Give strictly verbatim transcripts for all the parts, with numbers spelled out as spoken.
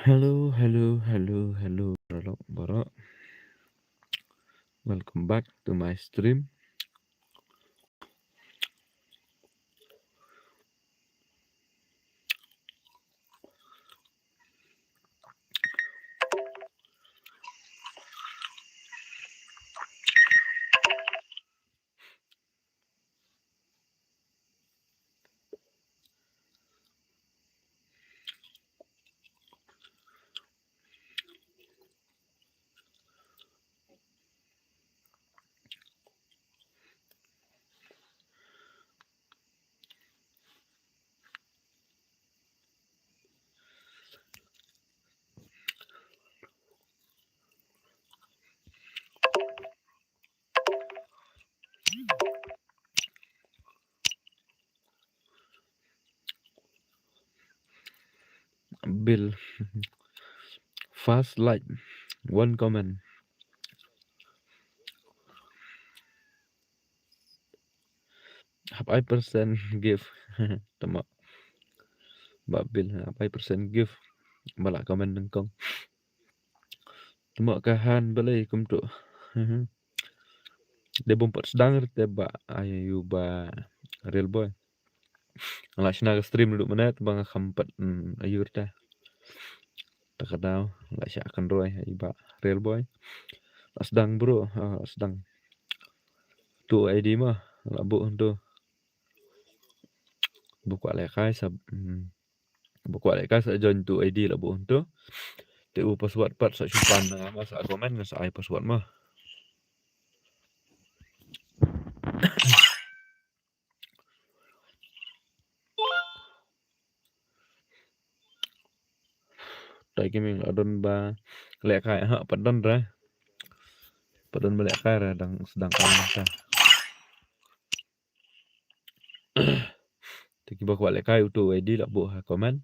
Hello, hello, hello, hello, paralok baroh. Welcome back to my stream. Bill. First like, one comment. Hap ai percent gift. Tama. Ba Bill, hap ai percent gift. Ba la comment nyngkong. Tama ka han balei kumto. Dei bym pat sdang rte ba ayu ba Real Boy. Nga la shna ka stream ruh mynne ba nga kham pat, mm, ayu rta. Ta ka daw la shah kynroi ayu ba Real Boy. La sdang bro, ha, la sdang. Tu I D ma la buh tu. Ba kwah lehkai sa, mm, ba kwah lehkai sa join tu I D la buh tu. Te u password pat sa shu pan na nga ma sa comment nga sa ai password ma. Tai ki ming adon ba lehkai ha pat don ra. Pat don ba lehkai ra dang sdang kan ta. Te kiba kwah lehkai uto I D la buh ha comment.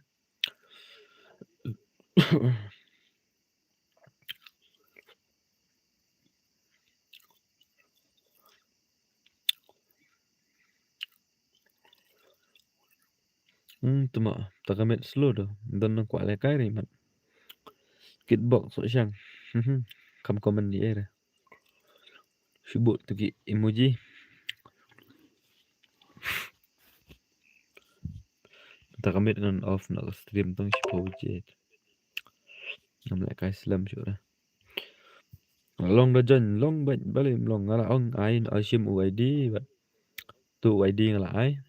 Hmm, tuma, ta ka met slow do. Don nang kwah lehkai ri mat. Kitbox so shang. Kam comment di era. Shu buh tu ki emoji. Ta ka met ngan off na ka stream tang shi pau je. Ngam lehkai slem shu ra. Long da join, long ba, balei long nga la ong ai, ai shim u I D ba. Tu u I D nga la ai.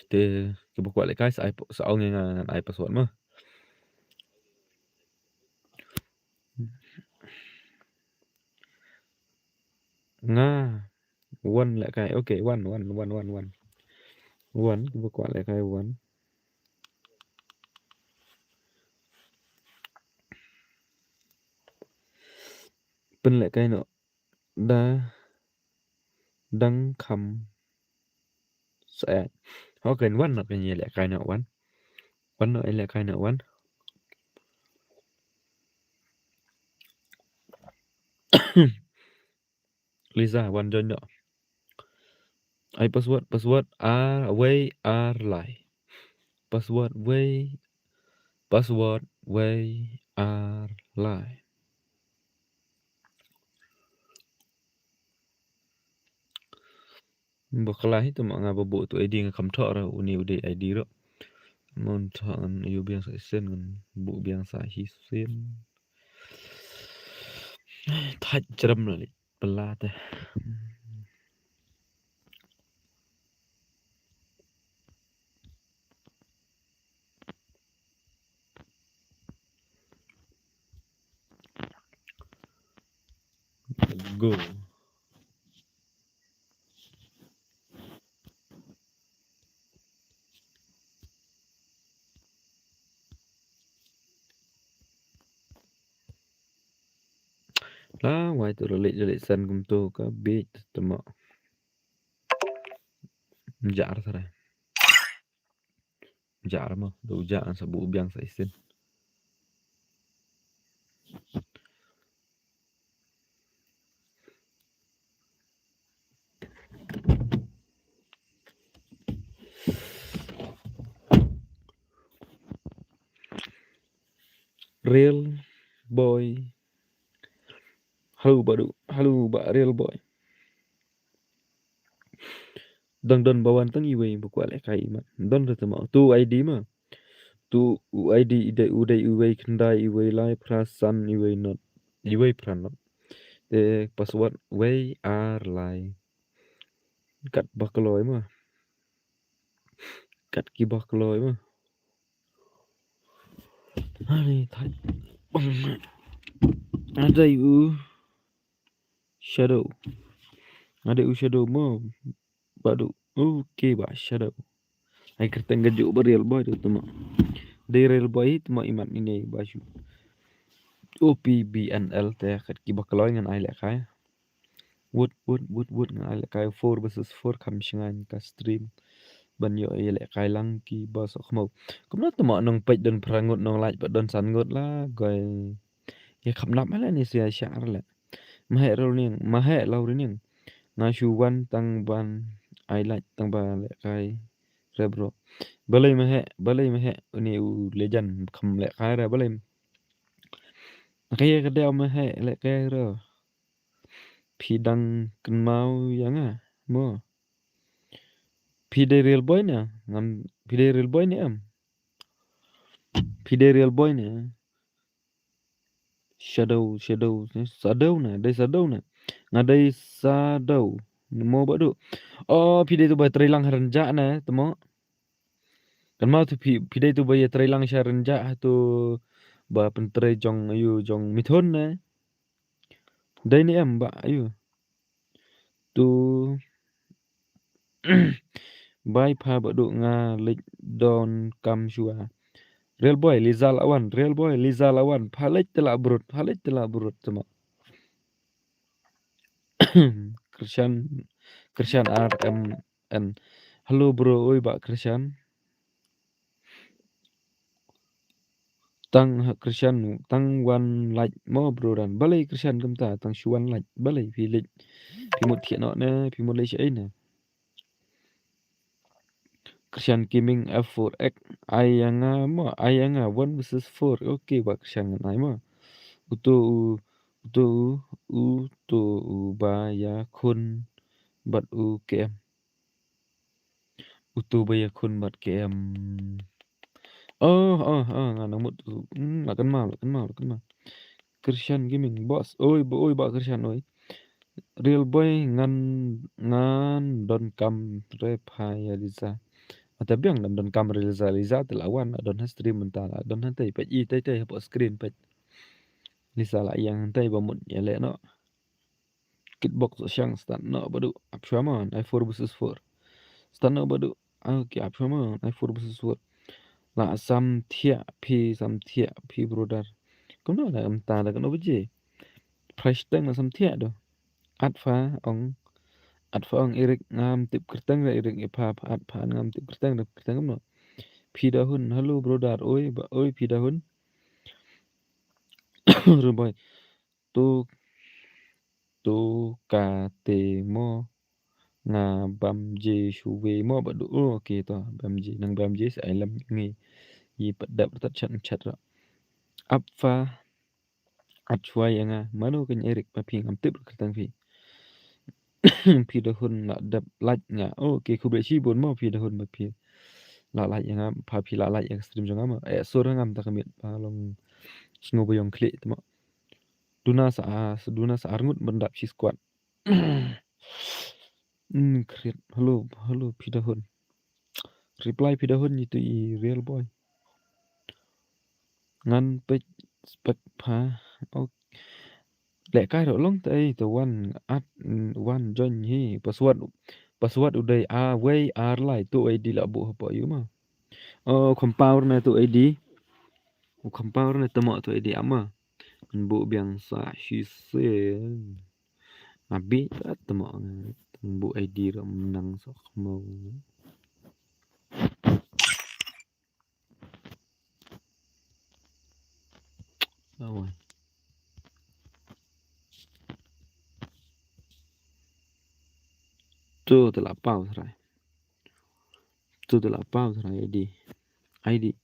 Te kiba kwah lehkai sa ai, sa ong nga ngan ai password ma. Nga wan lehkai. Okay, wan, wan, wan, wan, wan. Wan, kiba kwah lehkai wan. Pynlehkai noh da dang kham sa. Okay, wan noh, kan ïalehkai noh wan. Wan noh, ïalehkai noh wan. Lisa, wan join noh. Ai password, password ar wei ar lai. Password wei, password wei ar lai. Ba khlaiñ hi tama nga ba buh tu I D nga kham thoh ra uni u dei I D ruh. Mon thoh ngan ïoh biang sa shisien ngan buh biang sa shisien. Thait jrem la leh pela te. Go. La wai tu leit leit san kumtu ka bit tama. Jar sare. Jar ma, do jar sa buh biang sa shisien. Real boy. Hello, Bah Duh. Hello, Bah Real boy. Dang don ba wan tang iwei ba kwah lehkai imat. Don re te ma. Tu ID ma. Tu u ID i dei, u dei iwei khyndai, iwei lai, phra san, iwei not. Iwei phra not. Te password wei ar lai. Kat ba kloi ma. Kat ki ba kloi ma. Ani thai. Nga dei u Shadow. Nga dei u Shadow mo. Bah Duh. Okay, Bah Shadow. Ai kyrteng ka juh ba Real boy tu tuma. Dei Real boy tuma imat ine ba shu. O P B N L te kat ki ba kloi ngan ai lehkai. Wut, wut, wut, wut, ngan ai lehkai four versus four kham shngaiñ ka stream. Ban ïoh ïa lehkai lang ki ba soh khmaw. Kumno tuma nong peit don phra ngut, nong like pat don san ngut la, goi. Ïa kham nap ma la ni sia shah re le. Ma heh rau niang, ma heh lau re niang. Nga shu wan tang ban ai like tang ba lehkai re bro. Balei ma heh, balei ma heh, uni u legend kham lehkai re balei. Ka ïa ka dei ma heh lehkai re. Phi dang kynmaw ïa nga mo. Phi dei Real boy ne? Ngam, phi dei Real boy ne em? Phi dei Real boy ne? Shadow, Shadow, Shadow ne? Dei Shadow ne? Nga dei Shadow. Mo Bah Duh. Oh, phi dei tu ba trei lang ha rynjah ne, temo. Kan ma tu phi, phi dei tu ba ïa trei lang sha rynjah tu ba pyntrei jong ayu jong Mithun ne. Dei ne em ba ayu. Tu bai pha Bah Duh nga leit don kam shuwa. Real boy Liza la wan, Real boy Liza la wan, pha leit te la brut, pha leit te la brut temo. Krishan, Krishan R M N. Hello bro, oi Bah Krishan. Tang ha Krishan, tang wan like mo bro ran. Balei Krishan kumta, tang shu wan like. Balei phi leit. Phi mut thiah noh ne, phi mut leit shaei ne. Krishan Gaming F four X. Ai ïa nga mo, ai ïa nga one versus four. Okay, Bah Krishan ngan ai mo. Uto u, uto u, uto u ba ïakhun bad u K M. Uto ba ïakhun bad K M. Oh, oh, oh, nga nang mut. Hmm, la kynmaw, la kynmaw, la kynmaw. Krishan Gaming, boss. Oi, ba, oi, Bah Krishan, oi. Real boy ngan, ngan don kam re pha ïa Liza. Ata biang ngan don kam re Liza, Liza te la wan, la don ha stream mynta, la don ha tei, peit i tei tei hapoh screen peit. Liza la ïeng ha tei ba mut ïa leh noh. Kitbok so shang start noh Bah Duh. Ap shwa mo, ai four versus four. Start noh Bah Duh. Ah, okay, ap shwa mo, ai four versus four. La sam thiah phi, sam thiah phi brother. Kumno la am ta da kano baje. Price tang la sam thiah do. At pha ong. At pha ong Eric ngam tip kyrteng da Eric e pha, pha at pha ngam tip kyrteng da kyrteng kumno. Phi da hun, hello brother, oi, ba, oi, phi da hun. Rubai. Tu, tu ka te mo nga bam je shuwe mo Bah Duh. Oh, okay to, bam je, nang bam je sa ai lam ngi. Yi pat dap tat chat chat ra. Ap pha at shuwa ïa nga, mano kan Eric ba phi ngam tip kyrteng phi. Phi da hun la dep like nga. Oh, okay, khublei shibun mo phi da hun ba phi la like ïa nga, pha phi la like ïa ka stream jong nga mo. Eh, sur ngam ta ka miet ba long sngew ba ïong khlieh te mo. Duna sa, duna sa arngut ban dap shi squad. Hmm, kriat. Hello, hello, phi da hun. Reply phi da hun itu i real boy. Ngan peit spek pha. Ok. Leh kai ro long te ei te wan at, wan join hi. Password, password u dei a wei ar lai tu I D la buh hapoh yu ma. Oh, compound na tu I D. U compound na temo tu I D ama. Ngan buh biang sa shi se. Nga bih kat temo nga tang buh I D ra menang sok mo. Awan. Tu te la pau serai. Tu te la pau serai I D. I D.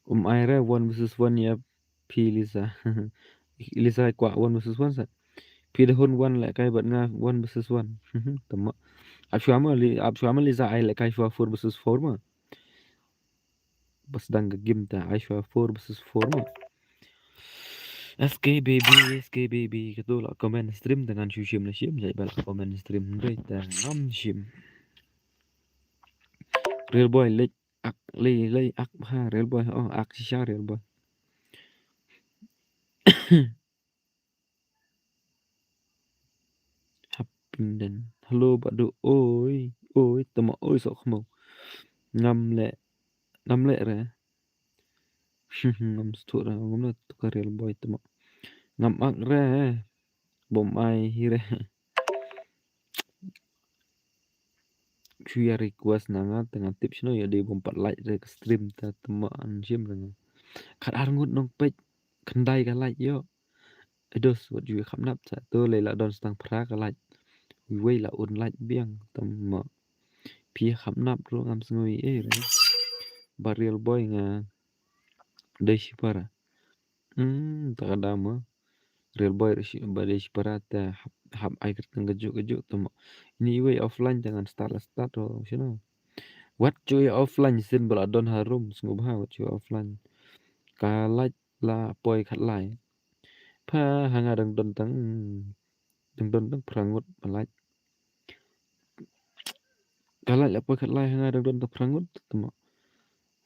Um ai re one versus one ïa phi Lisa. Lisa kwah one versus one sa. Phi da hun wan lehkai bad nga one versus one. Tama. Ap shuwa ma Li-, ap shuwa ma Lisa ai lehkai shuwa four versus four ma. Bas dang ka game ta ai shuwa four versus four ma. S K baby, S K baby, kato la comment stream ta ngan shu shim la shim, jai ba la comment stream hynrei ta ngam shim. Real boy leh ak, leh, leh ak ha, real boy, oh, ak shisha real boy. Hap pynden. Hello, Bah Du. Oi, oi, tama, oi, sok mo. Ngam leh, ngam leh re. Ngam stuk re, ngam leh tu ka real boy tama. Ngam ak re. Bom ai hi re. Shu ïa request na nga, te nga tip shano ïa dei bom pat like re ka stream ta, tama an shim re nga. Khat ar ngut nong peit, khyndai ka like ïoh. Edos wat ju kham nap sa, to lei la don stang phra ka like. Wei la un like biang, tama. Phi kham nap ru ngam sngew ei re. Ba real boy nga dei shipara. Hmm, ta ka dam mo. Real boy re shi, ba dei shipara ta hap, hap ai kyrteng kajuh kajuh tama. Ini iwei offline jangan start la start ro shano. Wat ju ïa offline sien ba la don harum sngewbha wat ju ïa offline. Ka like la poi khat lai. Pha ha nga dang don tang, dang don tang phra ngut ba like. Ka like la poi khat lai ha nga dang don tang phra ngut tama.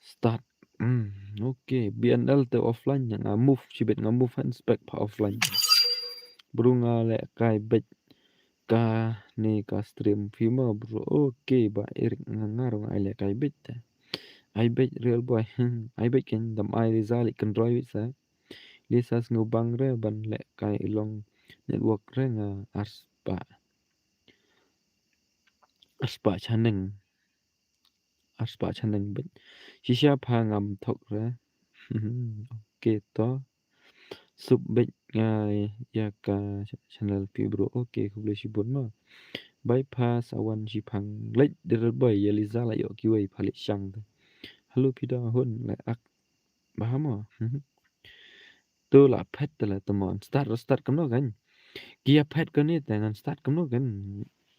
Start. Hmm, okay. B N L te offline nga move, shibit nga move han spek pha offline. Bru nga lehkai beit kane ka stream phi ma bru. Okay, Bah Eric nga nga rong ai lehkai beit te. Ai beit real boy. Ai beit ken dam ai Lisa leh kynroi beit sa. Lisa sngewbang re ban lehkai i long network re nga arspah. Arspah chaneng. Arspah chaneng beit. Shisha pha ngam thok re. Okay to. Sup beit nga ïa ka channel phi bro. Okay, khublei shibun mo. Bai pha sa wan shiphang leit dei re boy ïa Lisa la ïoh kiwei pha leit shang te. Hello phi da hun leh ak ba mo. To la phet te la tama start ro start kumno kan. Ki ïa phet kane te ngan start kumno kan.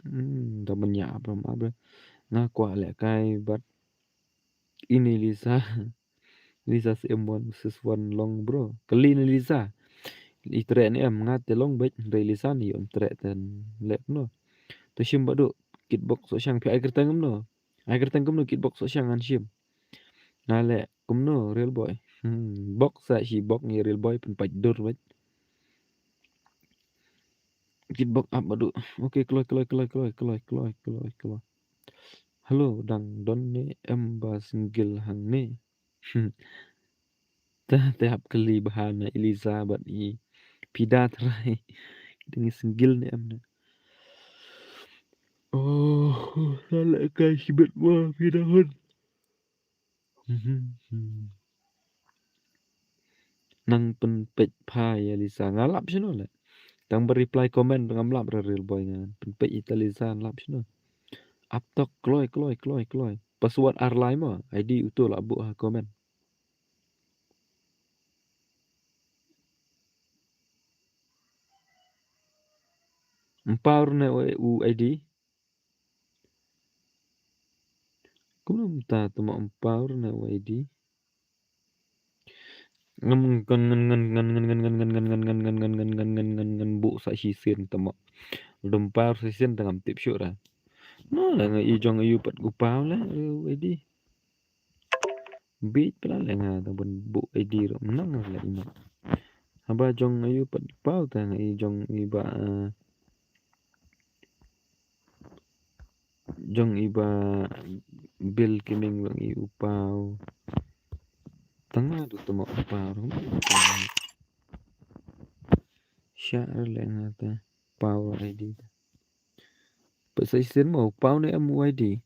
Hmm, da ban ïa ap ram ap re. Nga kwah lehkai bad ini Lisa. Lisa siem one versus one long bro. Kali ne Lisa. I treh ne em nga te long beit hynrei Lisa ne ym treh te leh kumno. To shim Bah Du. Kitbox soh shang phi ai kyrteng kumno. Ai kyrteng kumno kitbox soh shang ngan shim. Nga leh kumno real boy. Hmm, box sa shi box ngi real boy pynpait dur beit. Kitbox ap Bah Du. Okay, kloi, kloi, kloi. Hello, dang don ne em ba single hangne. Ta, te hap kylli bha na i Lisa bad i phi da trai. Dang i single ne em ne. Oh, sa lehkai shibit mo phi da hun. Nang pynpeit pha ïa Lisa nga lap shano leh. Tang ba reply comment ngam lap re real boy nga. Pynpeit ïa ta Lisa lap shano. Ap tok kloi, kloi, kloi, kloi. Password ar lai mo. I D uto la buh ha comment. Empower ne u, u I D. Kumno mynta tama empower ne u I D. Ngam ngan ngan ngan ngan ngan ngan ngan ngan ngan ngan ngan ngan ngan ngan ngan ngan ngan ngan buh sa shisien tama. Lada empower shisien tang ngam tip shuh ra. No la nga i jong ayu pat gu paw la u I D. Bit pla le nga ta ban buh I D ro nang le i mat. Haba jong ayu pat paw ta nga i jong i ba, eh, jong i ba bil kiming bang i u paw. Tanga du tama u paw ro. Sha le nga ta paw I D ta. Pat sa shisien mo u paw ne em u I D.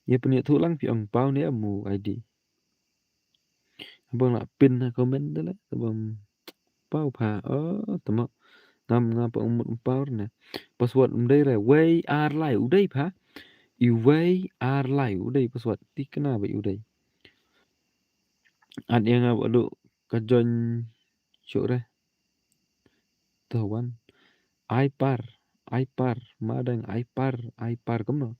Ïa pynïathuh lang phi ong paw ne em u I D. Haba la pin ha comment da la, haba paw pha. Oh, tama. Ngam nga pa umut paw ne. Password um dei re. Wei ar lai u dei pha. I wei ar lai u dei password. Ti kena ba u dei. At ïa nga ba duk ka join shuh re. To wan. Ai par, ai par, madang, ai par, ai par kumno.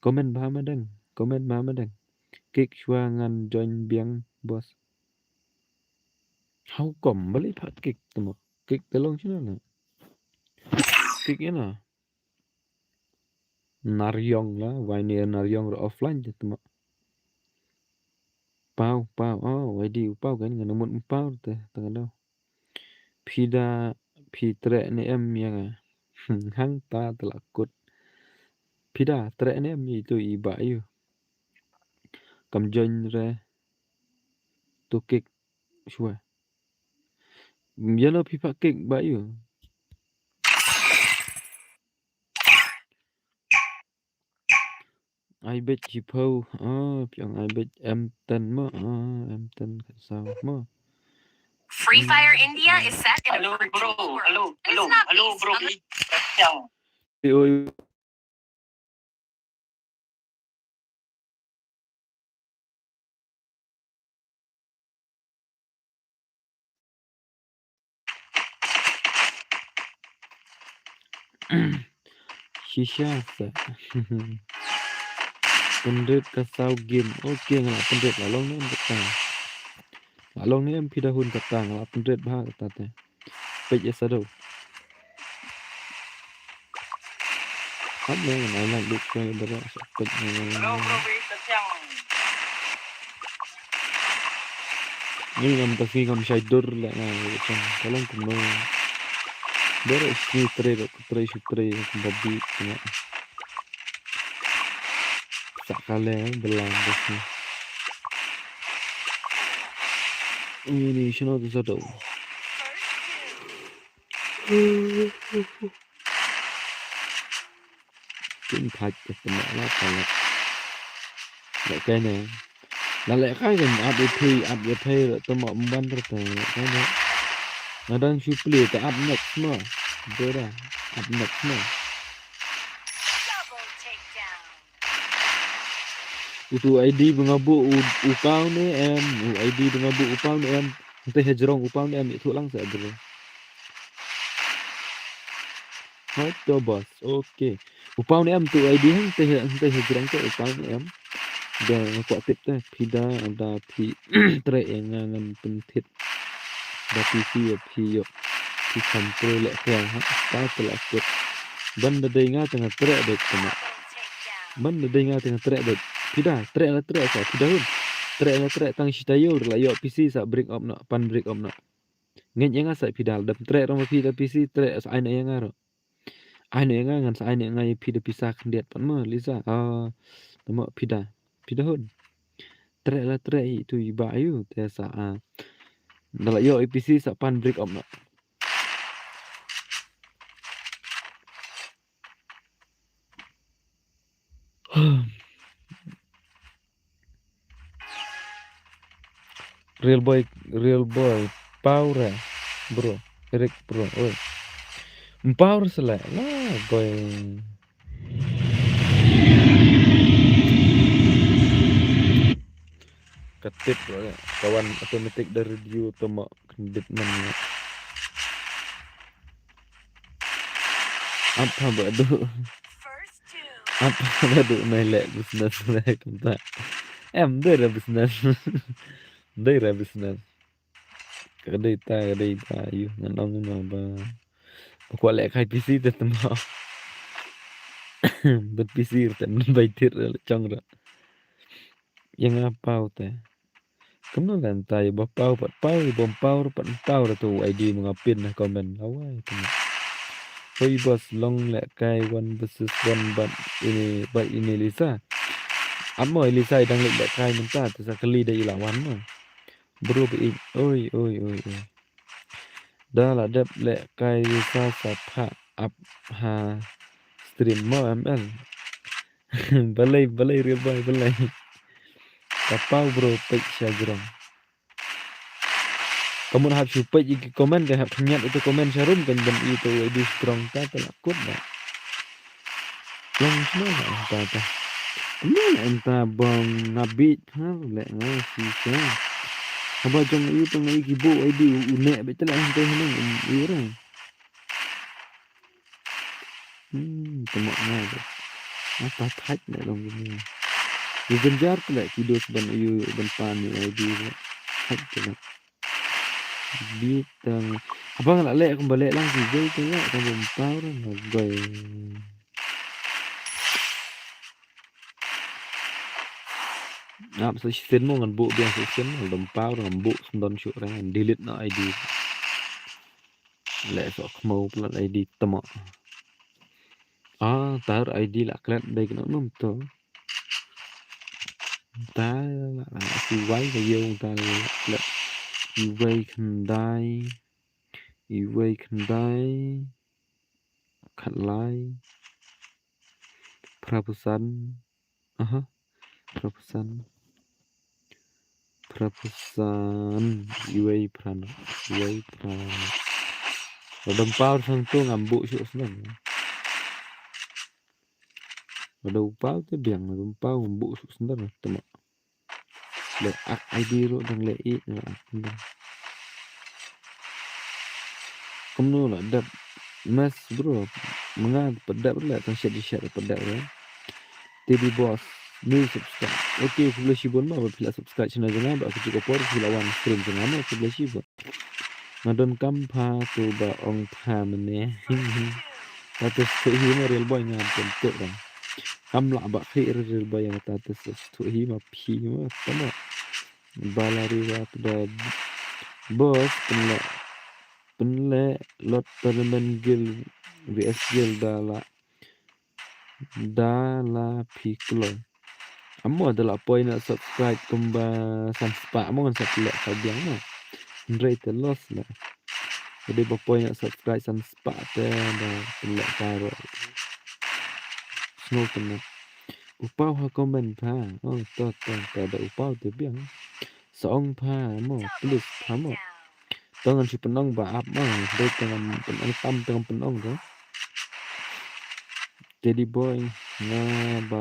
Comment bha madang, comment bha madang. Kick shuwa ngan join biang boss. How come? Balei pha kick temo? Kick te long shuwa na. Kick ïa na. Naryong la, wai ne Naryong ruh offline te temo. Pau, pau, oh, wai di u pau kan, ngan mut u pau te, tang dau. Phi da, phi treh ne em ïa nga. Hangta te la kut. Phi da, treh ne em ïa itu i ba ïu. Kam join re. To kick, shuwa. Ïa no phi pha kick ba ïu. Ai bej hi pau. Ah, phi ong ai bej M ten mo. Ah, M ten ka saw mo. Free Fire India is set in a Hello, bro. Hello, hello, hello, bro. Oi, oi. Shisha sa. Pynrit ka saw game. Okay, nga la pynrit la long ne em kata. La long ne em phi da hun kata, nga la pynrit bha kata te. Peit ïa sa do. Hap ne ngan ai like dik shuwa ïa baroh sa peit ne. Hello, bro, wei sa siang. Ni ngam ta sngi ngam shai dur la nga ïa chang ka long kumno. Baroh sngi trei baroh trei shu trei kumba bit kumba. Sa ka le bela ba sngi. Ini shino tu sa do. Kin thait te temo la ka la. La kai ne. La le kai kan ap ïa phi, ap ïa phi la temo mban ter te la kai ne. Nga dang shu plie te ap next mo. Dora, ap next mo. Utu I D ba nga buh u, u pau ne em, u I D ba nga buh u pau ne em. Hangtei ha jrong u pau ne em, ïathuh lang sa bro. Hoi to boss, okay. U pau ne em tu I D hangtei ha, hangtei ha jrong te u pau ne em. Da nga kwah tip te, phi da, da phi treh ïa nga ngan pynthit. Da phi phi ïa phi ïoh. Phi kham treh leh khlem ha, ta te la kut. Ban da dei nga te nga treh dei te nga. Ban da dei nga te nga treh dei. Phi da, treh la treh sa, phi da hun. Treh la treh tang shi taïew, la ïoh P C sa brick up noh, pan brick up noh. Ngeit ïa nga sa phi da, dam treh rong phi da P C, treh sa ai noh ïa nga ruh. Ai noh ïa nga ngan sa ai noh ïa nga ïa phi da pisa khyndiat pat mo, Lisa. Ah, tamo phi da. Phi da hun. Treh la treh hi tu i ba ïu te sa, ah. Da la ïoh A P C sa pan brick up noh. Real boy, real boy, pau re, bro, Eric, bro, oi. Pau re sele, la, boy. Ka tip, bro, ka wan automatic da radio tamo. Khyndiat man nga. Ap ha ba duk. Ap ha ba duk nai leh business leh kumta. Em, dei ra business. Dei ra business. Ka dei ta, ka dei ta, yu, ngan ong no ba. Ba kwah leh kai P C te tamo. Bad P C te man bai tir le chong ra. Ïa nga pau te. Kumno leh mynta ïa ba pau pat pau, ïa bym pau ruh pat pau ruh tu I D ma nga pin ha comment. Lawai tu. Hoi boss long leh kai one versus one bad ini, bad ini Lisa. Amo Lisa i dang leh leh kai mynta te sa kali da i la wan mo. Bro ba i. Oi, oi, oi, oi. Da la dep leh kai Lisa sa phah ap ha stream mo M L. Balei, balei real boy, balei. Ka pau bro peit sha jrong. Ka mut hap shu peit ïa ki comment, ka hap khynñiat ïa ki comment sha rum kan ban ïa tu ïa di strong ta ta la kut ba. Long sno la enta ta. Kumno la enta bong nga bit ha leh nga shisha. Haba jong ïa u tang ïa ki buh ïa u, u neh beit te la hangtei haneng, um, ïa u re. Hmm, tama nga de. Nga ta thait ne long kumne. Ïa jynjar te la ki dos ban ïa u ban pan ïa u ïa u. Thait te la. Bit tang. Haba nga la leh kumba leh lang ki jai te la kumba ym paw re nga goi. Ngam sa shisien mo ngan buh biang shisien mo, dam paw ngam buh sendon shuh re ngan delete na I D. Leh sa khmo plat I D tama. Ah, tar I D la klet dei kena num to. Tar la la si wai ka yong tar la klet. Iwei khyndai. Iwei khyndai. Khatlai. Phra phew san. Aha. Phra phew san. Phra phew san. Iwei phra. Iwei phra. Lada ym paw sang tu ngam buh shuh snem. Lada u paw te biang, lada ym paw ngam buh shuh snem. Tama. Leh ak I D ruh dang leh i, leh ak dang. Kumno la dep. Mas bro, ma nga pat dep ruh leh tang shet shet pat dep ruh. Teddy Boss, new subscribe. Okay, khublei shibun ma ba phi la subscribe channel jong nga, ba ka juk ka por phi la wan stream jong nga ma, khublei shibun. Nga donkam pha tu ba ong pha mane. Ta tu shu hi ma real boy nga pun tu ra. Kam lah ba khi real boy nga ta tu shu hi ma phi ma tama. Balari wa da boss pynleh pynleh lot tournament guild V S guild da la da la phi kloi. Amo da la poi na subscribe kumba san spah mo ngan sa pynleh ka biang mo. Hynrei te loss la. Jadi ba poi na subscribe san spah te da pynleh ka ro. Snow kena. U paw ha comment pha. Oh to to to da u paw te biang. Sa ong pha mo, please pha mo. To ngan shu pynong ba ap mo, dei to ngan pynong tam to ngan pynong to. Teddy boy nga ba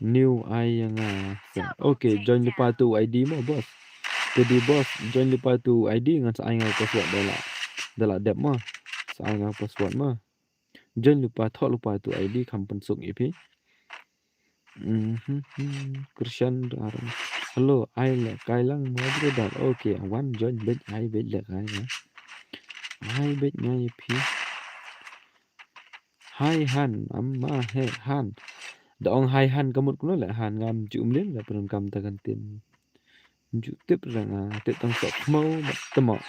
new ai ya nga. Okay, join lypa tu I D mo boss. Teddy boss, join lypa tu I D ngan sa ai nga password da la. Da la dep mo. Sa ai nga password mo. Join lypa thoh lypa tu I D kham pynsuk ïa phi. Mhm. Krishan Aram. Hello, ai lehkai lang mo brother. Okay, wan join beit ai beit lehkai nga. Ai beit nga ïa phi. Hai han, amma he han. Da ong hai han ka mut kumno leh han ngam ju um leh la pyndonkam ta kan tin. Ju tip ra nga, tip tang sok mo mat temo.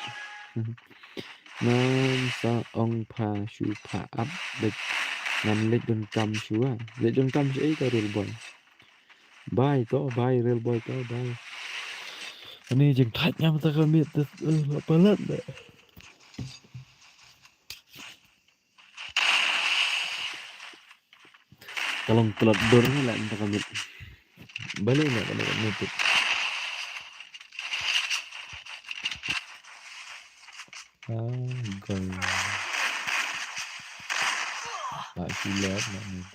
Ngam sa ong pha shu pha ap beit. Ngam leit donkam shu a. Leit donkam shu ei ka real boy. Bye to, bye real boy to, bye. Ani jingthait ngam ta ka miet, eh, la palat de. Ka long tlot dur ne la mynta ka miet. Balei ne ka long ka miet. Ah, gol. Ba shu lor na miet.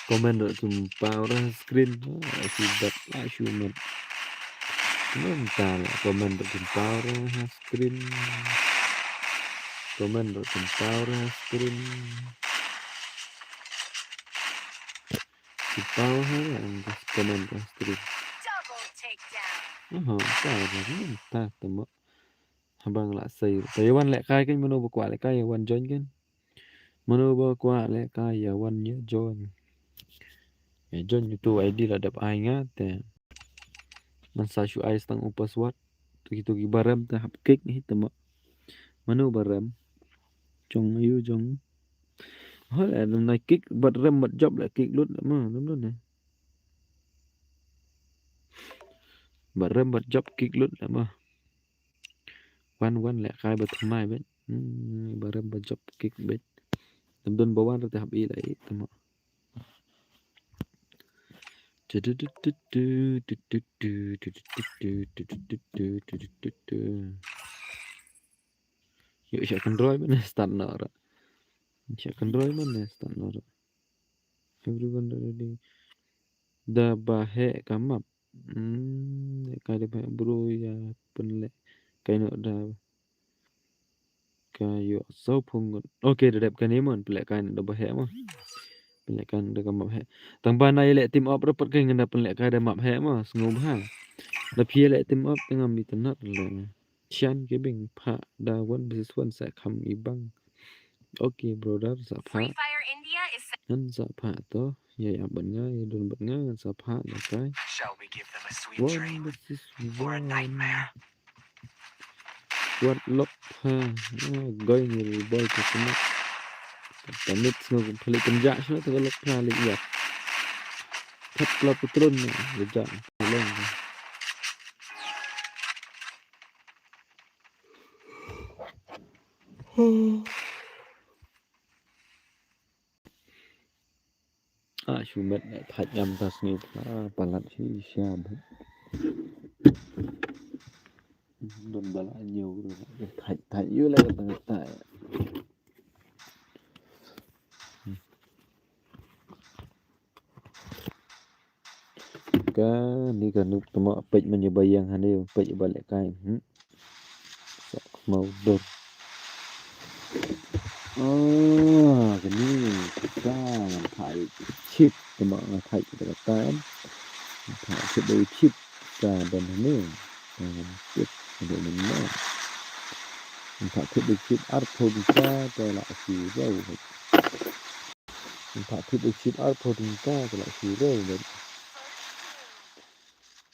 Comment ruh kim paw ra screen. Ah, shu dap la shu met. Comment ruh kim paw ra ha screen. Comment ruh kim paw ra ha screen. Kim paw ha comment ra ha screen. Aha, paw ra ta temo. Haba nga la sei. Te ïa wan lehkai kan, mano ba kwah lehkai ïa wan join kan. Mano ba kwah lehkai ïa wan ïa join. Ïa join ïa tu I D la dep ai nga te. Man sa shu ai tang u password. Tu ki tu ki ba rem te hap kick hi te mo. Mano ba rem. Jong ïa u jong. Hol eh dum na kick bad rem bad jop la kick lut la mo dum dum ne. Bad rem bad jop kick lut la mo. Wan wan lehkai ba thymmai bad. Hmm, ba rem ba jop kick bad. Dum dum ba wan te hap i la i te mo. Yo, sha kynroi mane start noh ra. Sha kynroi mane start noh ra. Everyone ready. Da ba heh ka map. Hmm, ka da ba heh bro, ïa pynlehkai noh da ka ïoh saw phew ngut. Okay, da dep kane mo, pynlehkai noh da ba heh mo. Pynlehkai noh da ka map heh. Tang ba na ïaleh team up ruh pat ka ngan da pynlehkai da map heh mo, sngewbha. Da phi ïaleh team up te ngam itynnad leh. Shan ki bing phah da one versus one sa kham i bang. Okay, brother, sa phah. Ngan sa phah to. Ïa, ïa bad nga, ïa don bad nga, ngan sa phah da kai. One versus one. Wat lok pha. Ah, goi ni ri bol ka kena. Ka mit sno ka phalik pynjah sno ta ka lok pha lik ïa. Thap la patron ni, ïa ja, long. Ah, shu met, eh, thait ngam ta sngi, ah, palat shi siam. Don ba la ñiew, thait, thait yu la ka tang thait. Kani ka nuk tama peit man ïa ba ïeng hani, peit ïa ba lehkai. Hmm. Sa khmau dur. Ah, kani ka ngan thait chip tama ngan thait kita kata. Ngan thait chip dari chip ka don hani. Ngan chip dari mana. Ngan thait chip dari chip arphew ding ka la si rau. Ngan thait chip dari chip arphew ding ka la si rau.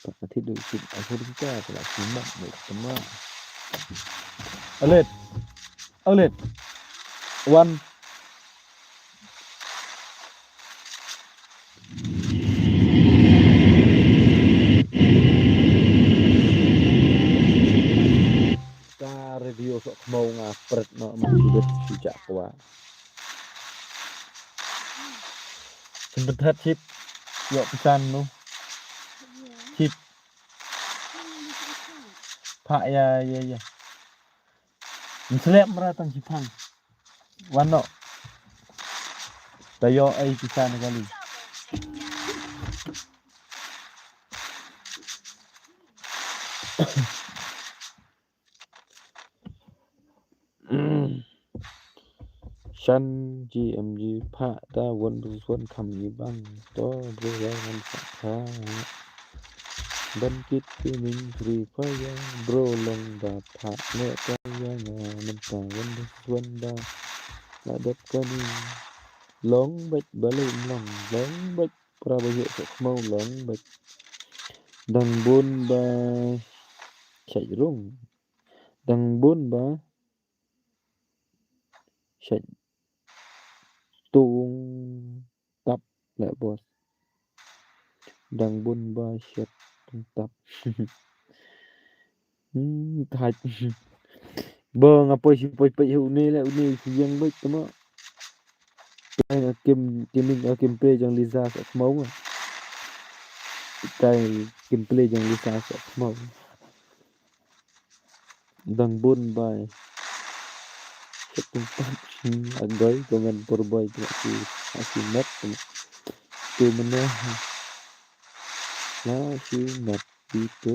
Pat ka thit dei thit, a thit ka ka la simat dei tama. Alet. Alet. Wan. Ka radio sok khmau nga pret no ma sudet si jak kwa. Shin byntat chip. Yok pisan nu. Chip. Pha ya ya ya. Nslep mra tang chipang. Wan no. Ta yo ai pisan kali. Shan G M G pha ta one plus one kham i bang to bro ya ngan sa pha. Ban kit ki ning Free Fire bro long da pha ne ta ya nga mynta one plus one da la dep kani long bet ba le long long bet pra ba ye sok mau long bet dang bun ba chai rung. Dang bun ba shait tung tap le bos. Dang bun ba shait tung tap. Hmm, thait. Ba nga poi shi poi poi hu ne le hu ne shi yang bai tama. Kai nga kim kim nga kim pe jang Lisa sok mau nga. Kai kim pe jang Lisa sok mau. Dang bun bai. Shait tung tap. Hmm, a goi ko ngan por bai tu aku aku met tu. Tu mene. La shi met tu tu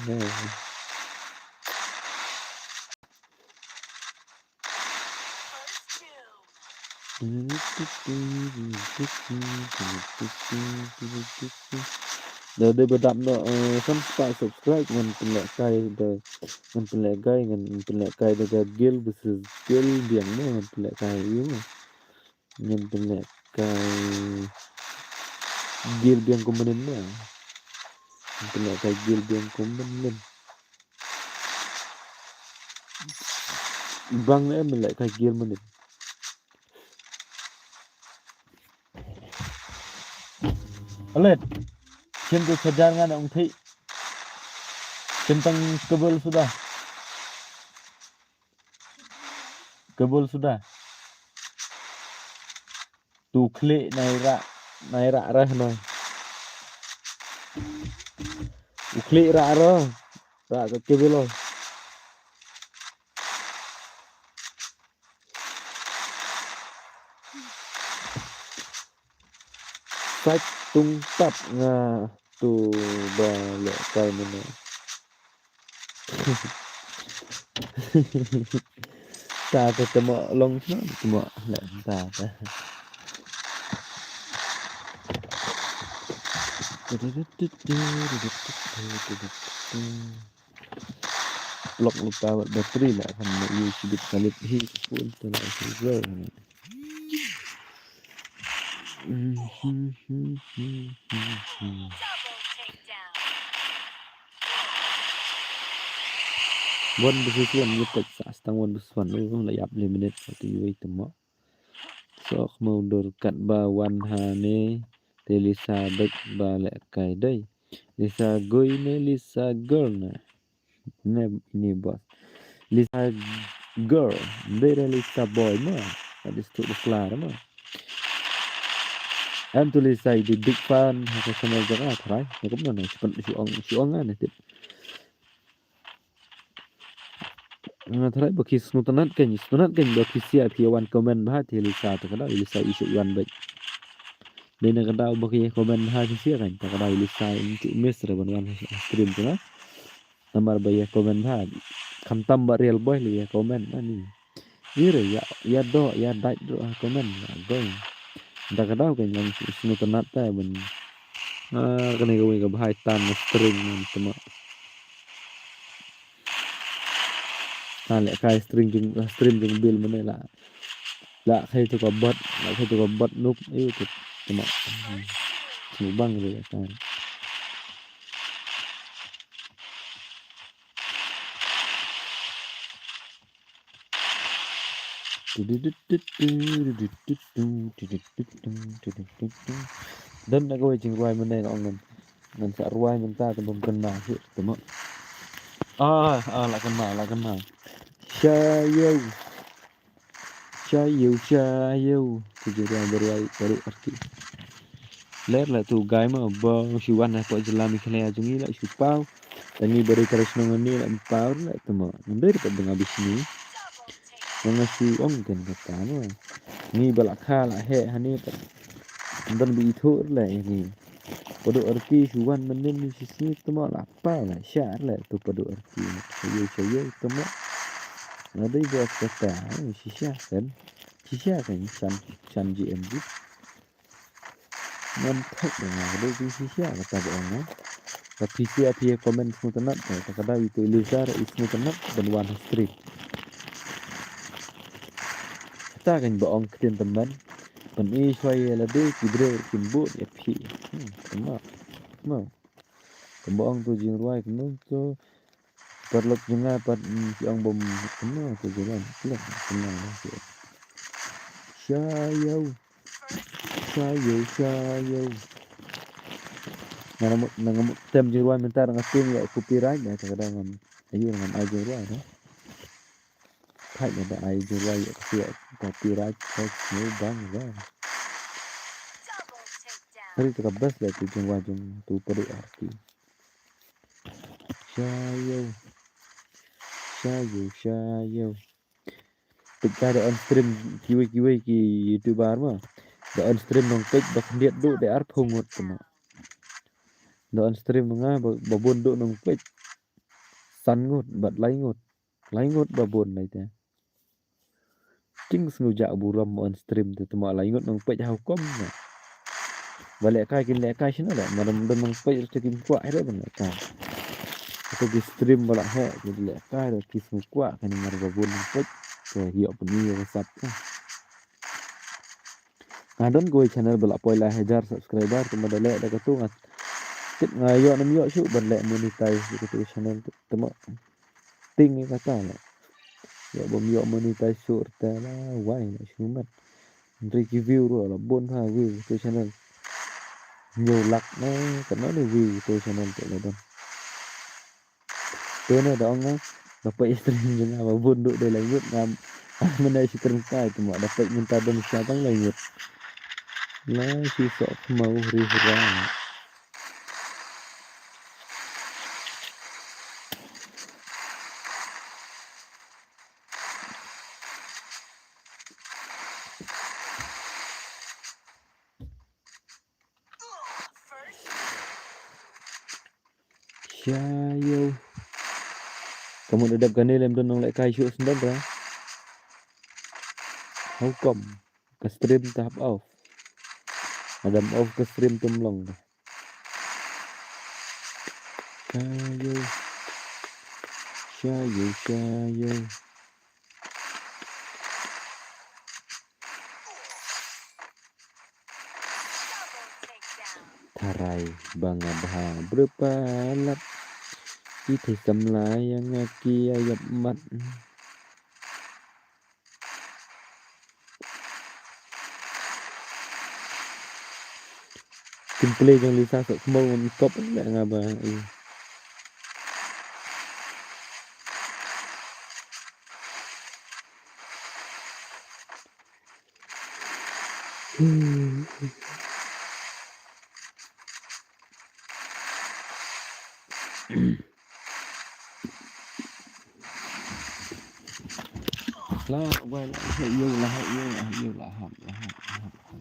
mene. Da dei ba dap noh, eh, san spah subscribe ngan pynlehkai da, ngan pynlehkai, ngan pynlehkai da ka Gil versus Gil biang mo ngan pynlehkai ïa mo. Ngan pynlehkai Gil biang kum mynnin mo. Ngan pynlehkai Gil biang kum mynnin. Bang ne em lehkai Gil mynnin. Alet. Shim tu sajar ngan ong thi. Shim tang kebul suda. Kebul suda. Tu khlieh nai rah, nai rah rah nai. U khlieh rah rah. Rah ka kebul oi. Sait. Tung tap nga tu ba leh kai mane. Ta te temo long sno temo leh ta te. Block lupa battery lah kan nak use bit kalip hi pun tu lah silver. One versus one, ngi peit sa stang one versus one. Oh, la ïap le minute forty wei temo. So khmeu dur kat ba wan ha ne te Lisa bek ba leh kai dei. Lisa guy ne Lisa girl ne. Ne ni boss. Lisa girl, bere Lisa boy ma. Tadi stuk klar ma. Em tu Lisa i di big fan ha ka channel jong nga trai. Ne kumno ne shu ong shu ong ne tip. Nga trai ba ki sngewtynnat kein sngewtynnat kein ba ki sia phi wan comment bha te Lisa ta ka dei Lisa i shu wan bek. Dei na ka dei ba ki comment bha ki sia kein ta ka dei Lisa in tu miss re ban wan stream tu na. Namar ba ïa comment bha. Khamtam ba real boy leh ïa comment ani. Ni re ïa ïa doh ïa dait doh ha comment ïa goi. Da ka dau ka nyang sngewtynnat ta ban. Ah, kane kawei ka bha tam na stream man temo. Ah, leh kai stream jong stream jong bil mane la. La khai tu ka bot, la khai tu ka bot nup, ayu tu temo. Sngewbang re kai. Don na kawei jingrwai mynne nga ong ngan. Ngan sa rwai mynta te bym kynmaw hi temo. Ah, ah, la kynmaw, la kynmaw. Shayo. Shayo, shayo. Te jingrwai ba rwai baroh arki. Ler la tu gai ma ba shu wan hapoh jylla Meghalaya jong ngi la shu paw. Te ngi ba dei trai shnong ngi la paw la temo. Ngan dei pat ba nga bishni. Ba nga shu ong kein kata ma. Ngi ba la kha la heh hani pat. Ngan dei ba ithuh la ïa ngi. Paduh arki shu wan mynnin shisngi temo la paw la shah la tu paduh arki. Shayo shayo temo. Nga dei ba kata shisha kein. Shisha kein shan shan G M G. Ngam thok ba nga ka dei shisha kata ba ong nga. Ka phi sia phi comment sngewtynnat ta ka dei ito Elizar i sngewtynnat ban wan ha stream. Kata kein ba ong ktien tymmen. Ban i shwa ïa lade ki briew kim bud ïa phi. Hmm, tymmen. Tymmen. Kumba ong tu jingrwai kumno tu. Paralok jong nga pat ki ong bym kumno tu jingrwai. Lek kumno tu. Shayo. Shayo, shayo. Nga na mut na nga mut tem jingrwai mynta nga ping ïa copyright ïa ka dang ngam. Ayu ngam ai jingrwai na. Thait na da ai jingrwai ïa ka copyright ka sngewbang ba. Hari tu ka best la tu jingrwai jong tu paduh arki. Shayo. Shayo, shayo. Peit ka da on stream kiwei kiwei ki YouTuber ma. Da on stream nong peit ba khyndiat duh da arphew ngut ma. Da on stream nga ba, ba bun duh nong peit. San ngut bad lai ngut. Lai ngut ba bun lai te. King sngewjah burom on stream te temo lai ngut nong peit ha hukum na. Ba lehkai kin lehkai shano leh, ma dang dang nong peit ruh te kim kwah hi ruh ban lehkai. Te ki stream ba la heh ki lehkai ruh ki sngew kwah kan mar ba bun nong peit. Te hi op ni ka sap ka. Nga don kawei channel ba la poi lai hajar subscriber te ma da leh da katu nga tip nga ïoh nam ïoh shuh ban leh monetize da katu channel te temo. Ting ïa kata la. Ïa bym ïoh monetize shuh te la wai la shu mat. Hynrei ki view ruh la bun ha view tu channel. Hynñiew lak ne katno ne view tu channel te la don. Tu ne da ong nga ba peit stream jong nga ba bun duh dei lai ngut ngam. Mynne shi kyrngkai te ma da peit mynta don sha tang lai ngut. La shi soh khmau ri hura. Cha yo. Ka mut da dep kane lem don nonglehkai shuh shen don ra. How come? Ka stream te hap off. Lada ym off ka stream te ym long. Cha yo. Cha yo, cha yo. Tharai ba nga bha briew palat. Ki thei samla ïa nga ki ïa ïap mat. Kin play jong Lisa sok kmol ngam kop leh nga ba. La wai la ha ïew la ha ïew la ha ïew la ha la ha la ha.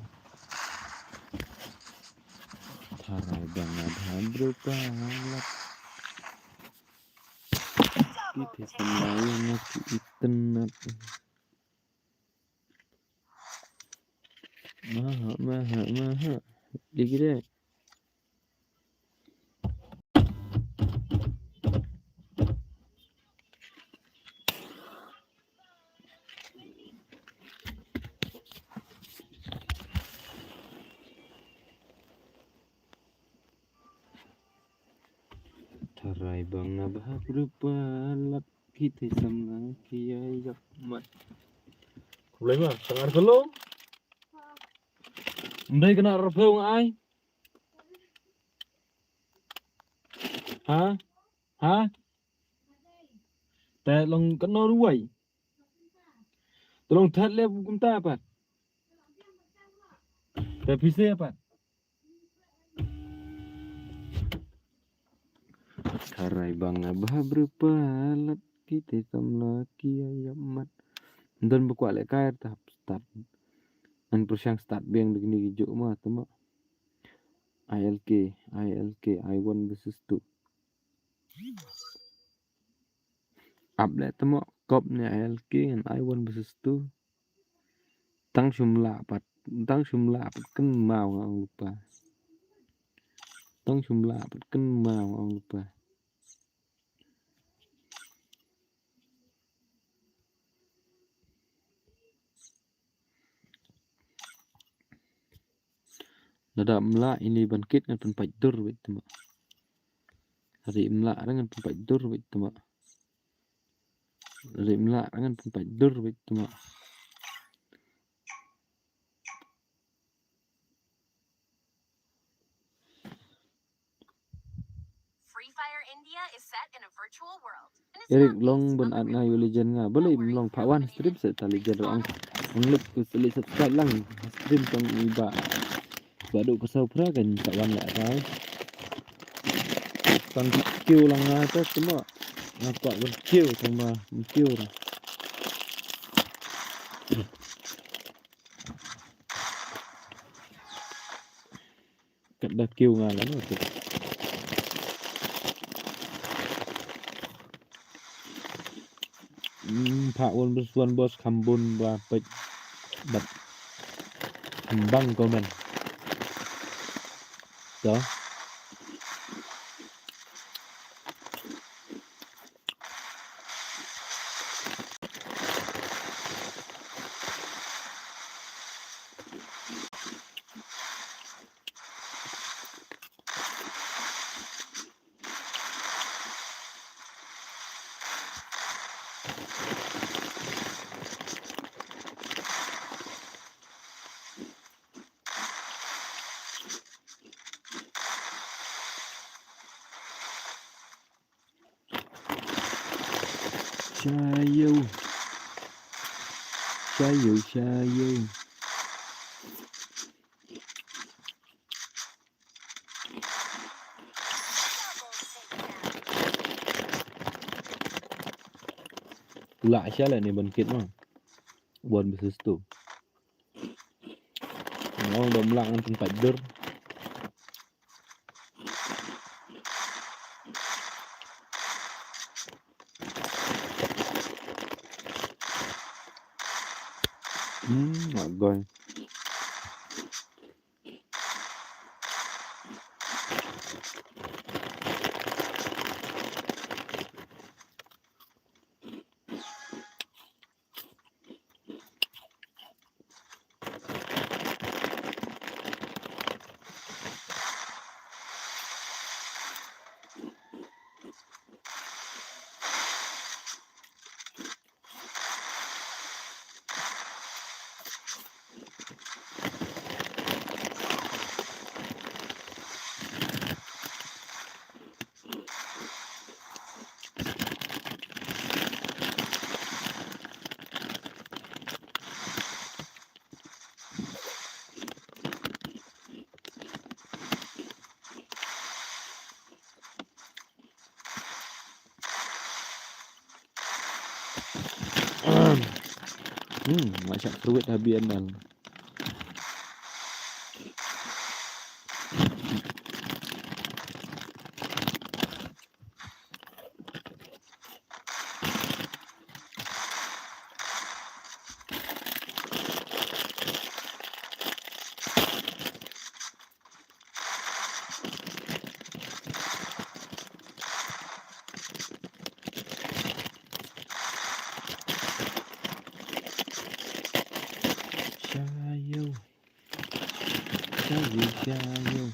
Tharai ba nga bha briew palat. Ki thei samla ïa nga ki itynnad. Maha, maha, maha. Dikit deh. Tharai ba nga bha briew palat. Ki thei samla ki ïa ïap mat. Khublei ma, tang ar kelo. Ndai kena arphew nga ai. Ha? Ha? Te long kena ruwai. Te long that le kumta pat. Te pisa pat. Tharai ba nga bha briew palat ki thei samla ki ïa ïap mat. Don ba kwah lehkai te hap start. Ngan pyrshang start biang da kine ki juh ma te ma. I L K, I L K, I one versus two. Ap leh te mo kop ne I L K ngan I one versus two. Tang shum lah pat, tang shum lah pat kynmaw nga ong lypa. Tang shum lah pat kynmaw nga ong lypa. Lada ym lah ine ban kit ngan pynpait dur beit te ma. Lada ym lah ngan pynpait dur beit te ma. Lada ym lah ngan pynpait dur beit te ma. Free Fire India is set in a virtual world. And it's Eric not long based ban on at real nga yu life. Legend nga. Balei ym long part one stream se ta legend rong. Ang lip ku seli subscribe lang stream tong i ba. Ba du ka sau pra kan part one la rai. Tang kiu lang nga ta semua. Nga kwah ban kiu sama kiu. Kat da kiew nga la no tu. Hmm, part one versus one boss kham bun ba peit bad kham bang comment. To. Shayo. Shayo, shayo. Pula sha la ni ban kit ma. One versus two. Ngong dom lang ngan pynpait dur. Hmm, mak goi. Hmm, ma shah fruit ha B N L. Shayo. Shayo, shayo.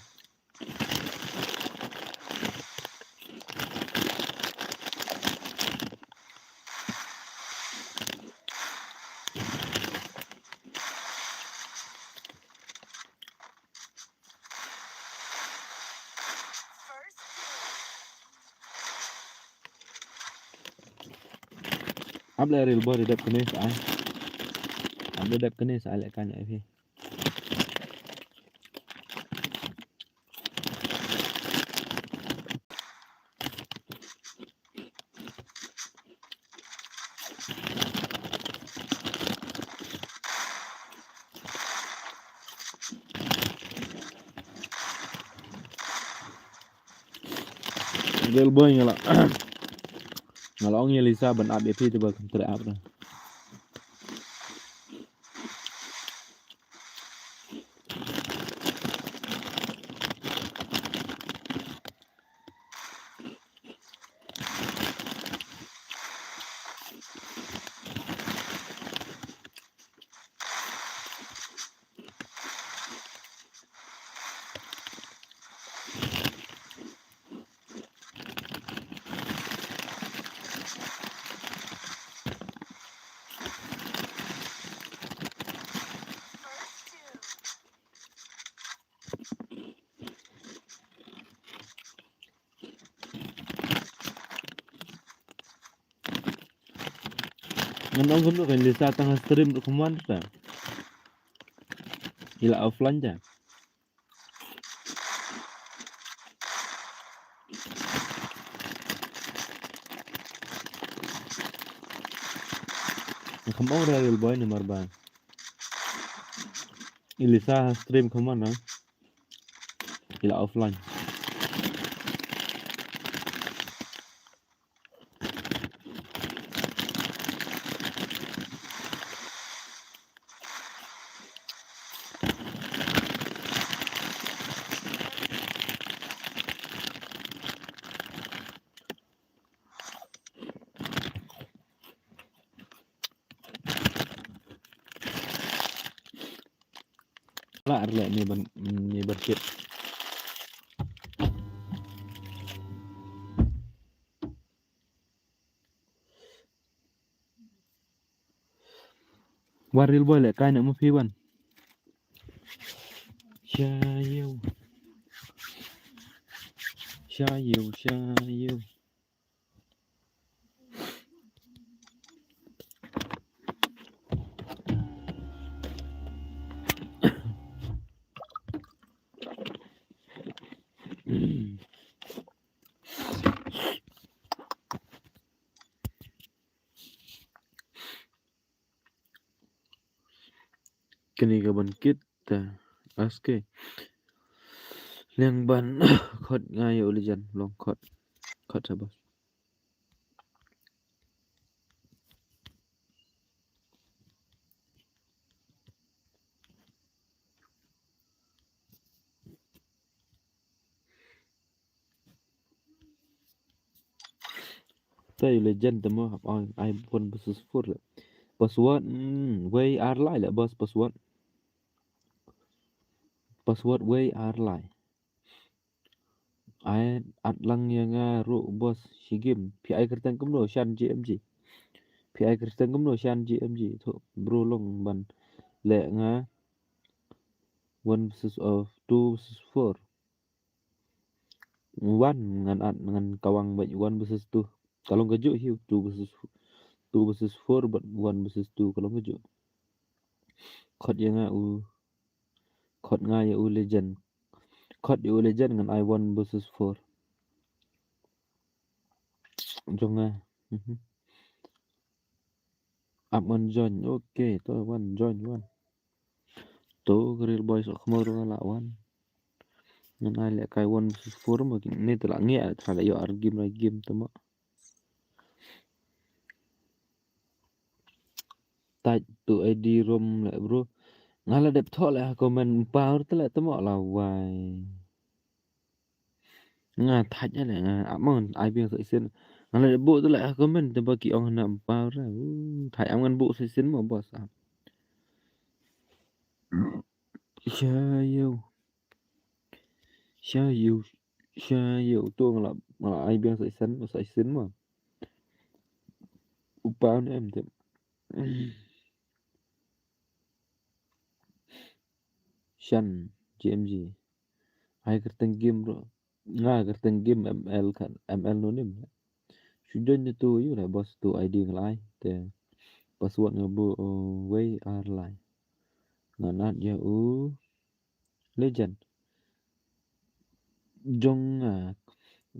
Ap le ril bor dep kane sa ai. Ap le dep kane sa ai le kan ai phi. Del boy nga la, nga la ong ïa Lisa ban ap ïa phi te ba kam treh ap na. Ngan ong kumno kan Lisa tang ha stream ruh kumwan ta. Ila offline ta. Nga kam ong ra real boy namar ba i Lisa ha stream kumwan na. Ila offline. Lah arlek ni ban, ni ban kit. Wan real boy leh kai na ma phi wan. Shayo. Shayo, shayo. Kane ka ban kit ta. Aske. Liang ban khot nga ïa u Lijan, long khot. Khot sa bas. Te ïa u Legend te mo hap ai, ai one versus four leh. Password, hmm, wei ar lai leh boss password. Password wei ar lai. Ai at lang ïa nga ruh boss shi game. Phi ai kyrteng kumno shan G M G. Phi ai kyrteng kumno shan G M G. Thuh bro long ban leh nga one versus of two versus four. One ngan at ngan kawang bad one versus two. Ka long kajuh hi two versus two versus four bad one versus two ka long kajuh. Khot ïa nga u. Khot nga ïa u Legend. Khot ïa u Legend ngan ai one versus four. Jong nga. Mhm. Ap ngan join. Okay, to wan join wan. To ka Real Boy Sohkhmaw ruh nga la wan. Ngan ai lehkai one versus four mo kine te la ngi ai tha la ïoh ar game ar game te mo. Touch to I D ROM leh bro. Nga la dep thoh leh ha comment ym paw te leh te mo la wai. Nga thait leh nga ap mo ai biang sa shisien. Nga la dep buh te leh ha comment te ba ki ong na ym paw re. Uh, thait ap ngan buh sa shisien mo boss ap. Sha ïew. Sha ïew. Sha ïew to nga la, nga la ai biang sa shisien, sa shisien mo. U paw ne em te. Shan G M G. Ai kyrteng game ruh. Nga kyrteng game M L kan, M L no nim. Shu join ne to ïa u leh boss to I D nga la ai. Te password nga buh, oh, wei ar lai. Ngan at ïa u Legend. Jong nga.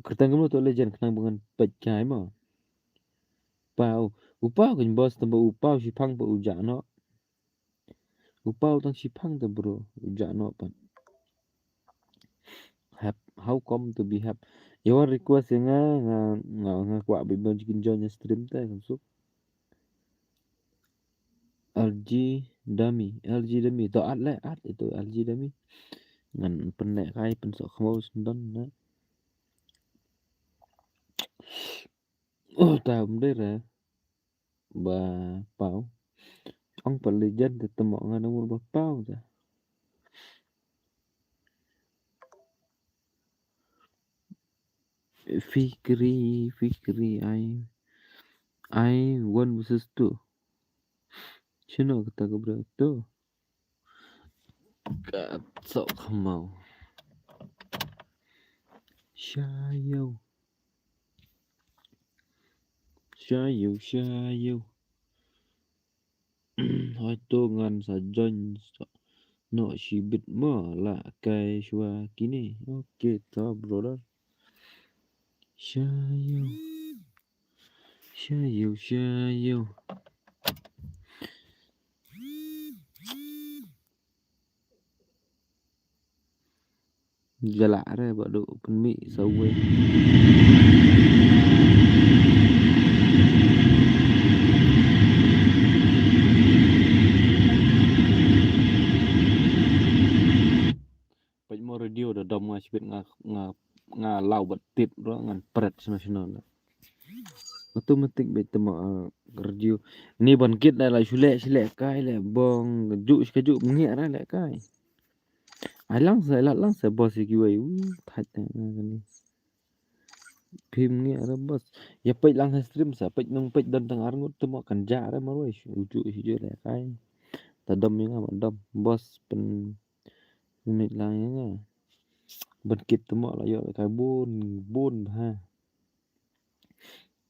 Kyrteng kumno to Legend khnang ba ngan peit kai mo. Paw. U paw kan boss tang ba u paw shiphang ba u jah noh. U paw tang shiphang te bro. U jah noh pat. Hap, how come to be hap? Ïa wan request ïa nga, nga, nga, nga kwah ba kin join ïa stream te kan suk. L G Dummy, L G Dummy. To at leh, at ito L G Dummy. Ngan pynlehkai pynsohkhmaw sendon na. Oh, ta um dei re. Ba paw. Ong pa Legend te temo nga na mur ba paw ta. Fikri, Fikri, ai. Ai, one versus two. Shano kata ka bro to? Ka Sohkhmaw. Sha ïew. Sha ïew, sha ïew. Hoi to ngan sa join sa noh shibit mo la kai shuwa kine. Okay to brother. Sha ïew. Sha ïew, sha ïew. Jala re ba duk pynmih sa uwei. Peit mo radio da dom nga shibit nga, nga, nga law bad tip ruh ngan pret sna sna. Automatic beit te mo, ah, radio. Ni ban kit la la shu leh shu leh kai leh bong ju shi ka ju ngi ara leh kai. Ai lang sa, ai lang sa boss ïa kiwei. Uh, thait te nga kane. Phim ngi ara boss. Ïa peit lang ha stream sa, peit nong peit don tang arngut te mo kan ja ara marwei. U ju shi ju leh kai. Ta dom ïa nga ma dom boss pyn Minit lang ïa nga. Ban kit te mo la ïoh kai bun bun ha.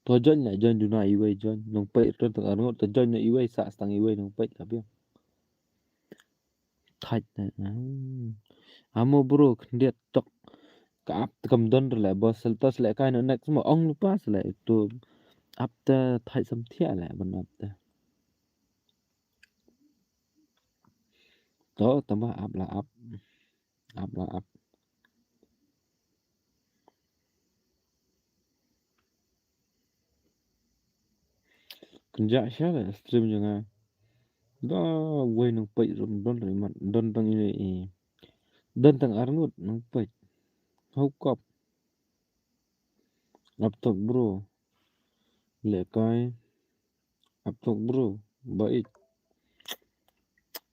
To join la join duna iwei join nong peit ton tang arngut to join na iwei sa stang iwei nong peit ka biang. Thait na. Amo bro khyndiat tok. Ka ap te kam don re le boss sel to sel kai no next mo ong lupa sel to ap te thait sam thiah le ban ap te. To tama ap la ap. Ap la ap. Kynja sha la stream jong nga. Da wei nang peit rum don ri mat don tang ini i. Don tang arngut nang peit. Hau kop. Laptop bro. Lehkai. Ap tok bro. Baik.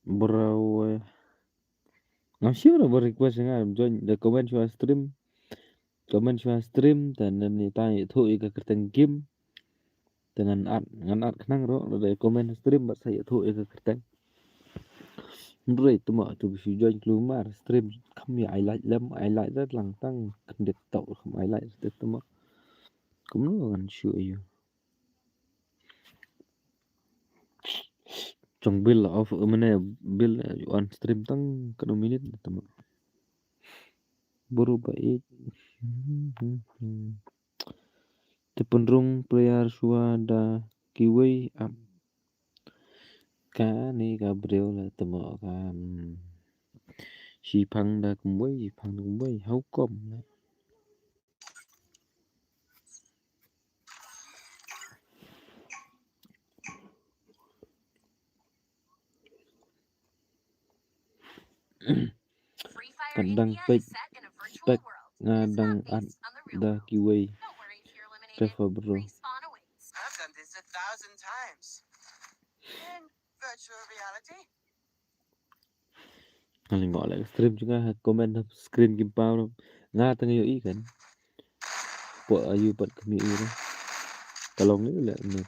Bro. Eh. Ngam sure ba request nga join the comment shuwa stream. Comment shuwa stream, te ngan ïa tang ïathuh ïa ka kyrteng game. Te ngan add, ngan add khnang ruh, lada comment stream bad sa ïathuh ïa ka kyrteng. Hynrei te ma tu ba shu join klumar stream, kham ïa ai like lem, ai like da lang tang kyndit tau kham ai like te te ma. Kumno ngan shu ïa. Jong Bill off, eh, mane Bill, eh, on stream tang kano minit te ma. Bro ba ïeit. Te pynrung player shuwa da kiwei ap. Kane ka briew la te mo ka, hmm. Shi phang da kumwei, shi phang da kumwei. How come la? Kan dang peit spek nga dang add da kiwei. Prefer bro. I've done this a thousand times. In virtual reality. Nga lyngngoh leh stream jong nga ha comment ha screen kim paw. Nga tang ïohi kan. Pok ayu pat kham ïohi re. Ka long ne leh ne.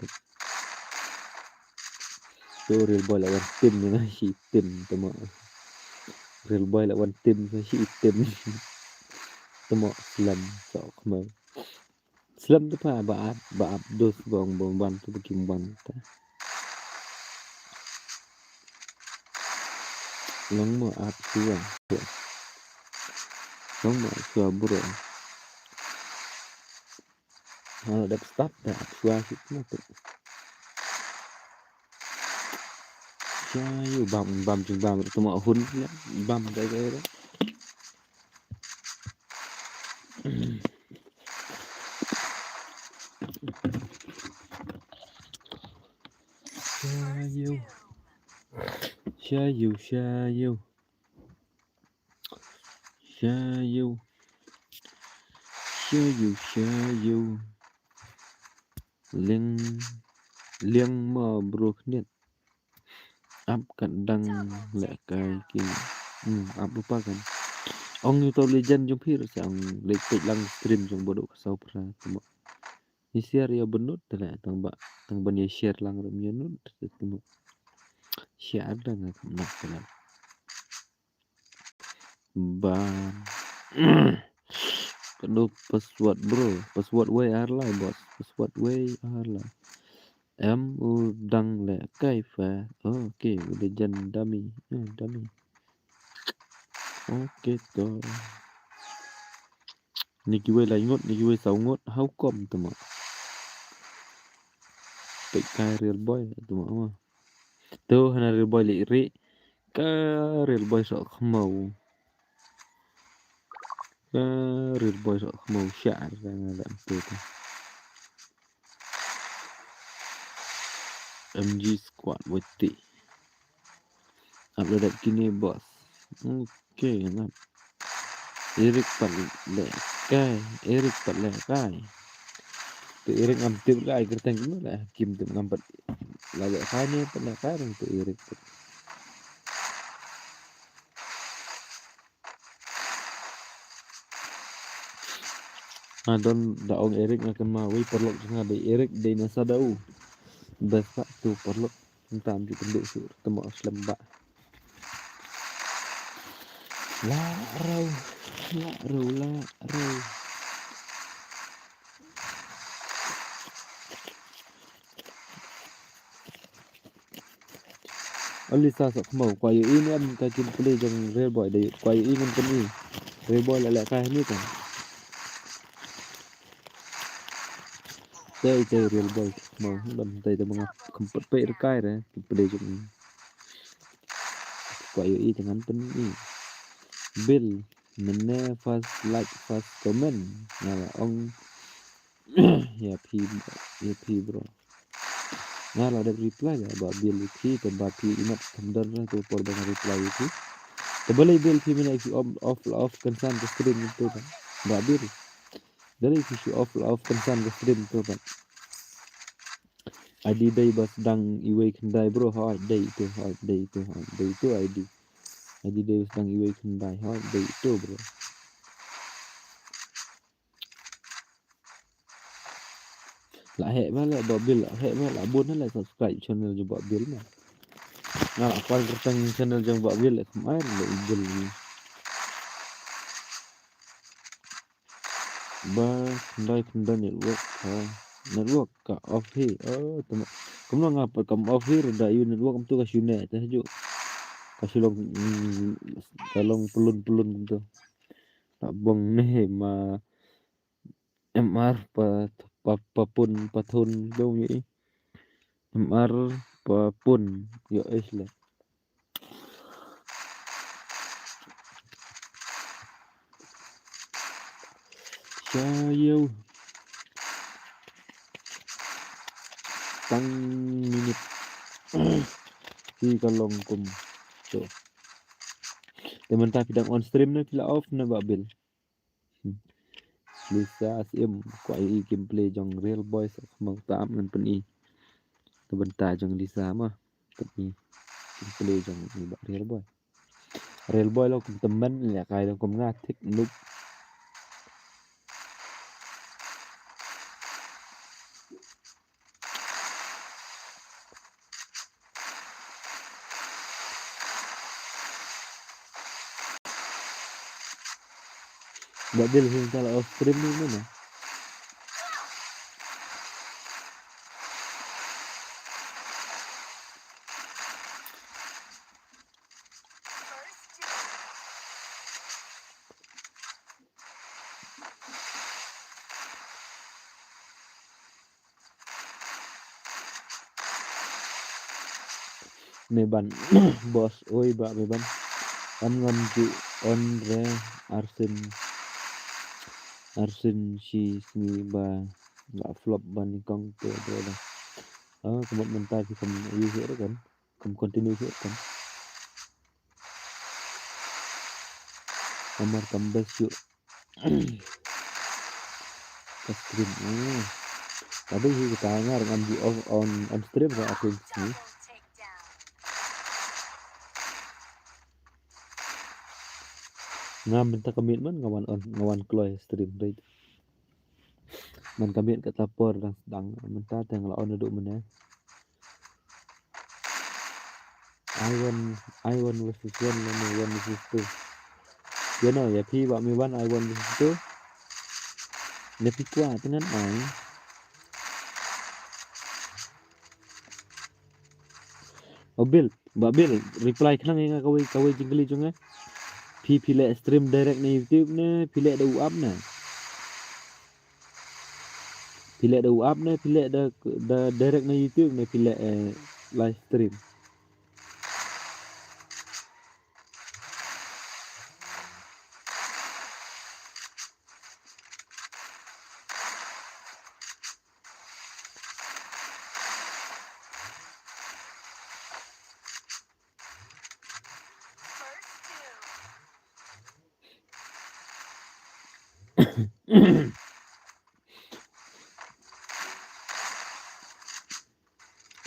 So Real Boy la wan tim ne na shi tim te mo. Real Boy la wan tim sa shi tim. Te mo slem so khmer. Slem te pa ba ap, ba ap dos bong bong ban te ba kim ban te. Long mo ap shuwa. Long mo ap shuwa bro. Hana dep start da ap shuwa shi mo te. Sha yu bam bam jing bam te mo hun bam da da. Sha yu. Sha yu, sha yu. Sha yu. Sha yu, sha yu. Liang, liang ma bro khniat. Ap kat dang leh kai ki. Hmm, ap lupa kan. Ong yu to legend jong phi ruh sa ong leh peit lang stream jong bodo ka sau pra. Ni share ïa benut te leh tang ba, tang ban ïa share lang ruh ïa nut te tengok. Share dang ka nak te leh. Ban. Kano password bro? Password wei ar lai boss. Password wei ar lai. Em u dang leh kai fa. Okay, u dei jan dummy. Eh, dummy. Okay to. Ni kiwei lai ngut, ni kiwei saw ngut. How come te mo? Peit kai Real Boy te mo. To hana Real Boy leh ri. Ka Real Boy sok khmau. Ka Real Boy sok khmau sha ka nga dang tu tu. M G squad wati. Upload kine boss. Okay, ngap. Eric pat leh kai, Eric pat leh kai. Tu Eric ngam tip kai kyrteng kumno leh, kim tip ngam pat. La leh kai ne pat leh kai dang tu Eric. Nga don da ong Eric nga kynmaw wei paralok jong nga dei Eric dei na Sadau. Best pa tu paralok. Ntam ju kynduh shuh te mo slem ba. La rau, la rau, la rau. Alisa sok khmau, kwah ïohi ne em ka gameplay jong Real Boy, dei kwah ïohi ngan pyni. Real Boy la leh kai hani kan. Tei tei Real Boy khmau, ban tei tei ba nga kham pat peit re kai re gameplay jong. Kwah ïohi te ngan pyni. Bill, mynne first like, first comment. Nga la ong ïa phi, ïa phi bro. Nga la dep reply ïa ba Bill ïa phi, te ba phi inap kham don re tu por ba nga reply ïa phi. Te balei Bill phi mynne phi off, off, off kynsan ka stream tu ba. Ba Bill. Balei phi shu off, off kynsan ka stream tu ba. Adi dei ba sdang iwei khyndai bro, hoi dei itu, hoi dei itu, hoi dei itu Adi. Adi dei ba sdang iwei khyndai, hoi dei itu bro. La heh ba la Bah Bill, la heh ba la bun la subscribe channel jong Bah Bill ma. Nga la kwah kyrteng channel jong Bah Bill la kumne la i Bill ni. Ba khyndai khyndai network ha. Network ka off hi. Oh, tama. Kumno nga pat kam off hi da ïoh network kumtu ka shu ne te haju. Ka shu long, mm, ka long pelun pelun kumtu. Ta bong ne ma M R pa, pa, pa pun, pa thun dong ye. M R pa pun yo es le. Shayo. Tang minit. Phi ka long kum. So. Te mynta phi dang on stream ne phi la off ne Bah Bill? Hmm. Lisa Sim, kwah i gameplay jong Real Boy sa khmang tam ngan pyni. Ka bynta jong Lisa ma, pyni gameplay jong i Bah Real Boy. Real Boy lo kum tymmen, ïa kai lo kum nga thik noob. Bah Bill, hi ta la off stream ni mana? Meban, boss, oi, Bah Meban. Am ngam ju on re arsien, arsien shi sngi ba, ba flop ba nyngkong te, te, te. Ah, ka mut mynta phi kam ïa hi re kan. Kam continue hi kan. Namar kam best ïa ka stream. Oh. Tadi hi kita ngar ngam ju off on, on stream ka arsien sngi. Nga mynta ka miet man nga wan on, nga wan kloi stream, right? Man ka miet kata por dang sdang, mynta te nga la on naduh mynne. I one, I one versus one lane one versus two. Ïa no, ïa phi Bah Meban I one versus two. Ne phi kwah te ngan ai. Oh Bill, Bah Bill, reply khnang ïa nga kawei, kawei jingkylli jong nga. Phi, phi leh stream direct na YouTube ne phi leh da u app ne? Phi leh da u app ne phi leh da, da direct na YouTube ne phi leh, eh, live stream?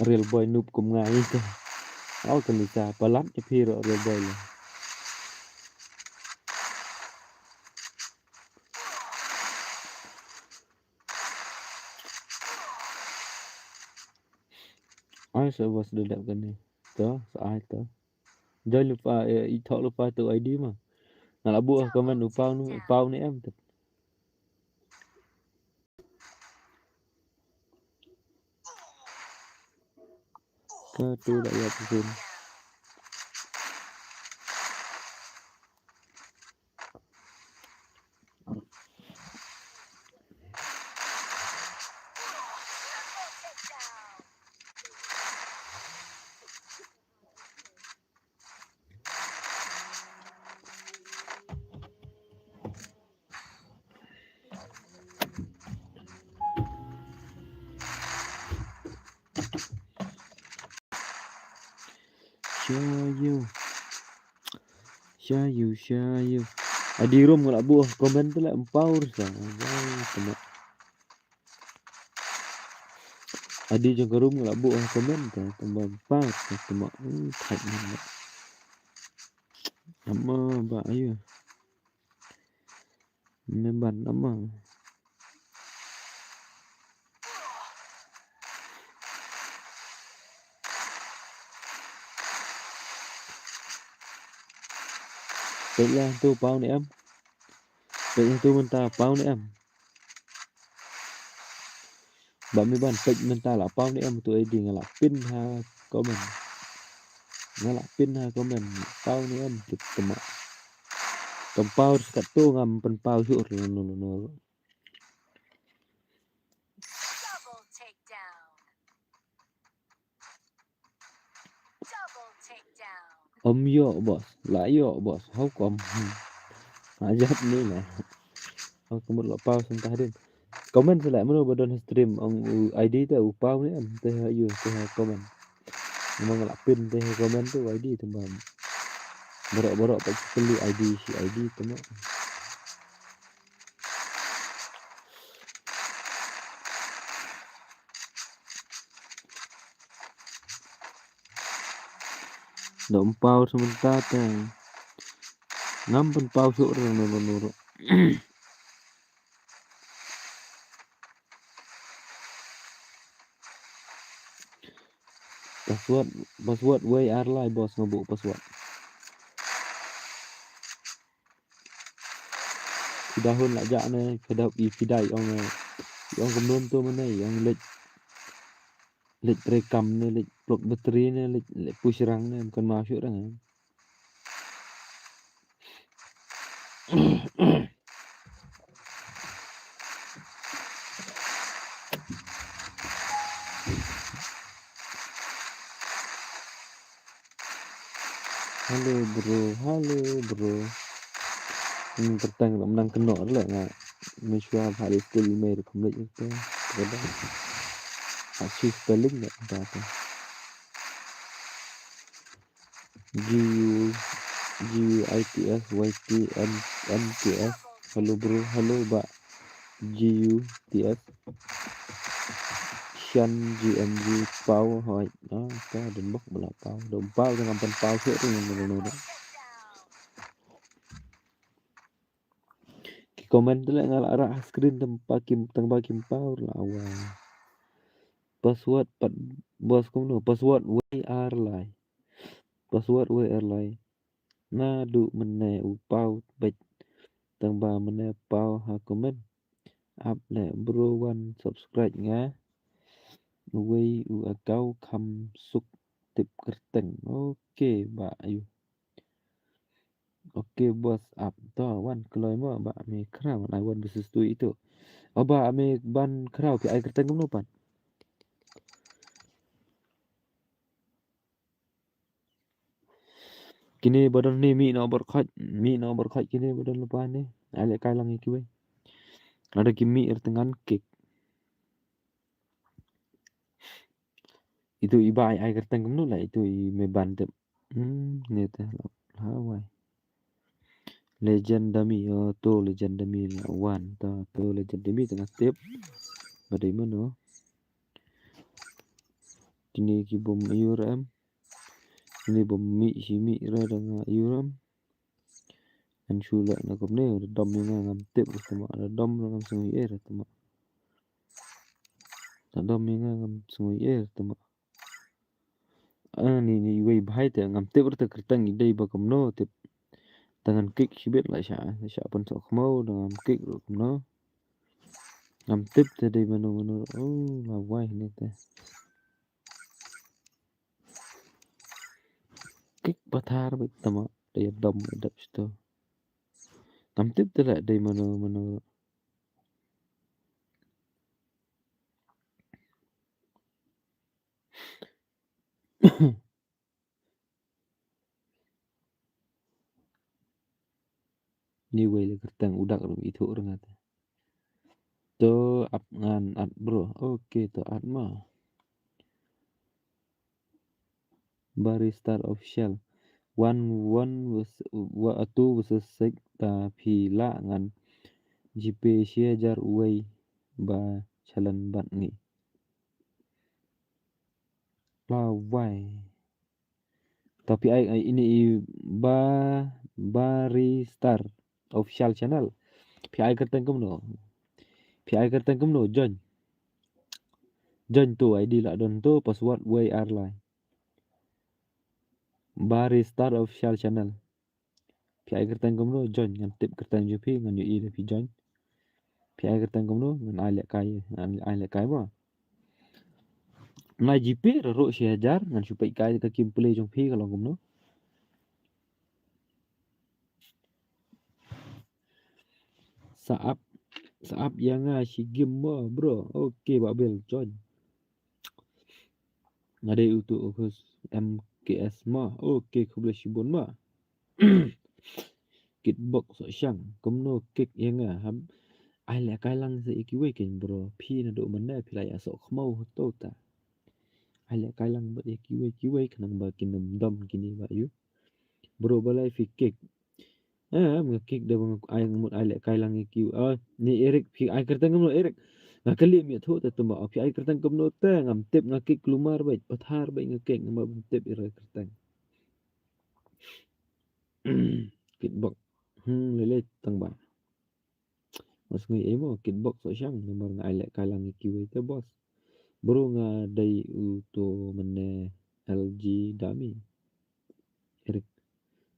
Real boy noob kum nga ïa ka. Aw ka Lisa palat ïa phi ruh Real boy la. Ai sa bas da dep kane. To sa ai to. Jai lypa, eh, i thok lypa tu I D ma. Nga la buh comment u Pau nu, u Pau ni em tu. Ka tu da ïa tu. Shayu. Shayu, shayu. Adi rum nga la buh comment tu la empower sa. Jai kena. Adi jong ka room nga la buh ha comment te, tang ba paw te, te ma, hmm, thait ni ma. Ama ba ayo. Ne ban ama. Peit la tu paw ne em. Peit la tu mynta paw ne em. Ba me ban peit mynta la paw ne em tu I D nga la pin ha comment. Nga la pin ha comment paw ne em tu tama. Kam paw skat tu ngam pynpaw shuh no no no. Double takedown. Double takedown. Om yo boss, la yo boss, how come? Hmm. Ajab ni na. How come la paw sentah din? Comment sila mano ba don stream ong u I D te u paw ni em te ha yo te ha comment. Memang la pin te ha comment tu I D tu bam. Borok-borok pa perlu I D si I D tu mo. Dok empaw sementara te. Ngam pynpaw suk rang nuru nuru. Password, password wei ar lai boss nga buh password. Phi dahun la jak ne, phi dah i phi dai ong ne. I ong kumno to mane, i ong lek. Lek trei kam ne, lek plug battery ne, lek, lek push rang ne, kan ma shu rang. Hello bro, hello bro. Hmm, kyrteng lam nang keno le nga. Mishwa bhari skill email complete itu. Ada. Asu spelling ne ada tu. G U, G U I T S, Y T M, M T S. Hello bro, hello ba. G U T S. Shan G M G paw hoi. Ah, ka don bok bala paw. Don paw dengan pan paw sik tu yang dulu dah. Ki comment tu lah ngalak rak screen tempat kim tang ba kim paw lah awal. Password pat bos kumno. Password W R lai. Password W R lai. Naduh mynne u paw beit tang ba mynne paw ha comment. Ap le bro wan subscribe nga. Uwei u akau kham suk tip kyrteng. Okay ba ayu. Okay boss ap to wan kloi mo ba me khraw ai wan bisis tu itu. O ba me ban khraw ki ai kyrteng kumno pat. Kine ba don ne mi no bor khot, mi no bor khot kine ba don lupa ne. Ale kai lang iki wei. Ada ki mi er tengan kik. Itu i ba ai ai kyrteng kumno lah itu i me ban tep. Hmm, ne te la wai. Legend Dummy, oh, to Legend Dummy la wan, to, to Legend Dummy tengah tip. Ba dei mano. Kini ki bom ayur em. Kini bom mi si mi ra dang ayur em. An shu la na kom ne, da dom ïa nga ngam tip ra tama, da dom ra ngam sngui eh ra tama. Da dom ïa nga ngam sngui eh ra tama. Ah, ni, ni wei bhai te ngam tip rta kyrteng i dei ba kumno tip. Tangan kick shibit la sha, la sha pun sok khmau, da ngam kick ru kumno. Ngam tip te dei mano mano. Oh, la wai ni te. Kick pathar ba tama, dei dom dap sto. Ngam tip te la dei mano mano. Ni wei le kyrteng u dak rum ithuh rngat. To ap ngan at bro. Okay, to at ma. Barista Official. One one wa atu wa sek ta phi la ngan. Jipe shi hajar uwei ba chalan bat ngi. Plawai. To phi ai, ai ini i ba Baristar official channel. Phi ai kyrteng kumno? Phi ai kyrteng kumno? Join. Join to I D lah don to password wei ar lai. Baristar official channel. Phi ai kyrteng kumno? Join, ngan tip kyrteng jong phi, ngan ïohi da phi join. Phi ai kyrteng kumno? Ngan ai lehkai, ngan ai lehkai ba. Nai G P ruh shi hajar, ngan shu peit kai ka kim play jong phi ka long kumno. Sa ap, sa ap ïa nga shi game mo, bro. Okay, Babel join. Nga dei utu u host M K S ma. Okay, khublei shibun ma. Kitbok Sohshang, kumno kick ïa nga? Hap ai lehkai lang sa ïa kiwei kein bro. Phi naduh mynne phi la ïa sohkhmaw hato ta? Ai lehkai lang bad ïa kiwei kiwei khnang ba kin ym dom kine ba ïa u. Bro, balei phi kick? Eh, nga kick da ba nga ai, nga mut ai lehkai lang ïa kiwei. Ah, ni Eric, phi ai kyrteng kumno Eric? Nga kylli mih thuh te tymba, oh, phi ai kyrteng kumno te? Ngam tip, nga kick kulmar beit, pathar beit nga kick, ngam tip ïa kyrteng. Kitbok. Hmm, lei lei tang ba. Mas ngi emo Kitbok Sohshang, namar nga ai lehkai lang ïa kiwei te boss. Bro, nga dei uto mynne L G Dummy. Eric.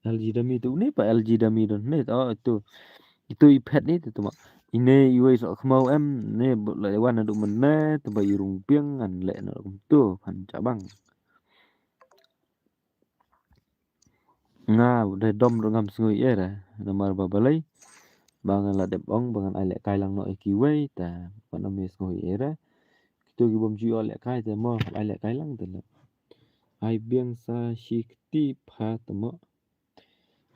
L G Dummy tu ne pa L G Dummy don ne. Oh, itu. Itu i phet ne tu ma. Ine iwei sohkhmaw em ne, la wan naduh mynne te ba i rung biang ngan leh na kum tu phan chabang. Nga dei dom ruh ngam sngew ïa re namar ba balei ba ngan la dep ong ba ngan ai lehkai lang noh ïa kiwei ta, ba ngan ym sngew ïa re. Kito ki bym ju ïoh lehkai te mo ai lehkai lang te la. Ai biang sa shi kti pha te mo.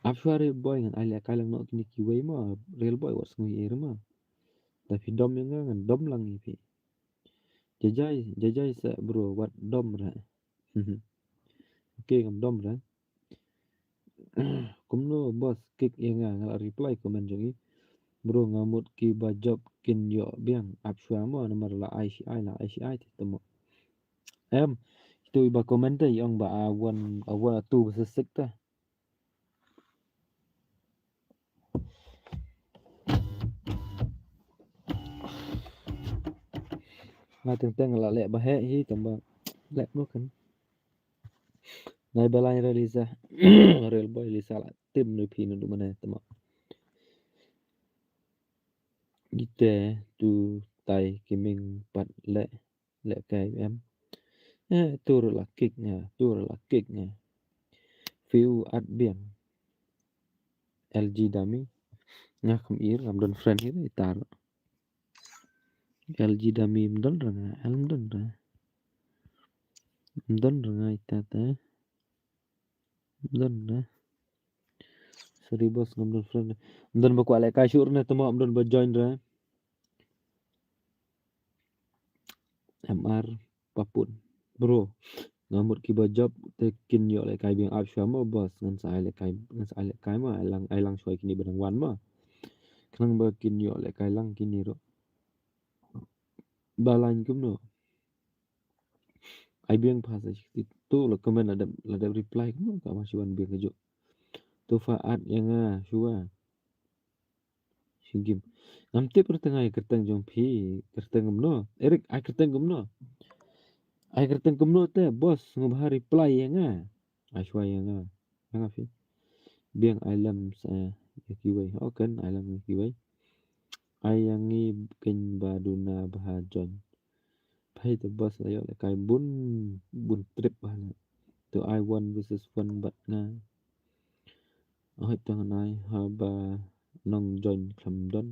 Ap shuwa Real Boy, ngan ai lehkai lang noh kine kiwei mo. Real Boy wat sngew ïa re mo. Ta phi dom ïa nga ngan dom lang ïa phi. Jajai, jajai sa bro, wat dom re. Okay, ngam dom re. Kumno boss kick ïa nga, nga la reply comment jong i. Bro, nga mut ki ba job kin ïoh biang, ap shuwa mo namar la ai shi ai, la ai shi ai te mo. Em, itu i ba comment te i ong ba a wan, a wan a tu ba sesek te. Nga teng teng la leh ba heh hi tang ba leh mo kan. Nai ba lai re Lisa. Real Boy Lisa la tim ne phi naduh mynne te mo. Ite tu tai ki ming pat leh. Lehkai em. Eh, tur la kick nga, tur la kick nga. Fiu at biang. L G Dummy. Nga kham ir, ngam don friend hi tar. L G Dummy mdon ra nga, el mdon ra. Mdon ra nga ita ta. Mdon ra. Sorry boss, ngam don friend. Mdon ba kwah lehkai shuh ne, temo mdon ba join ra. M R Papun. Bro, nga mut ki ba job te kin ïoh lehkai biang, ap shuwa mo boss, ngan sa ai lehkai, ngan sa ai lehkai ma, ai lang, ai lang shuwa kine ba dang wan ma. Khnang ba kin ïoh lehkai lang kine ruh. Ba line kumno? Ai biang pha sa shi kti. Tu la comment la dep, la dep reply kumno ka ma shi wan biang kajuh. Tu pha add ïa nga shuwa. Shi game. Ngam tip kyrteng, ai kyrteng jong phi, kyrteng kumno? Eric, ai kyrteng kumno? Ai kyrteng kumno te boss, ngam bha reply ïa nga. Ai shuwa ïa nga. Nga phi. Biang ai lem sa ïa kiwei. Oh kan, ai lem ïa kiwei. Ai ïa ngi keiñ ba duna bha join. Phai te boss la ïoh lehkai bun, bun trip bha na. Tu ai one versus one bad nga. Hoi tang nai haba nong join khlem don.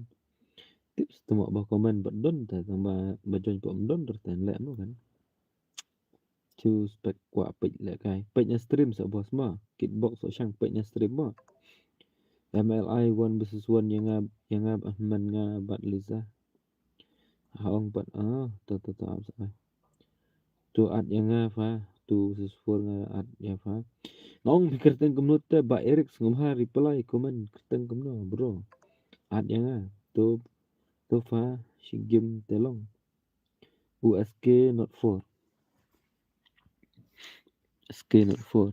Tips temo ba comment bad don te tang ba, ba join pom don ter ten leh mo kan. Chu spek kwah peit lehkai. Peit na stream sa boss mo. Kitbox so shang peit na stream mo. M L I one versus one ïa nga, ïa nga, ah, man nga bad Lisa. Ha ong pat, ah, to, to, to, ap sa ai. Tu add ïa nga pha, tu versus four nga add ïa pha. Nga ong phi kyrteng kumno te ba Eric sngewbha reply comment kyrteng kumno bro. Add ïa nga. Tu, tu pha shi game te long. U S K not four. S K not four.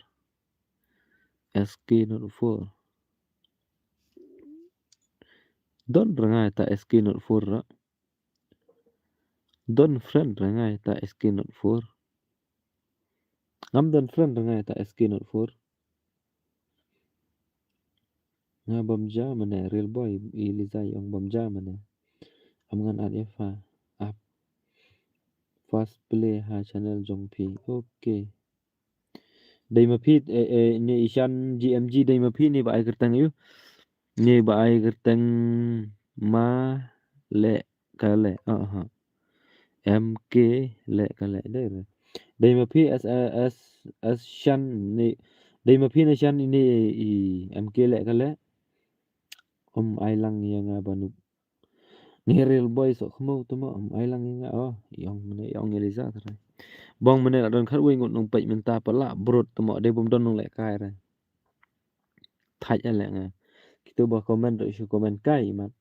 S K not four. Don ra nga ïa ta S K not four ra. Don friend ra nga ïa ta S K not four. Ngam don friend ra nga ïa ta S K not four. Nga bam ja mane, Real Boy, i Liza i ong bam ja mane. Am ngan add ïa pha. Ap. First play ha channel jong phi. Okay. Dei ma phi, eh, eh, ne i Shan G M G dei ma phi ne ba ai kyrteng ïa u. Ne ba ai kyrteng ma le ka le. Ah, ha. M K le ka le. Dei re. Dei ma phi as, as, as Shan ne. Dei ma phi ne Shan ne i M K le ka le. Um ai lang ïa nga ba nu. Ngi Real Boy soh khmo tu mo, um ai lang ïa nga. Oh, i ong mane, i ong ïa Liza trai. Bong mane la don khatwei ngut nong peit mynta pala brut tu mo, dei bym don nong lehkai re. Thait ïa leh nga. Kitu ba comment ruh shu comment kai mat.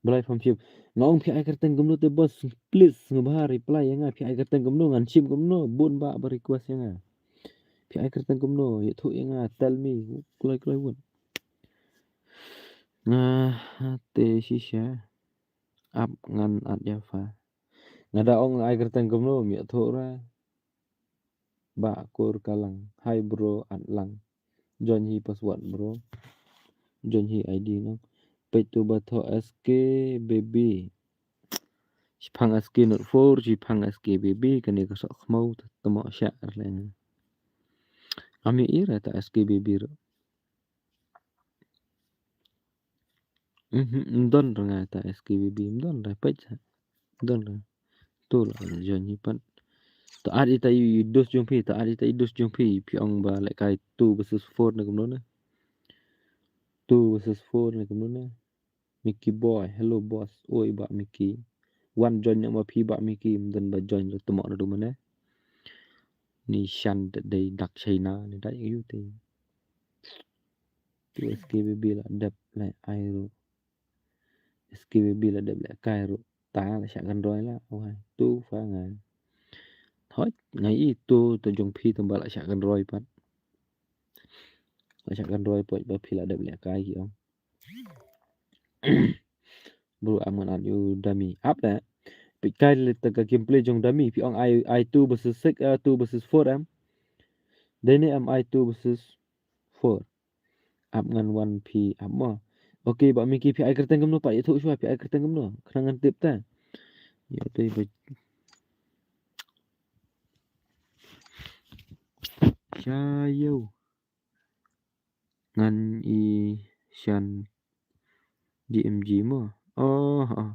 Blai pham shim. Nga ong phi ai kyrteng kumno te boss, please nga bha reply ïa nga, phi ai kyrteng kumno, ngan shim kumno, bun ba ba request ïa nga. Phi ai kyrteng kumno, ïathuh ïa nga, tell me, kloi kloi bun. Nga te shisha. Ap ngan add ïa pha. Nga da ong ai kyrteng kumno, ym ïathuh ra. Ba kur ka lang. Hi bro, add lang. Join hi password bro. Join hi I D no. Peit tu ba thoh S K baby. Shiphang S K not four, shiphang S K baby, kane ka soh khmo, ta mo sha arleng. Ami ira ta S K baby ro. Mhm, ym don ra nga ta S K baby, ym don ra peit sa. Ym don ra. Tu la join hi pat. To add ita i dos jong phi, to add ita i dos jong phi, phi ong ba lehkai two versus four ne kumno ne. Two versus four ne kumno ne. Mickey Boy, hello boss. Oi ba Mickey. Wan join ïa ma phi ba Mickey, ym don ba join lo tmok na du mane. Ni Shan dei dak China ni dai yu te. Tu S K baby la dep lehkai ru. S K baby la dep lehkai ru. Ta la shah kan roi la. Wai, tu fa nga. Hoi, ngai i tu, tu jong phi tu ba la shah kan roi pat. La shah kan roi pat ba phi la dep lehkai ki ong. Bro, am ngan add ïa u Dummy. Ap da. Peit kai le ta ka gameplay jong Dummy. Phi ong ai, ai two versus six, eh, two versus four em. Dei ne em ai two versus four. Ap ngan wan phi ap mo. Okay, ba Mickey phi ai kyrteng kumno pat ïathuh shuwa phi ai kyrteng kumno. Khnang ngan tip ta. Ïa dei ba. Sha ïew. Ngan i Shan G M G mo. Oh, oh.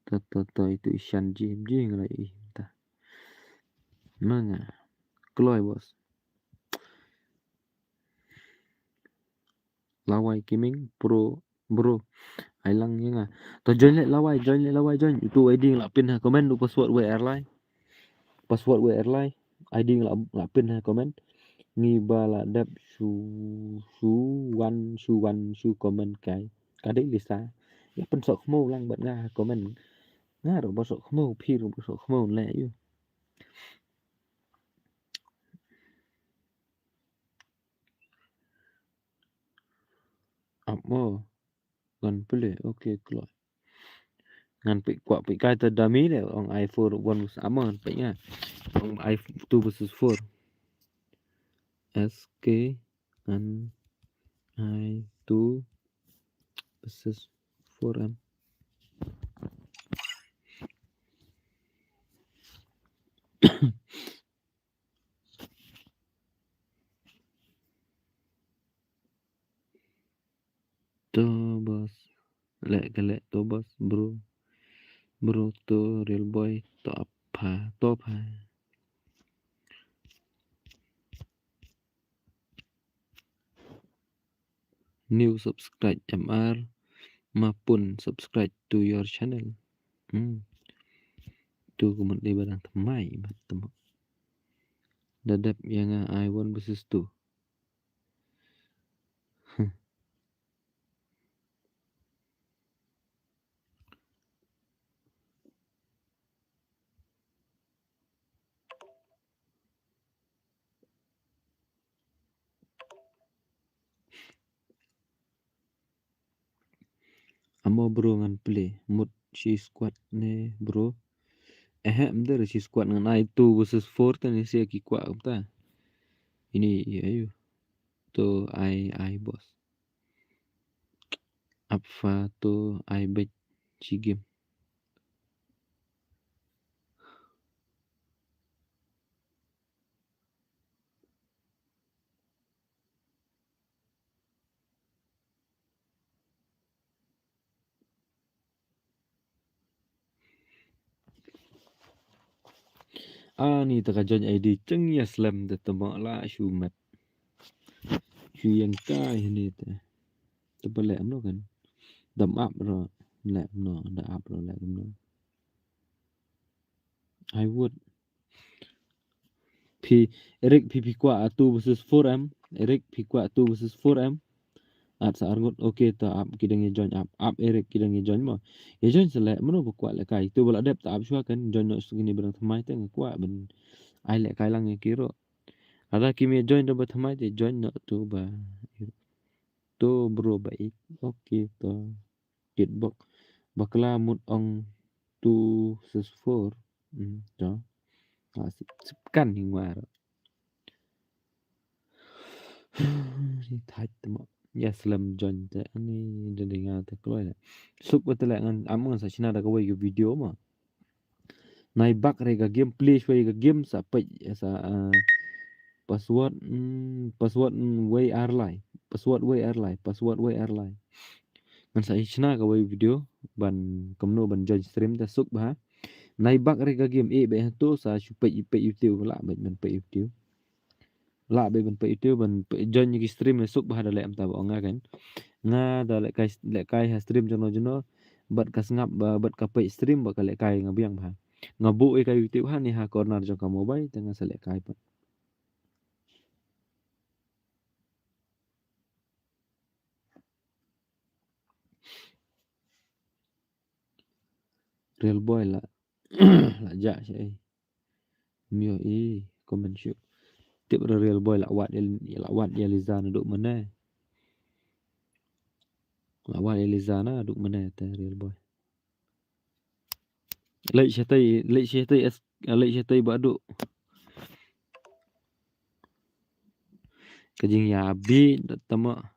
To, to, to, itu i Shan G M G nga la i ta. Manga. Kloi boss. Lawai Gaming Pro. Bro, ai lang ïa nga. To join leh Lawai, join leh Lawai, join. Utu I D nga la pin ha comment, u password wei ar lai. Password wei ar lai. I D nga la, la pin ha comment. Ngi ba la dep shu, shu wan, shu wan, shu comment kai. Ka dei Lisa. Ïa pynsoh khmo lang bad nga ha comment. Nga ruh ba soh khmo, phi ruh ba soh khmo leh ïa u. Ap mo. Ngan pule, okay, kloi. Ngan peit kwah peit kai ta Dummy le, ong ai four one versus ap mo, ngan peit nga. Ong ai two versus four. S K ngan ai two versus four em. To boss. Leh ka leh to boss, bro. Bro to Real Boy to ap pha, to pha. New subscribe M R, ma pun subscribe to your channel. Hmm. Tu ka mut dei ba dang thymmai ba tymok. Da dep ïa nga ai one versus two. Huh. Amo bro ngan play. Mut shi squad ne bro. Eh, em der shi squad ngan ai two versus four te ne sia ki kwah kumta. Ini, ayo. To ai, ai boss. Apfa to ai bet shi game. Ani ta ka join I D cheng ya slem de tama la shu met. Shu yang kai ni te. Te ba leh mno kan. Dam ap ro leh mno, da ap ro leh mno. I would. Phi, Eric, phi, phi kwah two versus four em. Eric, phi kwah two versus four em. At sa arngut, okay, ta ap ki dang ya join ap. Ap Eric ki dang ya join mo. Ya join sa leh, mano ba kwah leh kai. Tu ba la dep ta ap shwa kan, join noh sukini ba dang thymmai te nga kwah ban ai leh kai lang ya ki ro. Ada ki me join da ba thymmai te join noh tu ba. Tu bro ba ik. Okay, to. Kitbok. Bakla mut ong two versus four. Hmm, to. Ah, sip, sip kan hing war. Ni thait te mo. Ya slem join te. Ani da dei nga te kloi le. Suk ba te le ngan am ngan sa shna da kawei ka video mo. Nai bak re ka game, play shwai ka game sa peit sa, ah, password, hmm, password, hmm, wei ar lai. Password wei ar lai. Password wei ar lai. Ngan sa shna kawei video ban kumno ban join stream te suk ba. Nai bak re ka game e be ha to sa shu peit, peit YouTube la ba ban peit YouTube. La be ban peit YouTube ban peit join ki stream ne suk ba da leh am ta ba ong nga kan. Nga da leh kai, leh kai ha stream jong no jong no. Bad ka sngap ba, bad ka peit stream ba ka leh kai nga biang ba. Nga buh ïa ka YouTube ha ni ha corner jong ka mobile te nga sa leh kai pat. Real boy la, la jah sha ei. Myo i comment shu. Tip re real boy la wad ïa, la wad ïa Liza na duk mane. La wad ïa Liza na duk mane te real boy. Leit shatei, leit shatei es, leit shatei ba duk. Ka jingïabi da tama.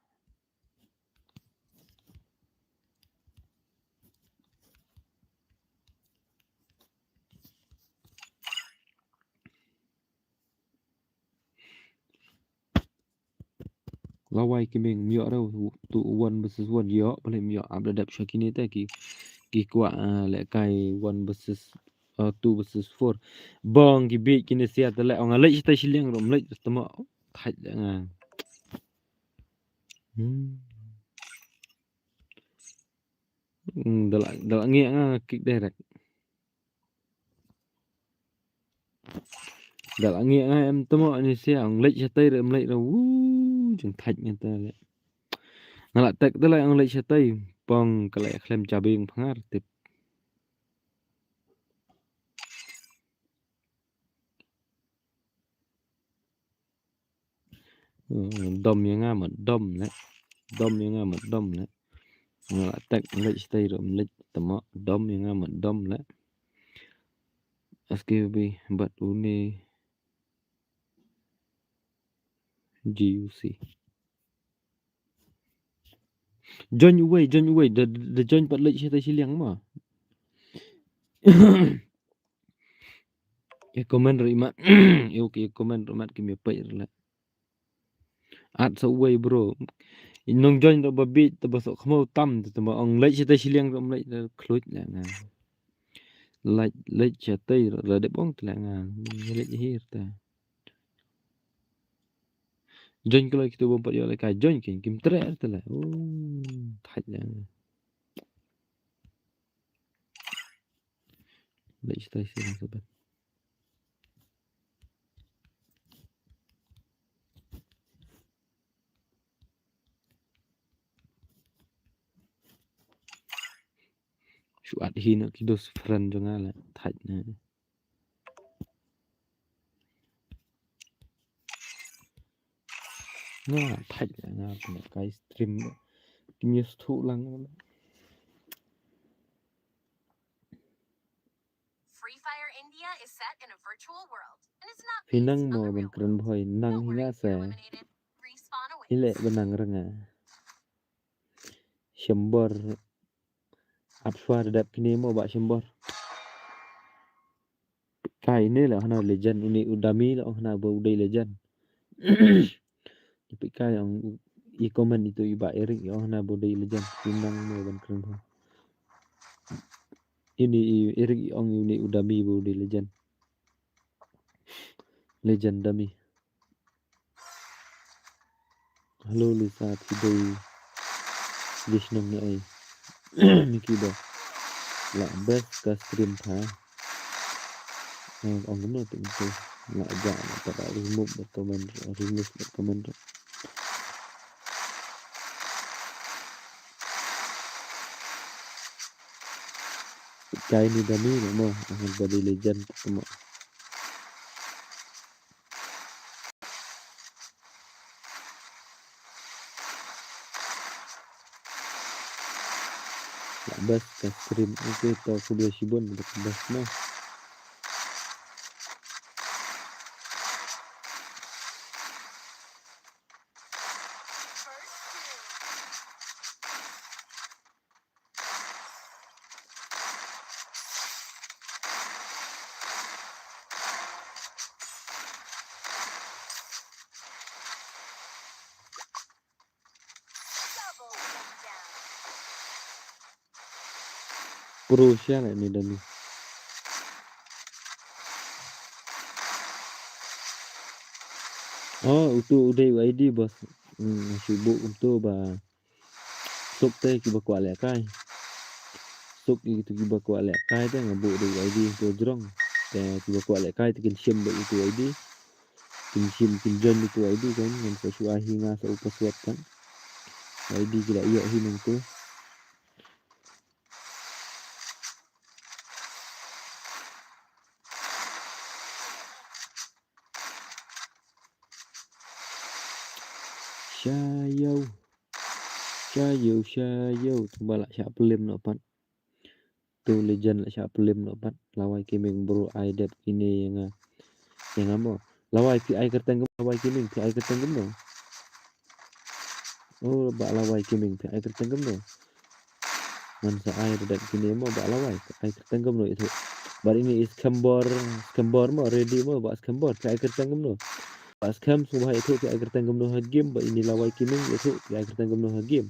Lawai ki meng myo rew tu one versus one yo, bale myo ap da dep sha kine te ki, ki kwah, ah, leh kai one versus, ah, two versus four. Bong ki bit kine sia te leh ong leh shatei shiliang rom leh tama thait leh nga. Hmm. Hmm, da la, da la ngi nga kick direct. Da la ngi nga em tama ni sia ong leh shatei re em leh re wu jeng thait ngi te leh. Nga la tek te leh ong leh shatei pong ka leh khlem jabi ong phangar tip. Hmm, dom ïa nga ma dom leh. Dom ïa nga ma dom leh. Nga la tek leh shatei rom leh tama dom ïa nga ma dom leh. S K B bad une G U C. Join uwei, join uwei, da, da join pat leh shatei shiliang ma. Ïa comment ruh imat. Ïa comment ruh imat kim ïa peit ruh leh. At sa uwei bro. Nong join ruh ba bit te ba sok khmo tam te ba ong leh shatei shiliang ruh leh khluit leh nga. Leh, leh shatei ruh la dep ong te leh nga. Leh hir te. Join kloi kitu bym pat ïoh leh kai join kin kim treh te leh. Oh, thait leh. Leh shatei shatei sabat. Shu at hi na ki dos friend jong nga leh thait na. Nga thait nga pynleh kai stream. Ki news thu lang. Free Fire India is set in a virtual world, and it's not Phi nang mo ban kren bhoi, nang hi nga se. Eliminate it. Respawn away. Ile ba nang ranga. Shembor. Ap shwa da dep kine mo ba shembor. Kai ne la hana legend, uni u dummy la hana ba u dei legend. Phi kai ong i comment itu i ba Eric i ong hana ba u dei legend. Phi nang mo ban kren bhoi. Ini i Eric i ong uni u dummy ba u dei legend. Legend dummy. Hello Lisa, phi dei dei shnong na ei? Miki ba la best ka stream tha. Ong kumno tu tu la ja na ta remove bad comment, remove bad comment. Kai ni dummy mo, ang ba dei legend mo. La best ka stream, okay to khublei shibun ba ka best mo. Pro sha la ni dani. Oh, utu u dei u I D boss. Hmm, shu buh kumtu ba. Suk te kiba kwah lehkai. Suk ïa kitu kiba kwah lehkai te nga buh da u I D to jrong. Te kiba kwah lehkai te kin shim da itu I D. Kin shim kin join itu I D kan, ngan sa shu ai hi nga sa u password kan. I D ki la ïoh hi nangtu. Shayo. Shayo, shayo. Tang ba la shah plim noh pat. Tu legend la shah plim noh pat. Lawai Kiming bro, ai dep kine ïa nga. Ïa nga mo. Lawai phi ai kyrteng kumno, Lawai Kiming phi ai kyrteng kumno? Oh, Bah Lawai Kiming phi ai kyrteng kumno? Ngan sa ai da dep kine mo, Bah Lawai, ai kyrteng kumno ïathuh? Bad ini i Skembor, Skembor mo, ready mo, Bah Skembor, phi ai kyrteng kumno? Bah Skem, sngewbha ïathuh phi ai kyrteng kumno ha game, bad ini Lawai Kiming ïathuh phi ai kyrteng kumno ha game.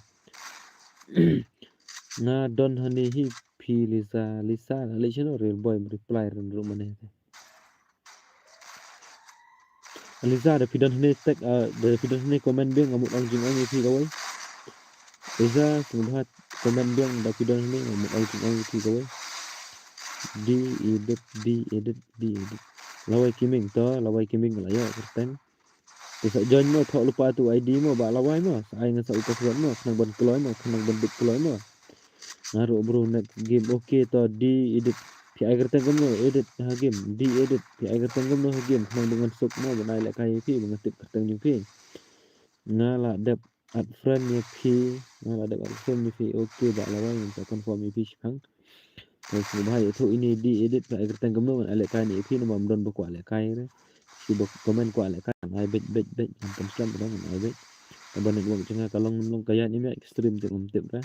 Nga don hangne hi phi Lisa, Lisa, la leh shano real boy, reply ren ruh mane te. Lisa, da phi don hangne tag, ah, da phi don hangne comment biang, nga mut ong jingong ïa phi kawei. Lisa, sngewbha comment biang, da phi don hangne, nga mut ong jingong ïa phi kawei. D edit, D edit, D edit. Lawai Kiming to, Lawai Kiming la ïoh kyrteng. Te sa join mo, thoh lypa tu I D mo, Bah Lawai mo. Sa ai ngan sa u password mo, khnang ban kloi mo, khnang ban dep kloi mo. Nga ruh bro, next game. Okay to, D edit. Phi ai kyrteng kumno edit ha game? D edit. Phi ai kyrteng kumno ha game? Khnang ba ngan suk mo ban ai lehkai ïa phi, ba ngan tip kyrteng jong phi. Nga la dep add friend ïa phi. Nga la dep add friend ïa phi. Okay, Bah Lawai, ngan sa confirm ïa phi shipang. Te sngewbha ïathuh ini D edit, phi ai kyrteng kumno, ngan ai lehkai ïa phi, namar ym don ba kwah lehkai re. Shu ba comment kwah lehkai, ngan ai beit beit beit, ngan pynslem, ngan ai beit. Haba network jong nga ka long, long ka ïaid ne em ïa ka stream te ngam tip re.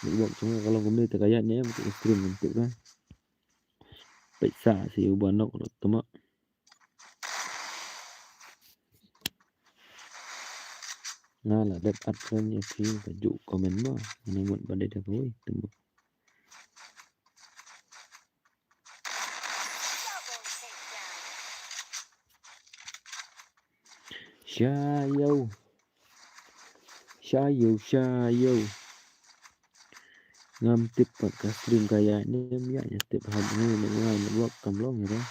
Network jong nga ka long kumne te ka ïaid ne em, te ka stream ngam tip re. Peit sa si uba nok rot tama. Nga la dep add friend ïa phi, ka juh comment mo. Nga mut ba dei da kawei tama. Shayo. Shayo, shayo. Ngam tip pat ka stream ka ïaid ne em ïaid, ïa tip hap ngi ne ngai network kam long ïa.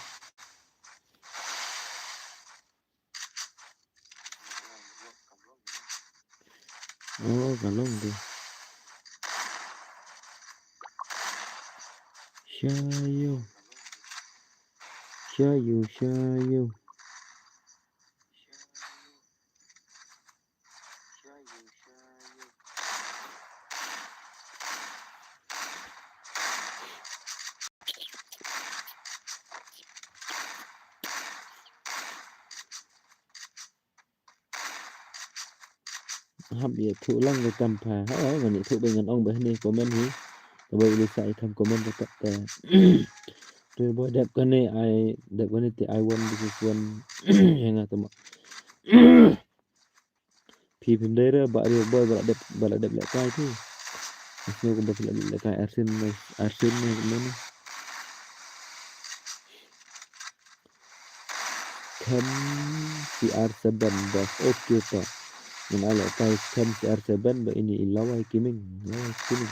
Oh, ka long de. Shayo. Shayo, shayo. Hap ïathuh lang ka kam pha. Ha, ngan ïathuh ba ngan ong ba hynne comment hi. Kaba ïa sa i kam comment ba pat te. Tu ba dep kane ai, dep kane te ai one versus one. Ïa nga te ma. Phi phim dei re ba ri boy ba la dep, ba la dep lehkai phi. Sngewbha ba phi la dep lehkai arsin, arsin ne kumne. Scam C R seven boss. Okay to. Ngan ai lehkai scam C R seven ba ini i Lawai Kiming. Lawai Kiming.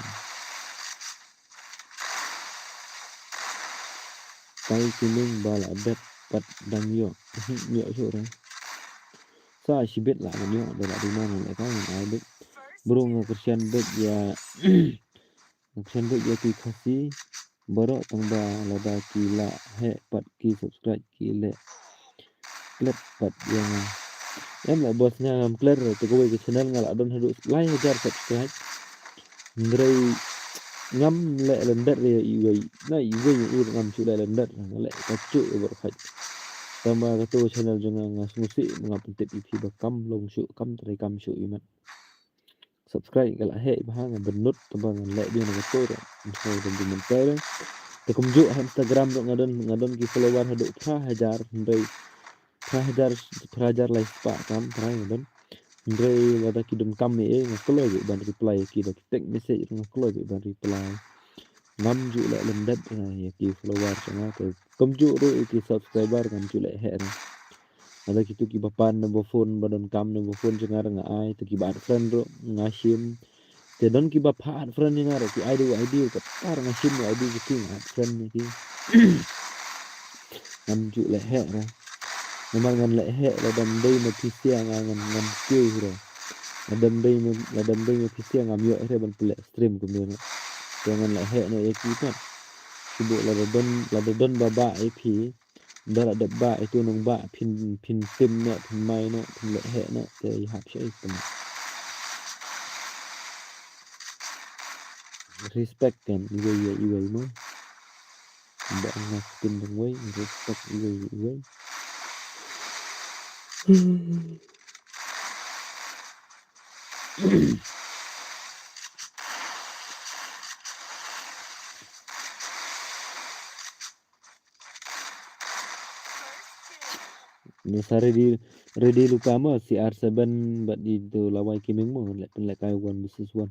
Kai Kiming ba la dep pat dang ïoh. Ïoh shuh re. Sa shibit la ngan ïoh da la dei ma ngan lehkai ngan ai bit. Bro nga kyrshan bit ïa. Kyrshan bit ïa ki Khasi baroh tang ba lada ki la heh pat ki subscribe ki leh klet pat ïa nga. Em la boss nga ngam klet te kawei ka channel nga la don haduh lai hajar subscribe. Hynrei ngam leh lyndet re iwei na iwei ïa i ngam shu leh lyndet nga leh ka shu ïa baroh khat. Tang ba kato ka channel jong nga nga sngewsih nga pyntip ïa phi ba kam long shu kam trei kam shu i mat. Subscribe ka la heh bha nga bynnud tang ba ngan leh biang na kato re. Ngan sa don jingmyntoi re. Te kumjuh ha Instagram ruh nga don, nga don ki follower haduh phra hajar hynrei phra hajar, phra hajar lai spah kam phra nga don. Hynrei lada ki don kam ïa nga kloi beit ban reply ïa ki, da ki text message nga kloi beit ban reply. Ngam ju leh lyndet ïa ki follower jong nga te kumjuh ruh ïa ki subscriber ngam ju leh heh re. Ada kitu kiba pan na ba phone ba don kam na ba phone jong nga nga ai, te kiba add friend ruh nga shim. Te don kiba pha add friend jong nga ruh ki ai da u I D u katta nga shim u I D jong ki nga add friend jong ki. Ngam ju leh heh re. Namar ngan leh heh lada ym dei ma phi sia nga ngan ngam kiew hi re. Lada ym dei ma, lada ym dei ma phi sia ngam ïoh re ban pynleh stream kumne. Te ngan leh heh noh ïa ki pat. Shu buh lada don, lada don ba bah ïa phi. Ba la dep bah ïa tu nong bah phin, phin tim noh, phin mai noh, phin leh heh noh, te i hap sha i pynleh. Respect kan iwei ïa iwei mo. Ba nga skin dang wei, respect iwei ïa iwei. Nasa ready, ready luka mo C R seven bad i tu Lawai Kiming mo, leh pynlehkai one versus one.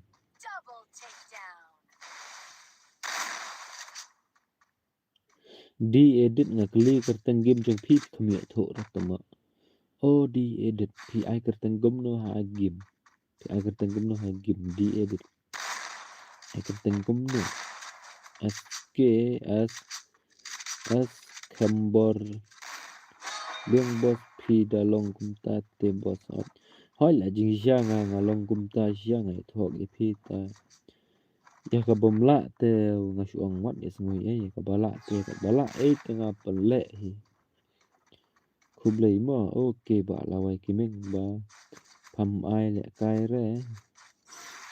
D Edit nga kylli kyrteng game jong phi kham ïathuh re tama. O D Edit phi ai kyrteng kumno ha game. Phi ai kyrteng kumno ha game D Edit. Ai kyrteng kumno. S K S S Khambor. Biang boss phi da long kumta te boss ot. Hoi la jingshang nga nga long kumta shang nga ïathuh ïa phi ta. Ïa ka bym lah te nga shu ong wat ïa sngew ïa ka ba lah te ka ba lah ei te nga pynleh hi. Khublei mo, okay ba Lawai Kiming ba pham ai lehkai re.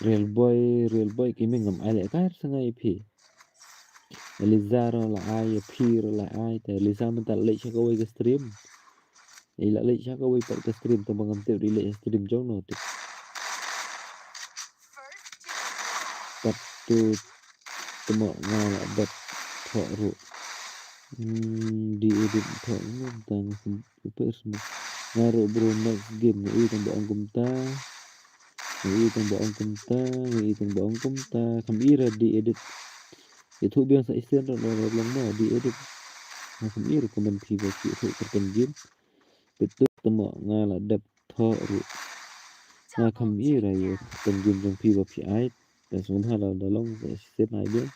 Real boy, real boy Kiming ngam ai lehkai re sa ngai phi. Eliza ro la ai, ïa phi ro la ai, te Eliza mynta leit sha kawei ka stream. Ila leit sha kawei pat ka stream, tang ba ngam tip ri leit sha stream jong no tip. Pat tu tama nga la dep thoh ruh. Hmm, D Edit thoh ruh tang kumper semua. Nga ruh bro next game nga i tang ba ong kumta. Nga i tang ba ong kumta, nga i tang ba ong kumta. Kham i ra D Edit. Ïathuh biang sa isen ruh na long ma D Edit. Nga kham i ra comment phi ba phi ïathuh kyrteng game. Phi tu tama nga la dep thoh ruh. Nga kham i ra ïa kyrteng game jong phi ba phi ai. Te sngewbha la da long sa isen ai biang.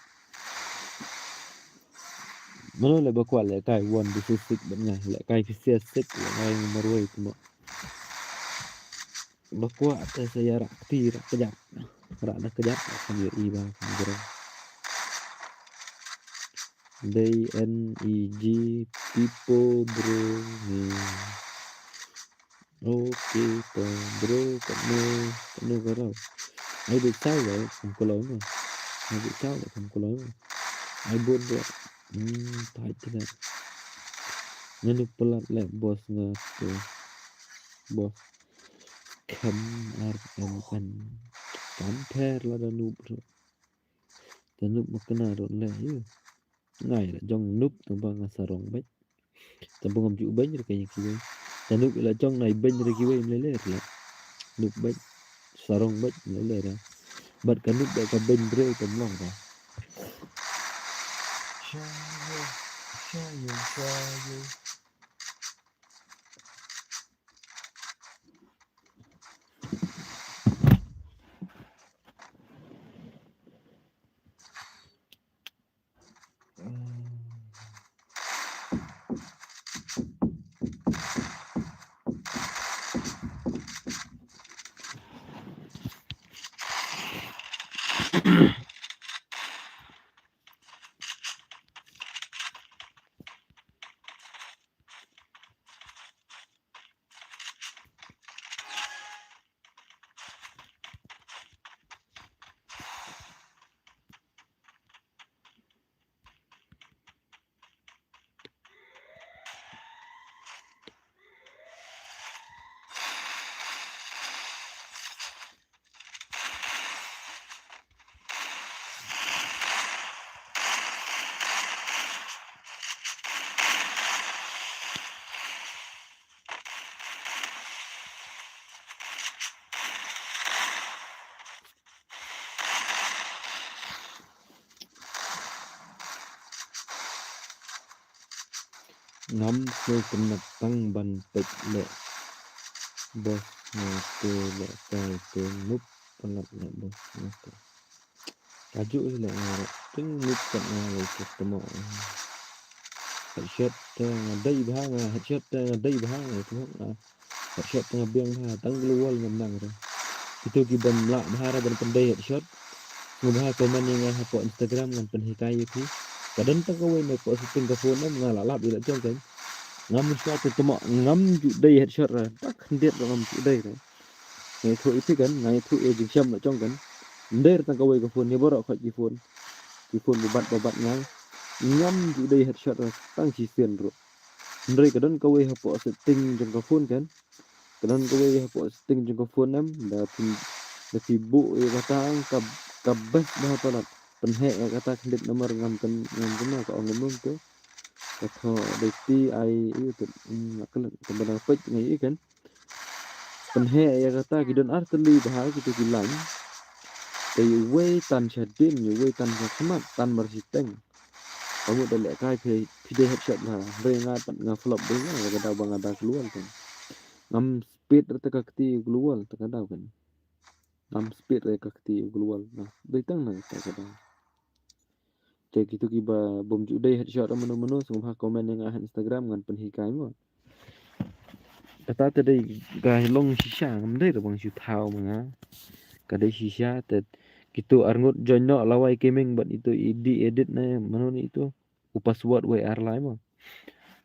Mano le ba kwah lehkai one versus six bad nga lehkai phi sia six lehkai marwei tama. Ba kwah te sa ïa rak kti rak kjat. Rak da kjat kham ïohi ba kham jrong. Dei N E G Pipo bro ngi. Okay to bro katno katno ka raw. Ai dei saw ba kham kloi ma. Ai dei saw ba kham kloi ma. Ai bun ba. Hmm, tai tina. Nganu pelat leh boss nga tu. Boss. Kham ar em kan. Kan pher la da nup ro. Da nup ma kena ro le yu. Ngai la jong nup tang ba nga sarong bek. Tang ba ngam ju beng re ka ïa kiwei. Da nup la jong nai beng re kiwei mlele re la. Nup bek. Sarong bek mlele re. Bad ka nup bek ka beng breu ka mlong re. Shayo, shayo, shayo. Ngam sngewtynnat tang ban peit leh. Boss nga te leh kai te nup palat leh boss nga te. Ka ju leh nga leh ting nup pat nga leh te temo. Headshot te nga dei bha nga, headshot te nga dei bha nga, temo nga. Headshot te nga biang bha, tang global ngam nang re. Kito ki bym lah bha re ban pyndei headshot. Sngewbha comment ïa nga hapoh Instagram ngan pynhikai ïa phi. Ka don tang kawei ne hapoh setting ka phone em nga lah lap ïa la jong kan. Ngam sngewbha tu temo ngam ju dei headshot re. Tak khyndiat re ngam ju dei re. Nga ïathuh ïa phi kan, nga ïathuh ïa jingshem la jong kan. Ym dei re tang kawei ka phone ne baroh khoit ki phone. Ki phone ba bat ba bat nga. Ngam ju dei headshot re tang shisien ruh. Hynrei ka don kawei hapoh setting jong ka phone kan. Ka don kawei hapoh setting jong ka phone em, da phi, da phi buh ïa kata ka, ka best bha palat. Pynheh ïa kata khyndiat namar ngam kyn, ngam kynmaw ka ong kumno to. Ka thoh dei ti ai ïa to, mm, nga klet, tang ba nga peit nga ïa kan. Pynheh ïa kata ki don ar tylli bha kito ki line. Te ïa uwei tan shadien, ïa uwei tan shakhmat, tan marshiteng. Ka mut da lehkai phi, phi dei headshot bha. Hynrei nga pat nga flop dei nga, ïa ka daw ba nga da global kan. Ngam speed re te ka kti global te ka daw kan. Ngam speed re ka kti global. Nah, dei tang na te ka daw. Te kito kiba bym ju dei headshot re mano mano, sngewbha comment ïa nga ha Instagram ngan pynhikai mo. Kata te dei ka long shisha, ngam dei re bang shu thaw ma nga. Ka dei shisha te kito arngut join noh Lawai Gaming bad ito i di edit ne mano ne ito. U password wei ar lai mo.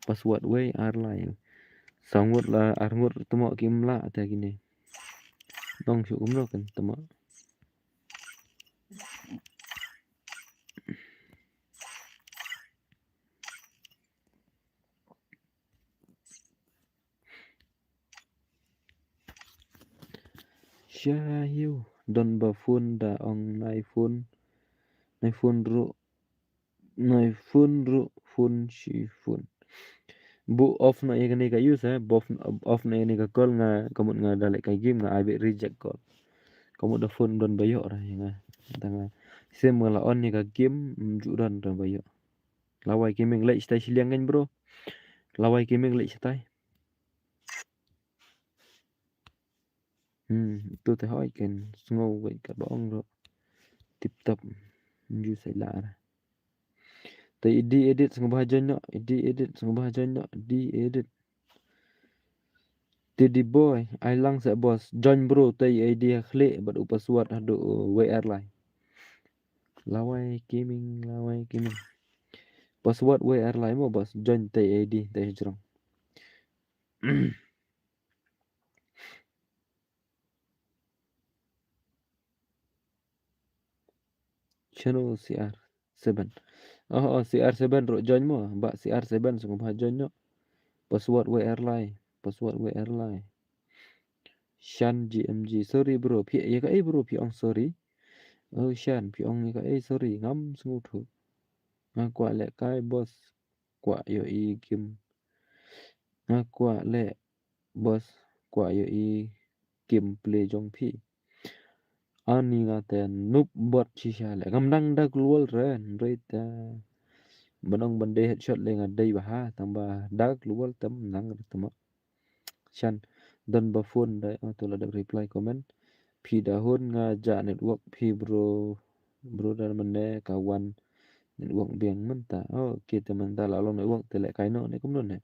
Password wei ar lai. Saw ngut la arngut temo kim lah te kine. Nong shu kumno kan temo. Sha hiu don ba phone da ong nai phone. Nai phone ruh. Nai phone ruh phone shi phone. Bu off na ïa kane ka use eh. Bu off, off na ïa kane ka call nga ka mut nga da leh ka game nga ai beit reject call. Ka mut da phone don ba ïoh ra ïa nga. Da nga sim nga la on ïa ka game, mm, ju don don ba ïoh. Lawai Gaming leh shatai shiliang kan bro. Lawai Gaming leh shatai. Hmm, tu te hoi kan sngew wei ka bong ro. Tip top. Ju sai lar. Te i di edit sngewbha join noh, i di edit sngewbha join noh, i di edit. Te di boy, ai lang sa boss, join bro, te i di ha khlieh bad u password haduh wei ar lai. Lawai Gaming, Lawai Gaming. Password wei ar lai mo boss, join te i di te jrong. Channel C R seven. Oh, oh, C R seven ruh join mo. Ba C R seven sngewbha join noh. Password wei ar lai. Password wei ar lai. Shan G M G. Sorry bro, phi ïa kaei bro phi ong sorry? Oh Shan, phi ong ïa kaei sorry? Ngam sngewthuh. Nga kwah lehkai boss, kwah ïohi game. Nga kwah leh boss, kwah ïohi game play jong phi. Ani nga te noob bot shisha leh. Ngam nang Dark World re, hynrei te ban ong ban dei headshot leh nga dei bha, tang ba Dark World te ym nang re te mo. Shan, don ba phone dei, oh, to la dep reply comment. Phi da hun nga jah network phi bro, bro da mane ka wan network biang mynta. Oh, okay, te mynta la long network te lehkai noh ne kumno ne.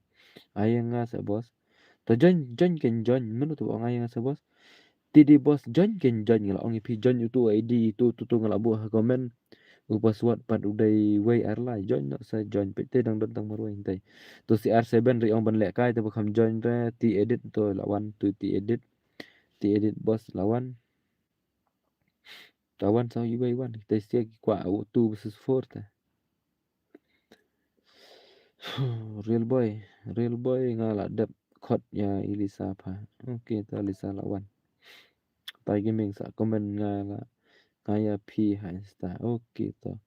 Ai ïa nga sa boss. To join, join ken join, mano to ong ai ïa nga sa boss. Te dei boss join ken join, nga la ong ïa phi join uto I D, uto, uto, uto nga la buh ha comment. U password pat u dei wei ar lai, join noh sa join, peit te dang don tang marwei hynrei. To C R seven ri ong ban lehkai te ba kham join re, T edit to la wan, to T edit. T edit boss la wan. La wan sa iwei wan, te sia ki kwah u two versus four te. Real boy, real boy nga la dep khot ïa i Lisa pha. Okay, to Lisa la wan. Tai Gaming sa comment nga la, nga ïa phi ha Insta. Okay to.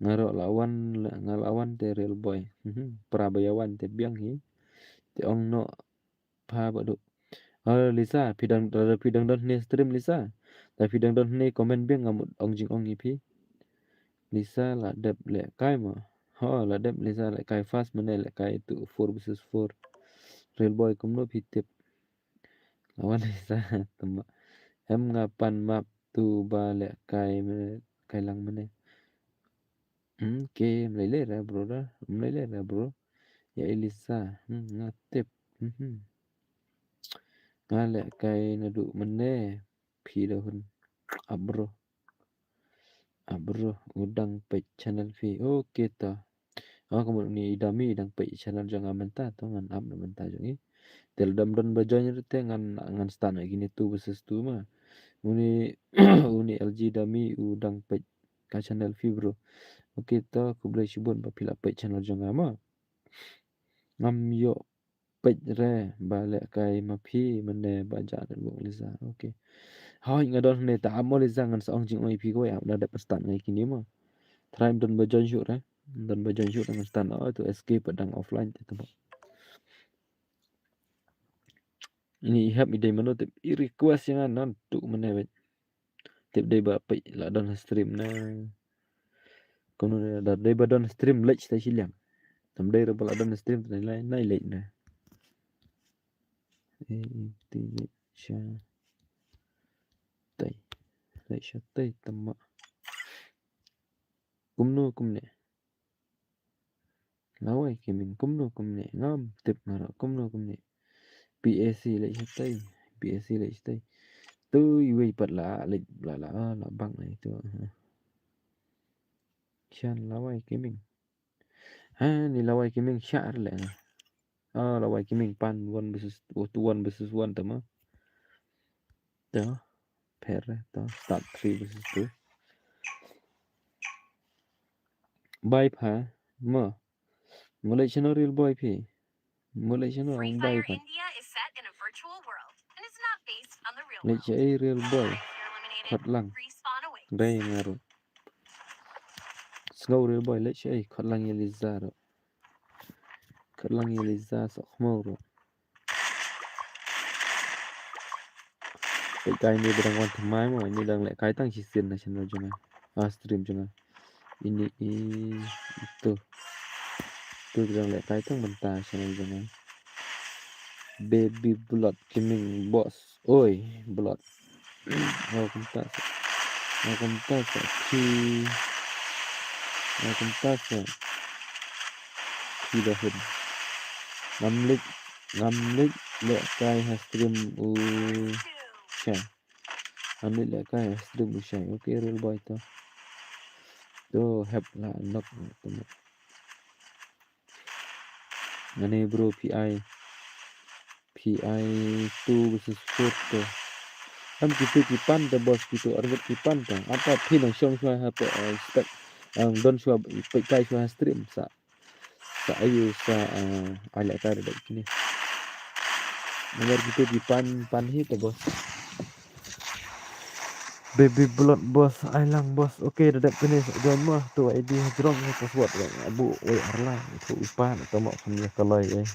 Nga ruh la wan, nga la wan te real boy. Mhm, pra ba ïa wan te biang hi. Te ong noh pha ba duh. Oh, Lisa, phi dang, lada phi dang don hangne stream Lisa. Da phi dang don hangne comment biang nga mut ong jingong ïa phi. Lisa la dep lehkai mo. Ho, la dep Lisa lehkai fast mane lehkai tu four versus four. Real boy kumno phi tip. Lawan Lisa tama. Em nga pan map tu ba lehkai mane, kai lang mane. Hmm, okay, mlei lei ra bro da. Mlei lei ra bro. Ïa i Lisa. Hmm, nga tip. Mhm. Nga lehkai naduh mynne. Phi da hun. Abro. Abro. U dang peit channel phi. Okay to. Oh, kumno ni i Dami dang peit channel jong nga mynta to ngan ap na mynta jong i. Te lada ym don ba join te ngan, ngan start na kine two versus two ma. Uni, uni L G Dami u dang peit ka channel phi bro. Okay to, khublei shibun ba phi la peit channel jong nga ma. Ngam ïoh peit re ba lehkai ma phi mynne ba jah network Lisa. Okay. Hoi nga don hangne ta amo Lisa ngan sa ong jingong ïa phi kawei ap da dep start ngai kine ma. Try ym don ba join shuh re. Ym don ba join shuh re ngan start na, oh, to S K pat dang offline te tama. Ini i hap i dei mano tip i request ïa nga nan tu mynne beit. Tip dei ba peit la don ha stream na. Kumno da dei ba don ha stream leit sha shiliang. Tam dei ba la don ha stream te nai lai nai leit na. Eh, eh, ti leit sha tai. Leit sha tai tama. Kumno kumne. Lawei Gaming kumno kumne, ngam tip nga ruh kumno kumne. P A C leit shatai, P A C leit shatai. Tu iwei pat la leit la la la bang lai tu. Shan Lawei Gaming. Ha ni Lawei Gaming shah le. Ah, Lawei Gaming pan one versus, oh, two one versus one tama. To, pher to, start three versus two. Bai pha, mo. Mo leit shano real boy phi. Mo leit shano ong bai pha. Leit sha ei real boy. Khot lang. Dei nga ruh. Sngew real boy leit sha ei khot lang ïa Lisa ruh. Khot lang ïa Lisa sa khmo ruh. Peit kai ni ba dang wan thymmai mo, ini dang lehkai tang shisien na channel jong nga. Ah, stream jong nga. Ini i, itu. Tu dang lehkai tang mynta channel jong nga. Baby Blood Gaming boss. Oi, Blood. Nga kumta sa. Nga kumta sa. Phi. Nga kumta sa. Phi da hun. Ngam leit, ngam leit lehkai ha stream u Shai. Ngam leit lehkai ha stream u Shai. Okay, real boy to. To hep la nok to. Ngane bro P I. P I two versus four to. Em kitu ki pan te boss kitu arngut ki pan te. Apa phi nang shong shwa ha pe, eh, spek. Ang don shwa peit kai shwa ha stream sa. Sa ayu sa, eh, ai lehkai da kine. Nomor kitu ki pan, pan hi te boss. Baby Blood boss, ai lang boss. Okay, da dep finish join mo. Tu I D hajrong ni password yang abu wei arla. Tu upa na tomo kham ya kalai eh.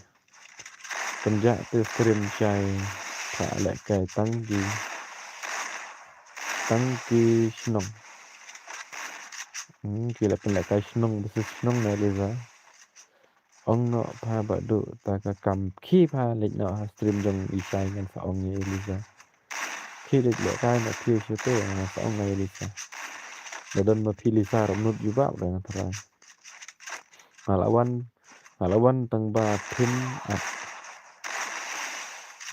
Kynja te stream chai. Pha leh kai tang ki. Tang ki shnong. Hmm, ki la pynleh kai shnong, bisi shnong na Eliza. Ong noh pha ba duh ta ka kam, khie pha leit noh ha stream jong i Shai ngan sa ong ïa Eliza. Khie leit leh kai noh khie shu te ngan sa ong ïa Eliza. Da don ma phi Eliza ruh mut ju ba ngan tharai. Nga la wan, nga la wan tang ba phin at.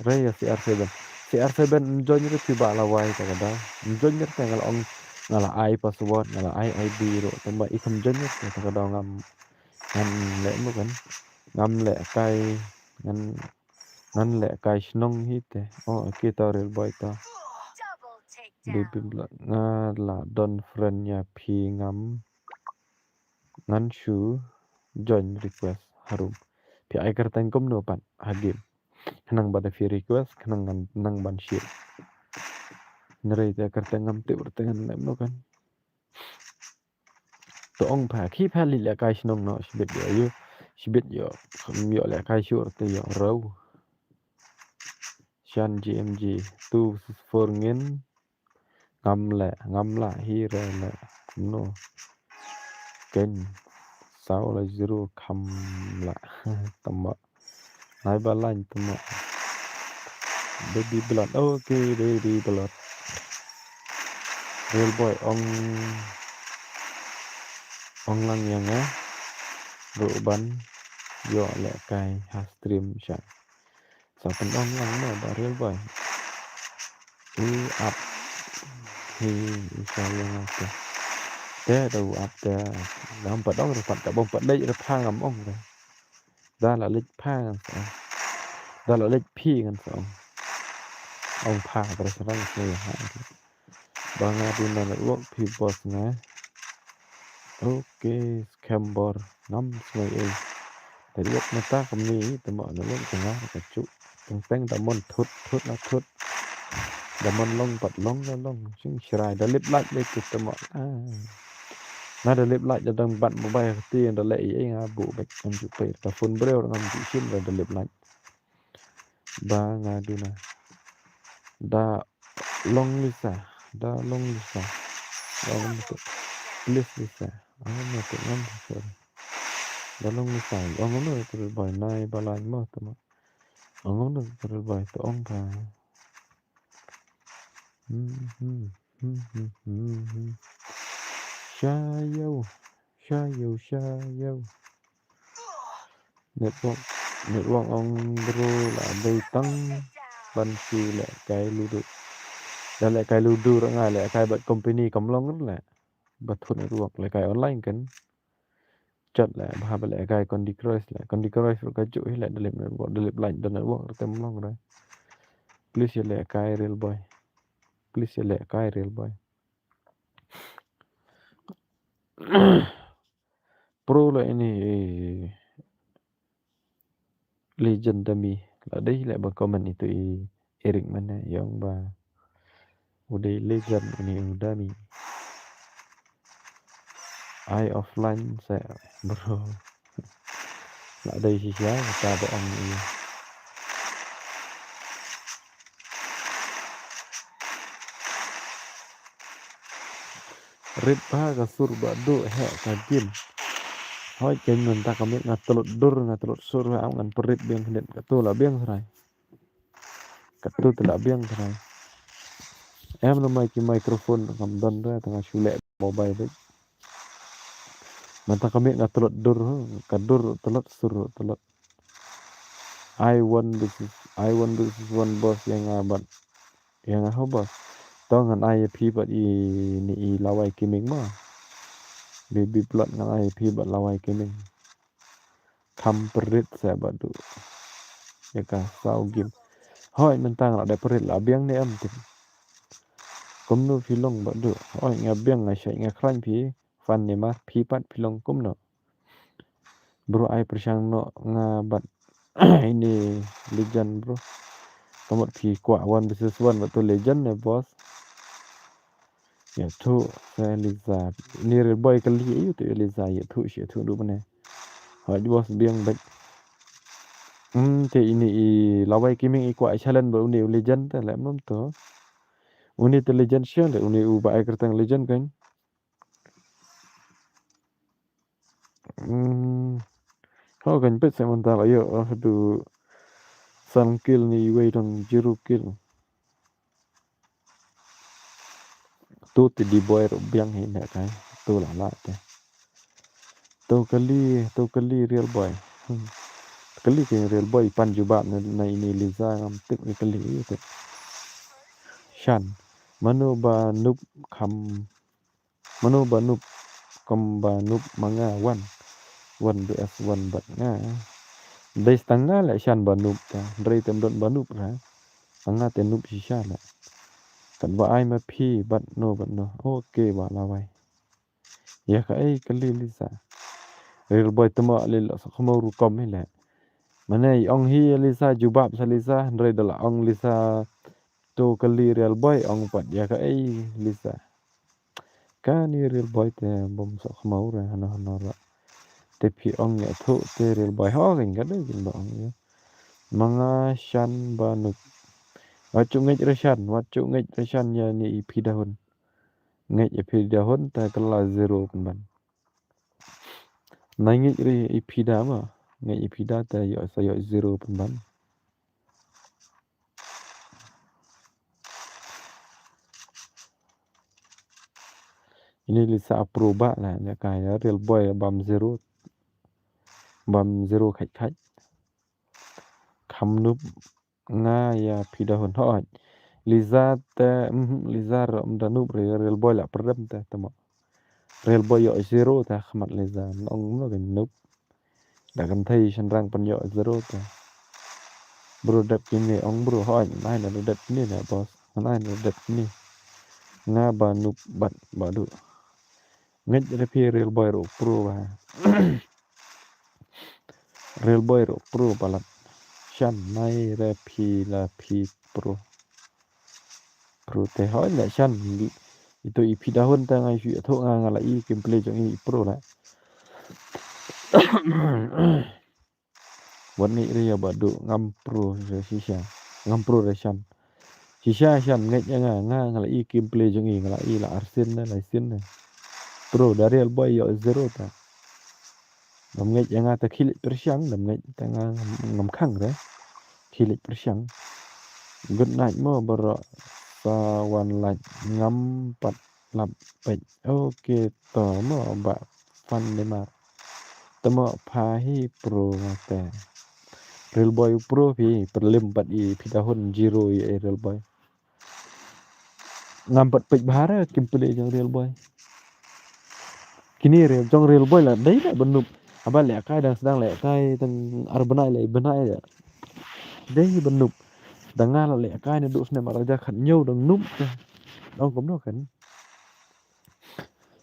Re ïa C R seven. C R seven join ïa phi ba la wai ta ka da. Join ïa te nga la ong, nga la ai password, nga la ai I D ruh tang ba i kam join ïa te ta ka da ngam. Ngan leh mo kan. Ngam leh kai, ngan, ngan leh kai shnong hi te. Oh, okay to real boy to. Baby Blood, nga la don friend ïa phi ngam. Ngan shu join request harum. Phi ai kyrteng kumno pat ha game. Khnang ba da phi request, khnang ngan nang ban share. Nrei te kyrteng ngam tip kyrteng ngan leh mo kan. To ong pha, khie pha leit leh kai shnong noh, shibit ïoh, ïoh, shibit ïoh, kham ïoh leh kai shuh te ïoh rau. Shan G M G, two versus four ngin, ngam leh, ngam lah hi re leh, no. Ken, saw la zero kham lah, tama. Nai ba lain tama. Baby Blood. Okay, Baby Blood. Real boy ong, ong lang ïa nga ruh ban ïoh leh kai ha stream sha. Sa pyndonkam lang mo ba real boy. U ap. Hi, u sa ïa nga te. Te da u ap te. Ngam pat ong ruh pat, ka bom pat leit ruh pha ngam ong te. Da la leit pha ngan sa ong. Da la leit phi ngan sa ong. Ong pha ka restaurant sngewbha. Ba nga duna network phi boss nga. Okay, scam bor ngam sngew ei. Network mynta kumne, tama network jong nga ka ju. Teng teng da mon thut, thut la thut. Da mon long pat long la long. Sing shrai da lip light leit tama. Ah. Nga da lip light da dang bat mobile kti da leh ei ei nga buh beit ngam ju peit. Ka phone briew ngam ju shim da lip light. Ba nga duna. Da long Lisa, da long Lisa. Da long Lisa. Please Lisa. Ah, ma tu ngam sorry. Da long Lisa. Ong ngam tu boy nai ba lain mo tu ma. Ong ngam tu boy tu ong ka. Hmm, hmm, hmm, hmm, hmm, hmm. Shayo, shayo, shayo. Network, network ong bro la dei tang ban shu leh kai ludo. Da leh kai ludo ruh nga leh kai bad company kam long ruh leh. Ba thut network leh kai online kan. Chat leh ba hap leh kai Candy Crush leh. Candy Crush ruh ka ju hi leh da lip network, da lip line da network ruh tem long ruh. Please ïa leh kai real boy. Please ïa leh kai real boy. Pro la ini, eh, legend dami. La dei leh ba comment itu i Eric mana ïa ong ba u dei legend ini u dami. Ai offline sa bro. La dei shisha kata ba ong i. Rit bha ka sur ba duh heh ka game. Hoi ken mynta ka miet nga tlot dur nga tlot sur ba am ngan pynrit biang khyndiat katu la biang trai. Katu te la biang trai. Em na mai ki microphone ngam don re tang nga shu leh mobile beit. Mynta ka miet nga tlot dur ka dur tlot sur tlot. I one versus, I one versus one boss ïa nga bad. Ïa nga ho boss. To ngan ai ïa phi bad i ni i Lawai Kiming ma. Baby Blood ngan ai ïa phi bad Lawai Kiming. Kham pynrit sa bad u. Ïa ka saw game. Hoi mynta nga la dep pynrit la biang ne em tip. Kumno phi long bad u. Hoi nga biang nga shait nga khlaiñ phi. Fan ne ma phi pat phi long kumno. Bro ai pyrshang noh nga bad ini legend bro. Ka mut phi kwah one versus one bad tu legend ne boss. Ïathuh sa Liza. Ine Real Boy kylli aïu te Liza ïathuh shi ïathuh duh mane. Hooid boss biang bad. Hmm, te ine i Lawei Gaming i kwah challenge bad une u legend te leh mom to. Une te legend shen te une u ba ai kyrteng legend kan. Hmm. Ho kan pet sa mynta ba ïoh haduh san kill ne iwei dang zero kill. Tu te D-Boy ruh biang hi ne kai. Tu la la te. Tu kali, tu kali Real Boy. Hmm. Kali ke Real Boy pan jubab na, na ine Liza ngam tip ne kali te. Shan. Mano ba noob kham Mano ba noob, kum ba noob ma nga wan. Wan B S wan bad nga. Dei tang nga leh shan ba noob ta. Hynrei te ym don ba noob ra. Nga te noob shisha leh. Katba ai ma phi bad no bad no. Okay ba Lawei. Ïa kaei kali Liza. Real Boy te mo leh la sa khmo rukom hi leh. Mane ong hi Liza jubab sa Liza hynrei da la ong Liza. Tu kali Real Boy ong pat ïa kaei Liza. Kane Real Boy te bym soh khmau re hano hano re. Te phi ong ïathuh te Real Boy ho kin ka dei kin ba ong ïa. Ma nga shan ba noob. Wat shu ngeit re shan, wat shu ngeit re shan ïa ne i phi dahun. Ngeit ïa phi dahun te kylla zero pynban. Na ngeit re i phi da ma. Ngeit i phi da te ïoh sa ïoh zero pynban. Ini Liza pro ba la ne ka ïa Real Boy bam zero. Bam zero khat khat. Kham noob nga ïa phi dahun hooid. Liza te, mhm, Liza ruh ym da noob re Real Boy la pyrem te te mo. Real Boy ïoh zero te khmat Liza ong mo kan noob. Da kan thei shynrang pynïoh zero te. Bro dep kine ong bro hooid nai na dep kine na boss. Nai na dep kine. Nga ba noob bad ba du. Ngeit re phi Real Boy ruh pro ba. Real Boy ruh pro palat. Shan nai re phi la phi pro. Pro te hoi le shan. Itu i phi dahun te ngai shu ïathuh nga nga la i gameplay jong i pro la. Wan ngi ri ba du ngam pro re shisha. Ngam pro re shan. Shisha shan ngeit ïa nga nga nga la i gameplay jong i nga la i la arsin ne la isin ne. Pro da Real Boy ïoh zero ta. Ngam ngeit ïa nga ta khilij pyrshang ngam ngeit ta nga ngam khang re. Khilij pyrshang. Good night mo bro. Sa wan lait ngam pat lap peit. Okay to mo ba fan de mar. Te mo pha hi pro ma te. Real Boy pro phi pyrlim pat i phi dahun zero i Real Boy. Ngam pat peit bha re gameplay jong Real Boy. Kini re jong Real Boy la dei le ba noob. Haba lehkai dang sdang lehkai tang ar bnai le bnai le. Dei ba noob. Dang nga la lehkai naduh snem ar hajar khathynñiew dang noob te. Ong kumno kan.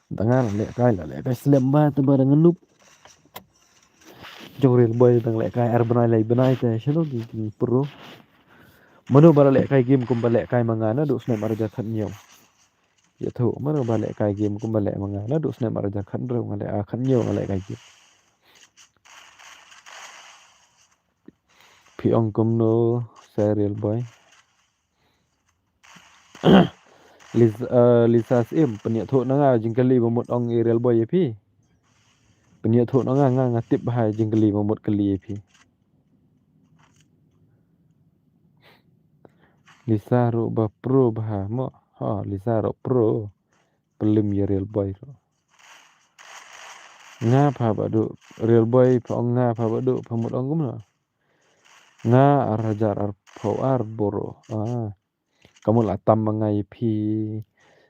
Dang nga la lehkai la lehkai slem ba te ba dang noob. Jong Real Boy dang lehkai ar bnai le bnai te shano ki pro. Mano ba la lehkai game kumba lehkai ma nga naduh snem ar hajar khathynñiew. Ïathuh mano ba lehkai game kumba leh ma nga naduh snem ar hajar khathynñiew nga leh, ah, khathynñiew nga lehkai game. Phi ong kumno sa Real Boy. Liz-, eh, Lisa Syiem, pynïathuh na nga jingkylli ba mut ong i Real Boy ïa phi. Pynïathuh na nga, nga nga tip bha jingkylli ba mut kylli ïa phi. Lisa ruh ba pro bha mo. Ha, Lisa ruh pro. Pynlim ïa Real Boy ruh. Nga pha ba duh, Real Boy pha ong nga pha ba duh, pha mut ong kumno. Nga ar hajar arphew ar bro. Ah. Ka mut la tam ma nga ïa phi.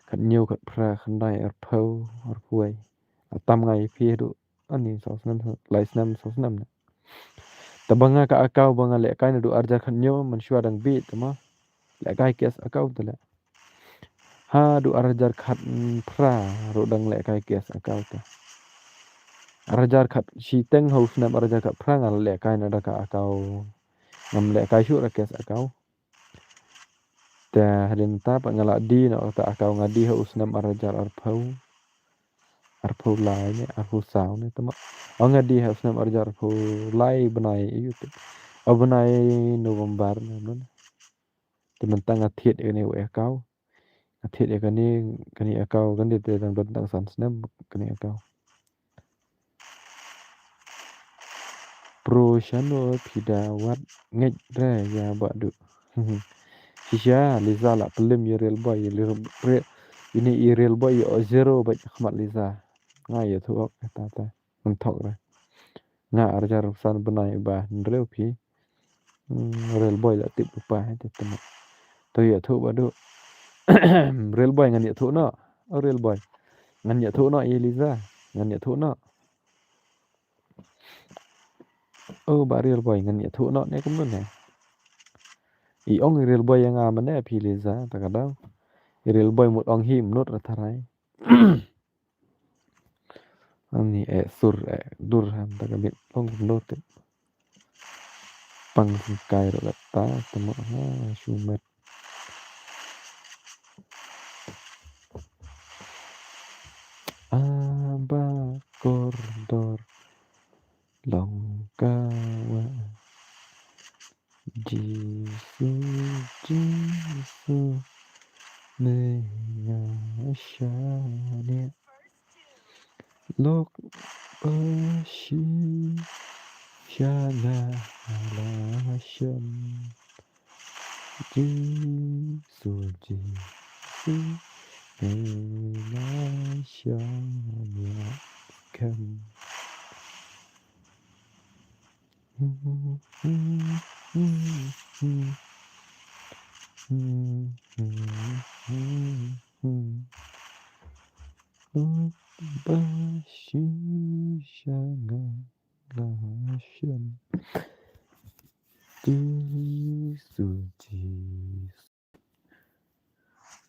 Khathynñiew, khatphra, khyndai, arphew, arphew wei. La tam nga ïa phi haduh. Ani saw snem, lai snem, saw snem ne. Te ba nga ka account ba nga lehkai naduh ar hajar khathynñiew mynshuwa dang bieit te ma. Lehkai case account te leh. Haduh ar hajar khatphra ruh dang lehkai case account te. Ar hajar khatshiteng ha u snem ar hajar khatphra nga la lehkai na da ka account. Ngam lehkai shuh da case account. Te hadien ta pat nga la die noh kata account, nga die ha u snem ar hajar arphew, arphew lai ne arphew saw ne tama. O, nga die ha u snem ar hajar arphew lai bnai ïa u te. O, bnai November ne, ne. Te mynta nga thied ïa kane u account. Nga thied ïa kane, kane account kane te dang don tang san snem kane account. Pro shano phi da wad ngeit re ïa Bah Duh. Shisha Liza la pynlem ïa Real Boy, ïa Real, Real, ïa ine i Real Boy ïa o zero bad khmat Liza. Nga ïathuh ok kata ta. Ngam thok re. Nga ar hajar arphew san bnai ba hynriew phi. Hmm, Real Boy la tip lypa te tama. To ïathuh Bah Duh. Real Boy ngan ïathuh noh. O Real Boy. Ngan ïathuh noh ïa Liza. Ngan ïathuh noh. O Bah Real Boy ngan ïathuh noh ne kumno ne. I ong i Real Boy ïa nga mane phi Liza ta ka daw. I Real Boy mut ong hi mut ra tharai. Ani eh sur eh dur han ta ka bit long dur te. Pang singkai ro ta tama ha shumet. Aba kordor long kawa. Jisu, Jisu, me nga shaniah. Lok ba shi sha nga la shem. Jisu, Jisu, me nga shaniah skhem. Ba shi sha nga la shem. Jisu, Jisu.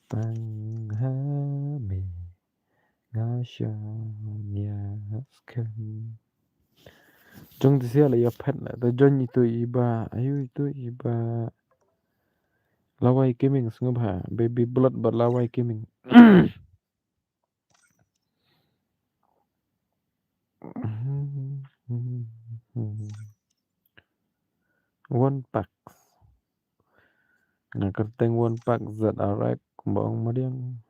Tang ha me nga shaniah skhem. Jong te sia la ïa phet na te jong itu i Bah, ayu itu i Bah Lawai Kiming sngewbha, Baby Blood bad Lawai Kiming. One pack. Nga kyrteng one pack Z R X kumba ong madiang.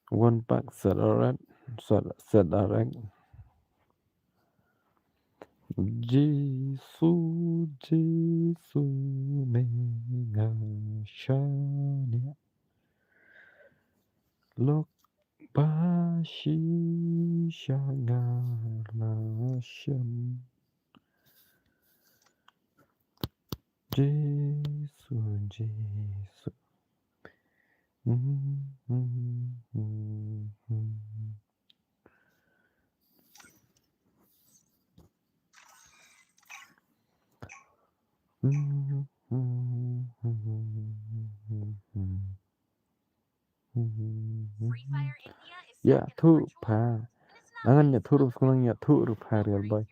One pack Z R X, Z R X. Jisu, Jisu, me nga shaniah. Lok ba shi sha nga la shem. Jisu, Jisu. Ïathuh pha. Ngan ïathuh ruh, ngan ïathuh ruh pha Real Boy.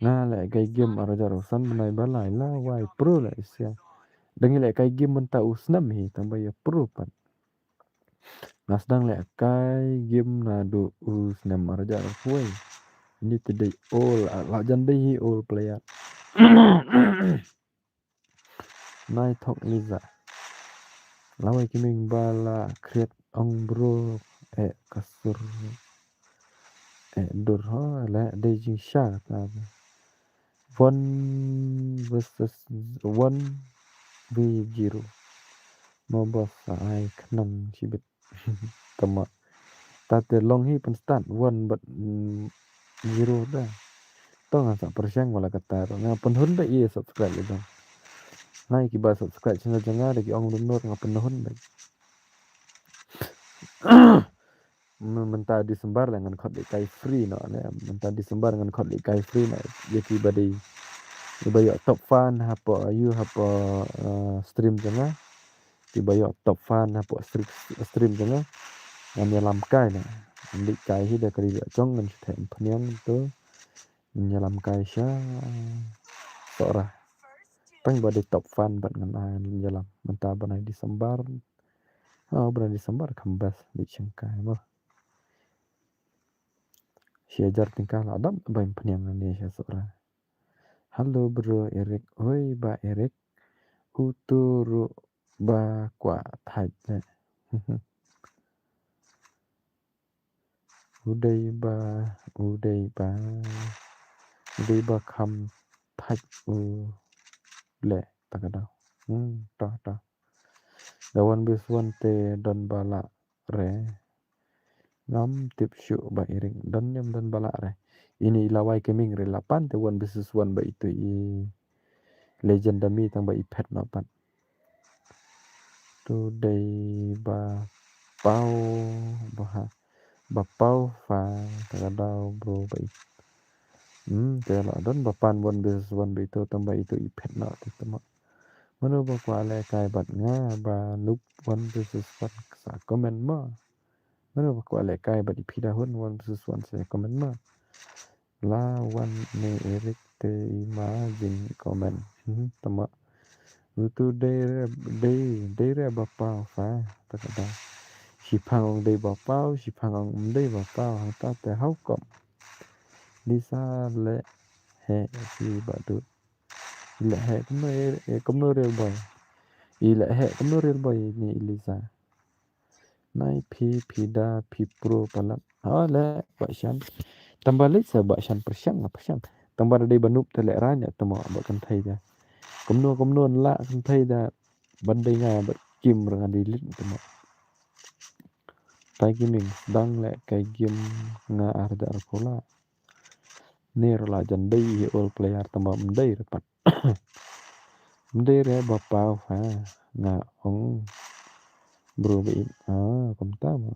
Nga leh kai game ar hajar arphew san bnai ba lai la wai pro la isia. Dang leh kai game mynta u snem hi tang ba ïa pro pat. Nga sdang leh kai game naduh u snem ar hajar arphew wei. Ini te dei old, la jan dei hi old player. Nai thok Liza. Lawai Kiming ba la create ong bro eh ka sur eh dur ho la dei jingshisha kata. One versus one v zero. Mo boss ai khnang shibit. Tama. Tate long hi pynstad one bad, mm, zero da. To ngan sa pyrshang wala kata ruh. Nga pynhun da i subscribe ïa jong. Nai kiba subscribe channel jong nga da ki ong lum nud nga pynhun da. Mynta December la ngan khot lehkai free noh ne. Mynta December ngan khot lehkai free noh. Ïa kiba dei, kiba ïoh top fan hapoh ïa hapoh, eh, stream jong nga. Kiba ïoh top fan hapoh stream, stream jong nga. Ngan ïalam kai na. Ngan lehkai hi da ka ri jong ngan shu theh phniang to. Ngan ïalam kai sha Sohra. Tang ba dei top fan bad ngan ai ïalam. Mynta bnai December. Oh, bnai December kham best dei shangkai mo. Shi hajar tyngka la dap ba im pniang ne sha Sohra. Hello bro Eric. Oi ba Eric. Utu ruh ba kwah thait ne. U dei ba, u dei ba, u dei ba kham thait u leh ta ka daw. Hmm, ta, ta. Da wan bis wan te don ba lah re. Ngam tip shuh ba Eric. Don ne ym don ba lah re. Ini i la wai keming re la pan te wan bis wan ba itu i legend da mi tang ba i phet noh pat. Tu dei ba paw ba ha. Ba paw fa ta ka daw bro ba i. Hmm, te la don ba pan wan bis wan ba itu tang ba itu i phet noh te tama. Mano ba kwah leh kai bad nga ba nup wan bis wan sa comment mo. Mano ba kwah leh kai bad i phi da hun wan bis wan sa comment mo. La wan ne Eric te i ma jing comment. Hmm, tama. Utu dei re, dei, dei re ba paw fa ta ka daw. Shi phang ong dei ba paw, shi phang ong ym dei ba paw, hangta te how come. Lisa leh he shi ba dut. Leh he kumno e, kumno real boy. I leh he kumno real boy ni Lisa. Nai phi, phi da, phi pro palat. Ha leh ba shan. Tang ba leh sa ba shan pyrshang, pyrshang. Tang ba dei ba nup te leh ranya tama ba kynthei da. Kumno, kumno la kynthei da. Ban dei nga ba kim ranga di lit tama. Tai gaming dang leh kai game nga ar da ar kola. Ni rla jan dei hi all player tama ym dei re pat. Ym dei re ba paw ha nga ong. Bro ba in ah kumta ma.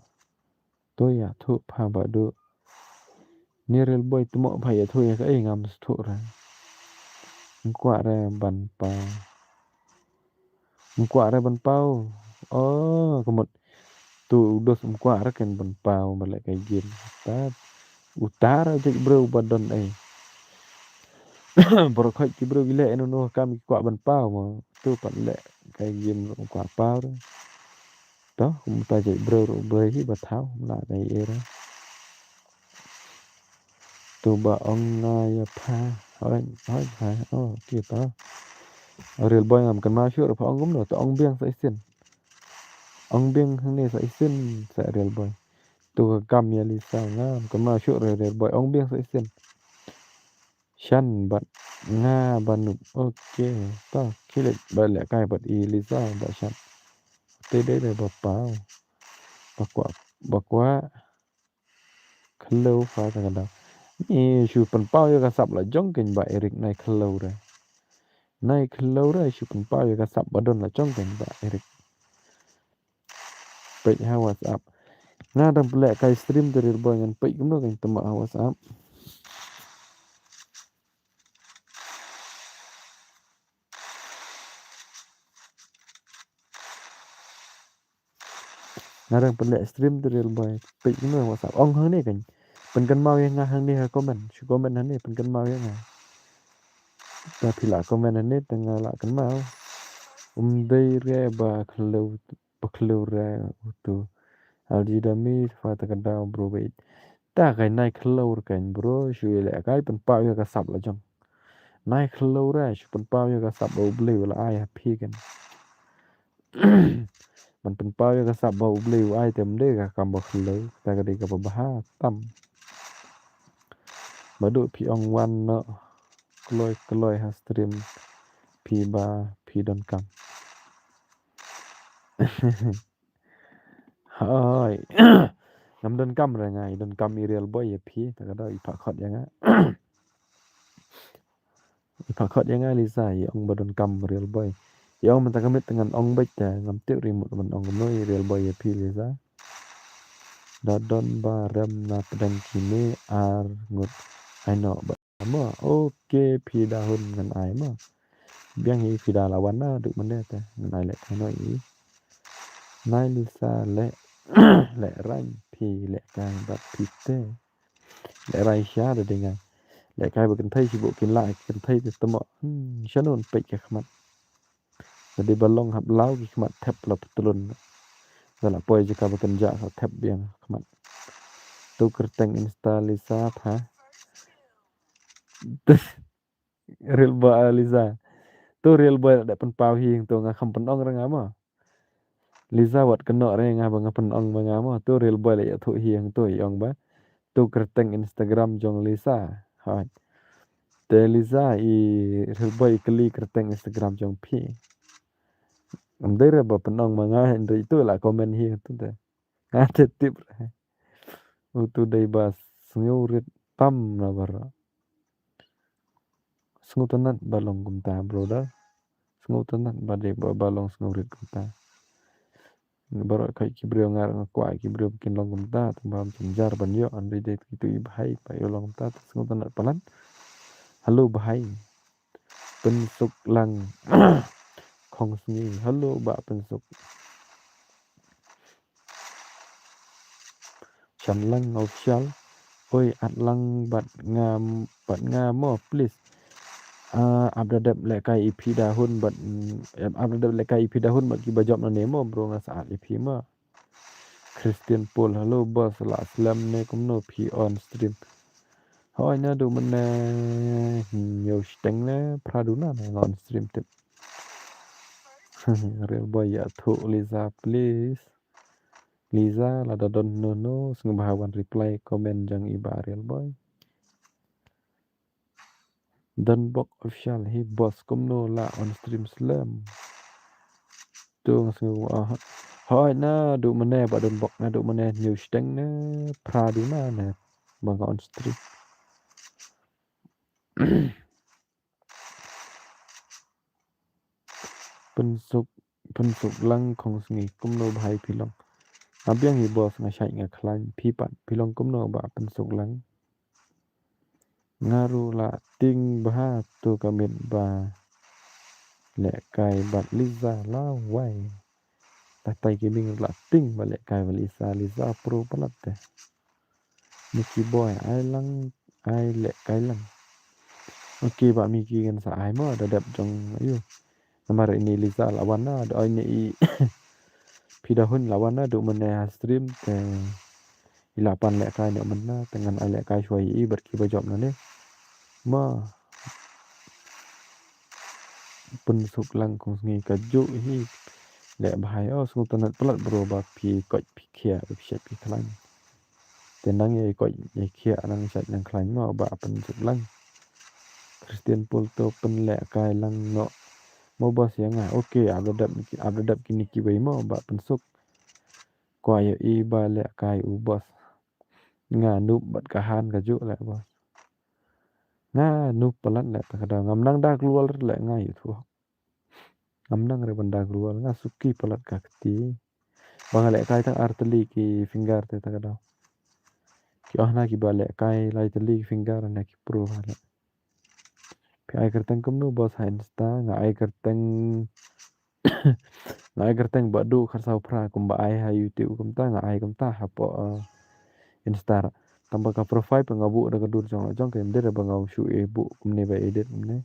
To ya thu pha ba du. Ni real boy tama pha ya thu ya ka ei ngam thu re. Ngkwah re ban paw. Ngkwah re ban paw. Oh, kumut. Tu u dos ngkwah re ken ban paw ba leh kai game. Ta utar jek bro ba don ei. Bro khoi ki bro ki leh eno no kam ki kwah ban paw mo. Tu pat leh kai game ngkwah paw re. To kumta jek bro ro bro hi ba thaw na kai era. Tu ba ong nga ya pha. Hoi, hoi pha. Oh, ki ta. Real boy ngam kan ma shu pha ong kumno to ong biang sa isin. Ong biang hangne sa isin sa real boy. Tu ka kam ya Lisa ngam kan ma shu real boy ong biang sa isin. Shan bat nga ba nup. Okay. Ta kilik ba leh kai bat i Lisa ba shan. Te dei dei ba paw. Ba kwah, ba kwah. Khloo fa ta ka daw. Ni shu pynpaw ïa ka sap la jong kein ba Eric nai khloo re. Nai khloo re shu pynpaw ïa ka sap ba don la jong kein ba Eric. Peit ha WhatsApp. Nga dang pynleh kai stream te real boy ngan peit kumno kein tama ha WhatsApp. Nga dang pynleh stream te real boy. Peit kumno WhatsApp. Ong hangne kein. Pynkynmaw ïa nga hangne ha comment. Shu comment hangne pynkynmaw ïa nga. Ta phi la comment hangne te nga la kynmaw. Um dei re ba khloo, ba khloo re utu. Alji da mi fa ta ka daw bro bait. Ta kai nai khloo re kein bro shu ïa leh kai pynpaw ïa ka sap la jong. Nai khloo re shu pynpaw ïa ka sap ba U Blei u la ai ha phi kein. Ban pynpaw ïa ka sap ba U Blei u ai te ym dei ka kam ba khloo, ta ka dei ka ba bha tam. Ba duk phi ong wan noh kloi kloi ha stream phi ba phi donkam. Hoi. Ngam donkam re nga, i donkam i real boy ïa phi, ta ka daw i phah khot ïa nga. I phah khot ïa nga Lisa, i ong ba donkam real boy. I ong mynta ka miet te ngan ong beit te, ngam tip re mut ban ong kumno i real boy ïa phi Lisa. Da don ba rem na pdeng kine ar ngut ai noh ba. Mo, okay, phi da hun ngan ai mo. Biang hi phi da la wan na duk mynne te ngan ai leh kai noh i. Nai Lisa leh, leh rang phi leh kai bad phi te. Leh rang sha da dei nga. Leh kai ba kynthei shi bok kin la kynthei te tamo. Hmm, sha non peit ka khmat. Te dei ba long hap law ki khmat thep la pytlun. Te la poi jaka ba kynjah sa thep biang khmat. Tu kyrteng Insta Lisa pha. Real boy, ah, Lisa. Tu real boy la dep pynpaw hi tu nga kham pynong re nga mo. Lisa wat kynnoh re nga ba nga pynong ba nga mo. Tu real boy la ïathuh hi tu i ong ba. Tu kyrteng Instagram jong Lisa. Hoi. Te Lisa i real boy i kylli kyrteng Instagram jong phi. Ngam dei re ba pynong ma nga hynrei tu la comment hi tu te. Nga te tip re. Utu dei ba sngewrit tam na baroh. Sngewtynnat ba long kumta, brother. Sngewtynnat ba dei ba, ba long sngewrit kumta. Baroh khoi ki briew nga, nga kwah ki briew kin long kumta, tang ba ym jynjar ban ïoh, hynrei dei kitu i bhai ba ïoh long kumta, te sngewtynnat palat. Hello bhai. Pynsuk lang. Khong sngi. Hello bah Pynsuk. Shan lang official. Oi, at lang bad nga, bad nga mo, please. Ah, ap da dep lehkai ïa phi da hun bad, mm, ap da dep lehkai ïa phi da hun bad kiba jop na ne mo, bro, nga sa at ïa phi mo. Christian Paul, hello boss, la slem ne kumno phi on stream? Hoi, naduh mynne hynñiew shiteng ne phra duna ne nga on stream tip. Real boy ïathuh Lisa please. Lisa, lada don no no sngewbha wan reply comment jong i bah Real boy. Don Bok official, hi boss kumno la on stream slem. Tu nga sngew, ah, hoi naduh mynne bah Don Bok, naduh mynne hynñiew shiteng ne phra duna ne ba nga on stream. Pynsuk, Pynsuk lang khong sngi, kumno bhai phi long? Nga biang hi boss, nga shait nga khlaiñ, phi pat phi long kumno bah Pynsuk lang? Nga ruh la tieng bha tu ka miet ba lehkai bad Lisa lawei. Tatai ki ming ruh la tieng ba lehkai bad Lisa, Lisa pro palat te. Mickey boy, ai lang, ai lehkai lang. Okay bah Mickey, ngan sa ai mo da dep jong ayu. Namar ini Lisa la wan na, da ini i phi da hun la wan naduh mynne ha stream te i la pan lehkai ne mynne te ngan ai lehkai shuwa ïa i bad kiba jop na ne. Ma Pynsuk lang khong sngi kajuh hi. Leh bhai, oh sngewtynnat palat bro ba phi koit phi khiah, phi shait phi khlaiñ. Te nang ïa koit ïa khiah nang shait nang khlaiñ mo bah Pynsuk lang. Christian Paul, to pynlehkai lang noh mo boss ïa nga. Okay, ap da dep, ap da dep kine kiwei mo bah Pynsuk. Kwah ïohi ba lehkai u boss. Nga noob bad ka han kajuh leh boss. Nga noob palat leh ta ka daw, ngam nang da global leh nga ïathuh. Ngam nang re ban da global, nga suki palat ka kti. Ba nga lehkai tang ar tylli ki finger te ta ka daw. Ki oh na kiba lehkai lai tylli ki finger na ki pro ha leh. Phi ai kyrteng kumno boss ha Insta? Nga ai kyrteng, nga ai kyrteng Bah Duh Kharsaw Phra kumba ai ha YouTube kumta, nga ai kumta hapoh, eh, Insta. Tang ba ka profile pat nga buh da ka dur jong la jong ka, ym dei ba nga shu ïa buh kumne ba edit kumne.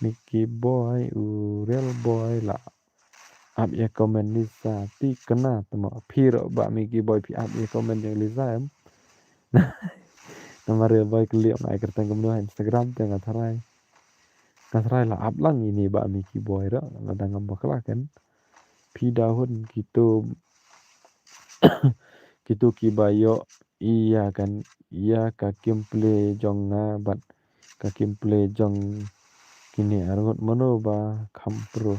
Mickey boy, u real boy la ap ïa comment Lisa, te kane te mo phi ruh bah Mickey boy phi ap ïa comment jong Lisa em. Namar real boy kylli nga ai kyrteng kumno ha Instagram te nga tharai. Nga tharai la ap lang ine bah Mickey boy ruh, lada ngam bakla kan. Phi da hun kito, kito kiba ïoh ïa kan, ïa ka gameplay jong nga bad ka gameplay jong kine arngut, mano ba kham pro.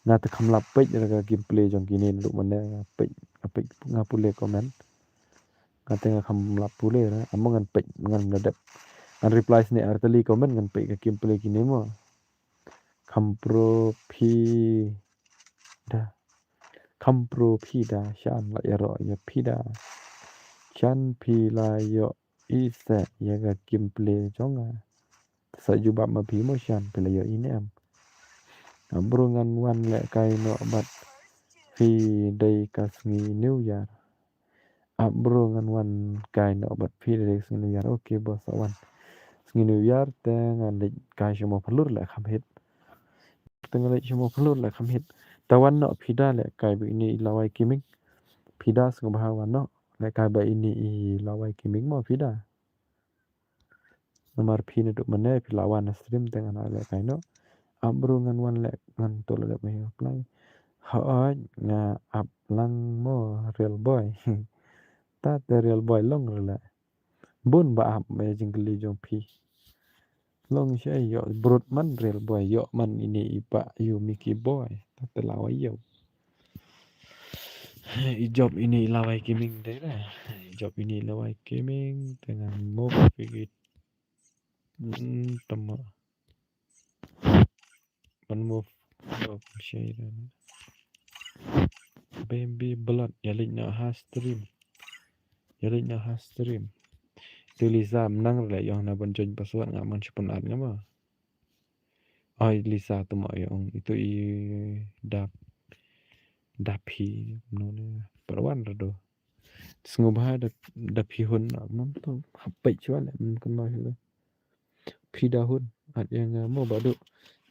Nga te kham lah peit ïa ka gameplay jong kine naduh mynne, nga peit, nga peit, nga pule comment. Nga te nga kham lah pule re, amo ngan peit, ngan la dep. Ngan reply sne ar tylli comment, ngan peit ka gameplay kine mo. Kham pro phi da. Kham pro phi da, shan la ïaroh ïa phi da. Shan phi la ïoh i seh ïa ka gameplay jong nga. Sa jubab ma phi mo shan phi la ïoh i ne em. Nga bro ngan wan lehkai noh bad phi dei ka sngi New Year. Ap bro ngan wan kai noh bad phi dei ka sngi New Year. Okay boss, sa wan. Sngi New Year te ngan leit kai sha Mawphanlur leh kham hit. Te nga leit sha mo phlur leh kham hit. Ta wan noh phi da leh kai ba ine i Lawai Gaming. Phi da sngewbha wan noh leh kai ba ine i Lawai Gaming mo phi da. Namar phi naduh mynne phi la wan ha stream te ngan leh kai noh. Ap bro ngan wan leh ngan to leh dep mai apply. Hooid nga ap lang mo real boy. Ta te real boy long re leh. Bun ba ap me jingkylli jong phi. Long sha ïoh brut man real boy ïoh man ine i ba yu Mickey boy. Ta te Lawai ïoh. I job ine i Lawai Gaming te da. I job ine i Lawai Gaming te ngan move phi ki. Hmm, tama. Ban move. Move share. Baby blood ïa leit na ha stream. Ïa leit na ha stream. Tu Lisa mynta re leh ïong na ban join password nga man shipun at nga ma. Ai Lisa tu ma ïong itu i dap dap hi no ne perwan redo. Sngewbha da da phi hun na mam tu hapet chwa leh mam kena hi. Phi da hun at ïa nga mo ba duk.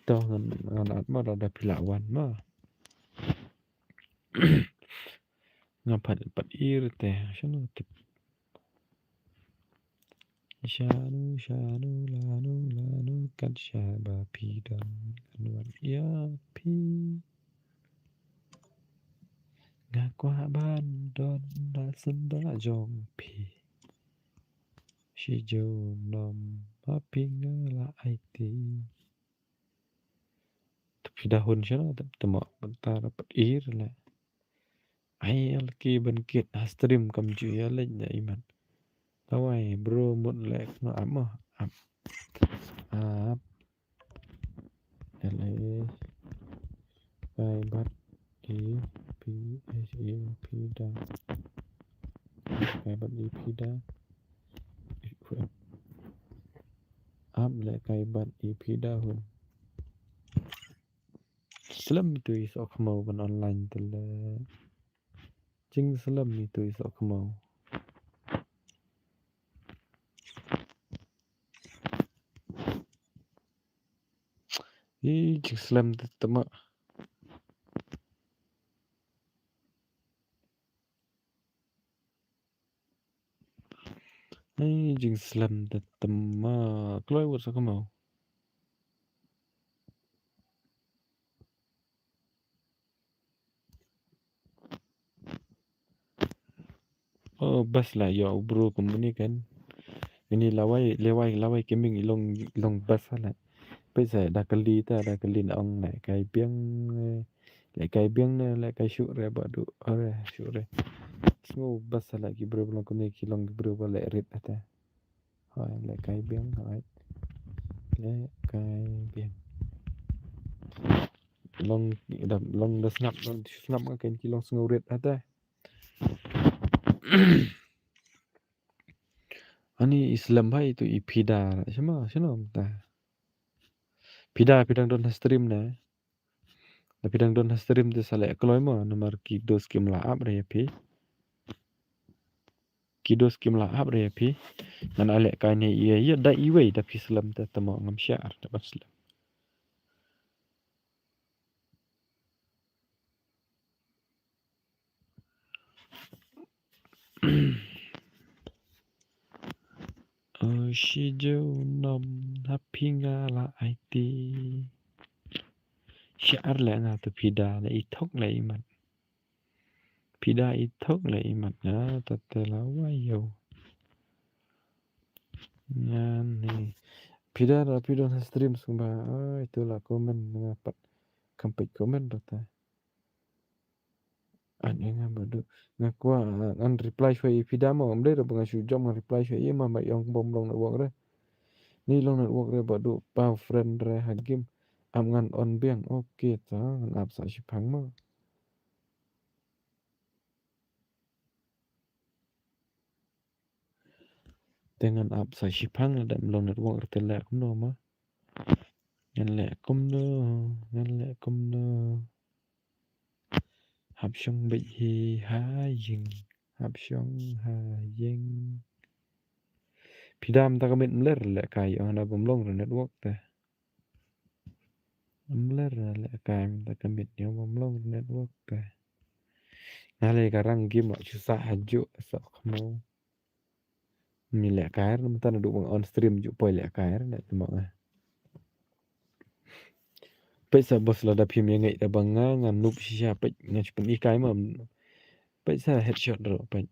Tang ngan ngan at ma da da phi la wan ma. Nga pat pat ir te shano tip. Shano shano lano lano kat sha ba phi da ngan wan ïa phi. Nga kwah ban don da senda jong phi. Shi junom ma phi nga la aiti. Te phi da hun shano te te mo ta da pat ir leh. Ai al ki ban kit ha stream kam ju ïa leh da iman. Tawai bro mut leh no ap mo ap. Ap. L A kai bat i phi da. Kai bat i phi da. Ap leh kai bat i phi da hun. Slem itu i sok khmau ban online te leh. Jing slem itu i sok khmau. I jing slem te tama. Ai jing slem te tama kloi wat sa khmau. Oh bas la ïa u bro kumne kan. Ini Lawai Lawai Lawai Gaming i long i long bas la. Pisa da kali ta da kali na ong na kai biang. Leh kai biang ne leh kai shuh re ba du. Ore shuh re. Sngew bas la ki bro ba long kumne ki long ki bro ba leh rit ata. Hoi leh kai biang hoi. Leh kai biang. Long da long da sngap long sngap nga ken ki long sngew rit ata. Ani i slem bha itu i phi da shama shano ta. Phi da phi dang don ha stream ne. Da phi dang don ha stream te sa leh kloi mo namar ki dos kim la ap re ïa phi. Ki dos kim la ap re ïa phi. Ngan leh kai ne ïa ïa da iwei da phi slem te tamo ngam shah ar da ban slem. Oh, shi junom ha phi nga la aiti. Shi ar leh nga tu phi da leh i thok leh i mat. Phi da i thok leh i mat nga ta te la wa yo. Ngan ni. Phi da da phi don ha stream sung ba. Ai tu la comment nga pat. Kam peit comment da ta. An ïa nga ba du nga kwah ngan reply shwa ïa phi da mo ngam dei re ba nga shu jop ngan reply shwa ïa ma ma ïong bom long network re. Ni long network re ba du pa friend re ha game. Am ngan on biang. Okay ta ngan ap sa shiphang mo. Te ngan ap sa shiphang lada ym long network te leh kumno ma. Ngan leh kumno, ngan leh kumno. Hap shong beit hi ha ïing, hap shong ha ïing. Phi dam ta ka mit mler leh kai ong na bym long re network te. Mler lehkai mynta ka miet, ïa ma mlong network te. Nga leh ka rang game la shu sah hajuh, sah khmo. Mi lehkai mynta naduh ba nga on stream ju poi lehkai na te ma nga. Peit sa boss, lada phim ïa ngeit da ba nga, nga noob shisha, peit nga shu pyni kai ma. Peit sa headshot ruh, peit.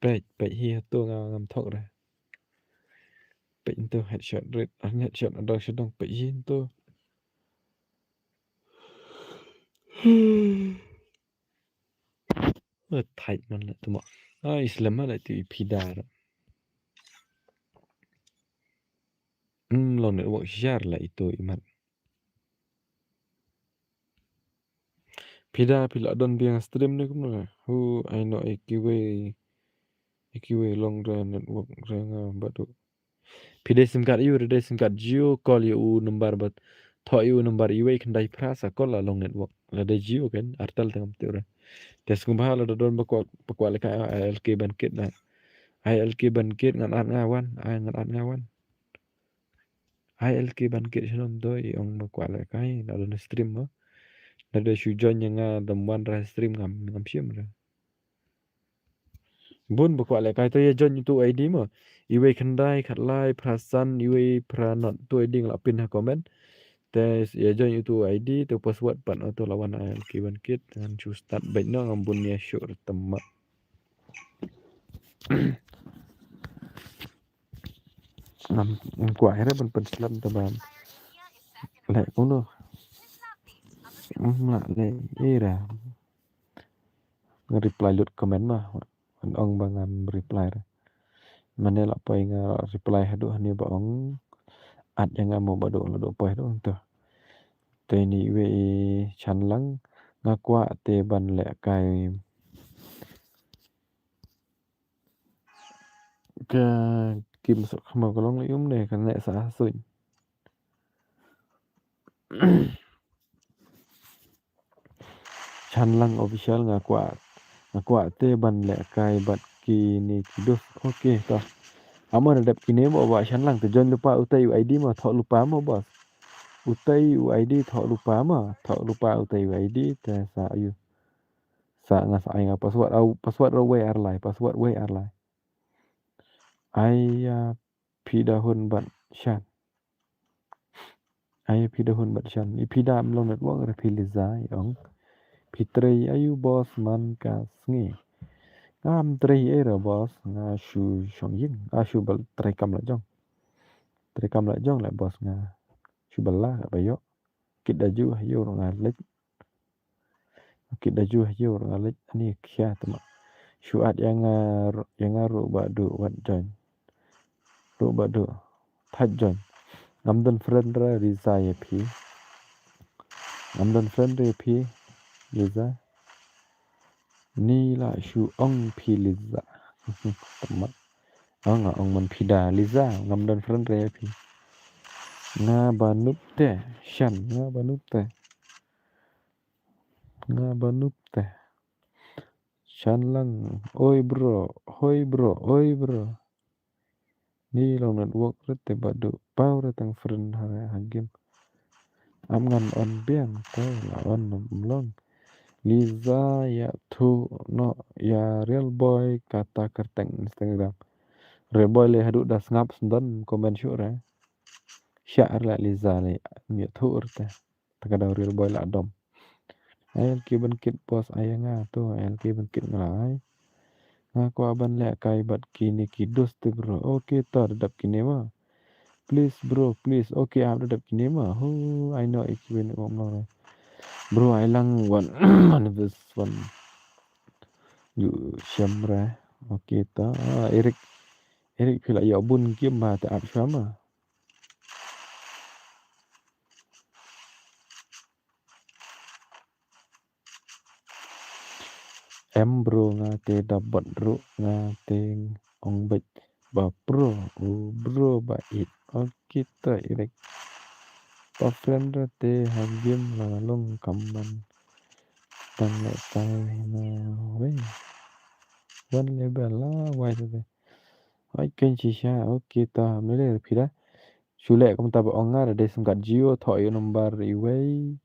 Peit, peit hi hato nga ngam thok re. Peit nto headshot rit, an headshot ador shadong, peit hi nto. Thait man la tuma. Ai, slem ma la tu i pida. Hmm, long network shar la itu i mat. Pida phi la don biang stream ne kumno? Hu, ai no, ai kiwei. Ai kiwei long re network re nga badu. Phi dei sim card ïu, dei sim card Jio, call ïa u number bad thoh ïa u number iwei khyndai phra sa call la long network. La dei Jio kan, Airtel te ngam tip re. Te sngewbha lada don ba kwah, ba kwah lehkai, ai L K Bankit na. Ai L K Bankit ngan add nga wan, ai ngan add nga wan. Ai L K Bankit shnong doi ong ba kwah lehkai, la don stream mo. Lada shu join ïa nga dam wan ra stream ngam, ngam shim re. Bun ba kwah lehkai te ïa join ïa utu I D mo. Iwei khyndai khatlai phra san iwei phra not, utu I D nga la pin ha comment. Te ïa join ïa utu I D, te password pat utu la wan, ai L K Bankit, ngan shu start beit noh, ngam bun ïa shu re tama. Ngam, ngam kwah re ban pynslem te ban leh kumno. Ngam lah leh ira. Nga reply lut comment ma. Wan ong ba ngam reply re. Mane la poi nga reply haduh hangne ba ong add ïa nga mo badu, la duh poi haduh to. Te ini iwei i Shanlang, nga kwah te ban lehkai. Ka kim sok khma ka long ïum ne ka ne sa suin. Shanlang Official, nga kwah, nga kwah te ban lehkai bad kine ki dos. Okay to. Amo na dep kine mo ba Shanlang te join lypa utai u I D mo, thoh lypa mo boss. Utai u I D thoh lypa mo, thoh lypa utai u I D te sa ïu. Sa nga sa ai nga password, au password ro wei ar lai, password wei ar lai. Ai ïa phi da hun bad Shan. Ai ïa phi da hun bad Shan. I phi da mlong network re phi Liza i ong. Phi trei aïu boss man ka sngi. Ngam trei ei re boss, nga shu shong ïing, nga shu bal trei kam la jong. Trei kam la jong le boss nga. Shu bala ba ïoh. Kit da ju ha ïew ruh nga leit. Kit da ju ha ïew ruh nga leit ani khia tama. Shu add ïa nga ruh, ïa nga ruh ba du wat join. Ruh ba du. Thait join. Ngam don friend re Liza ïa phi. Ngam don friend re ïa phi Liza. Ni la shu ong phi Liza. Tama. Ong nga ong man phi da Liza, ngam don friend re ïa phi. Nga ba nup te, Shan, nga ba nup te. Nga ba nup te. Shanlang, oi bro, hoi bro, oi bro. Ni long network re te ba du paw re tang friend ha, ha game. Am ngan on biang te la on mlong. Liza ïa thu no ïa Real Boy kata kyrteng Instagram. Real Boy le haduh da sngap sendon comment shuh re. Sha ar la Liza le ïa thu re te. Ta ka daw Real Boy la dom. Ai L K Bankit boss ai nga to, ai L K Bankit nga ai. Nga kwah ban lehkai bad kine ki dos te bro. Okay to da dap kine ma. Please bro, please. Okay ap da dap kine ma. Hu, ai no iki wen ong no. Bro ai lang wan. Manifest wan. Yu shamra. Okay to. Ah, Eric. Eric phi la ïoh bun game ma te ap shwa ma. Em bro nga te da bot ruh nga te ong beit ba pro u bro ba it. Okay to Eric. Ba friend re te ha game la long kam ban tang le tai na wei. Wan le ba la wai te. Ai ken shisha, okay to mele phi da. Shu leh kumta ba ong nga da dei sim card Jio, thoh ïa u number iwei,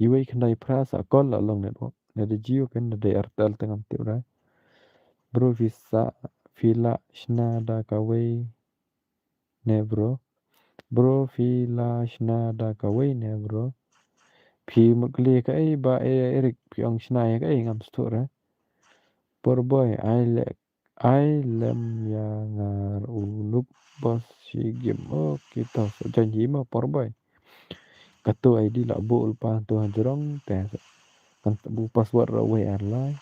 iwei khyndai phra sa call la long network. Ne da Jio ken da dei Airtel te ngam tip re. Bro phi sa, phi la shna da kawei ne bro. Bro phi la shna da kawei ne bro. Phi mut kylli kaei ba e Eric phi ong shna ïa kaei ngam sngewthuh re. Por boy ai le, ai lem ïa nga u Noob boss shi game. Okay to sa join hi mo por boy. Katu I D la buh lypa tu hajrong te kan buh password ra wei ar lai.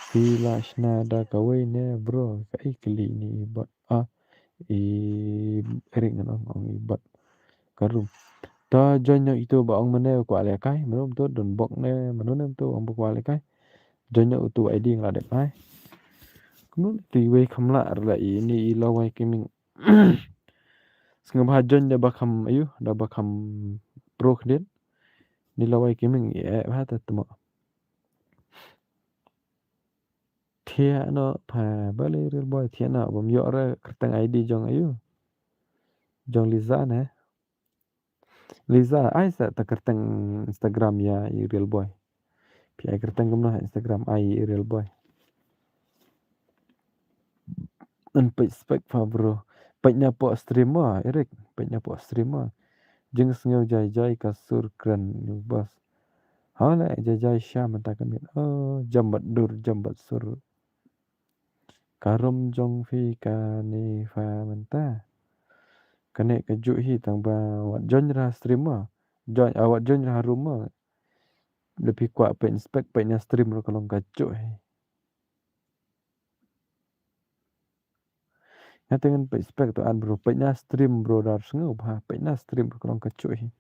Phi la shna da kawei ne bro, kaei kylli ine i bot. Ah, i Eric ngan ong, ong i bot. Ka room. Ta join noh itu ba ong mane kwah lehkai, mano mtu don bok ne, mano ne mtu ong ba kwah lehkai. Join noh utu I D nga la dep ai. Kumno tu iwei kham lah re la ine i Lawai Gaming. Sngewbha join da ba kham ayu, da ba kham pro khyndiat. Ni Lawai Gaming i eh bha ta tmo. Thiah noh pha balei Real Boy thiah noh bym ïoh re kyrteng I D jong ayu. Jong Liza ne. Liza ai sa ta kyrteng Instagram ïa i Real Boy. Phi ai kyrteng kumno ha Instagram ai i Real Boy. Ngan peit spek pha bro. Peit na pok stream mo Eric. Peit na pok stream mo. Jingsngew jai jai ka sur kren ïa u boss. Hale jai jai sha mynta ka miet. Oh, jam bad dur, jam bad sur. Ka room jong phi kane pha mynta. Kane ka juh hi tang ba wat join ra stream mo. Join, ah, wat join ra room mo. Lada phi kwah peit spek peit na stream ruh ka long ka juh hi. Nga te ngan peit spek to at bro, peit na stream bro dar sngewbha, peit na stream bro ka long ka juh hi.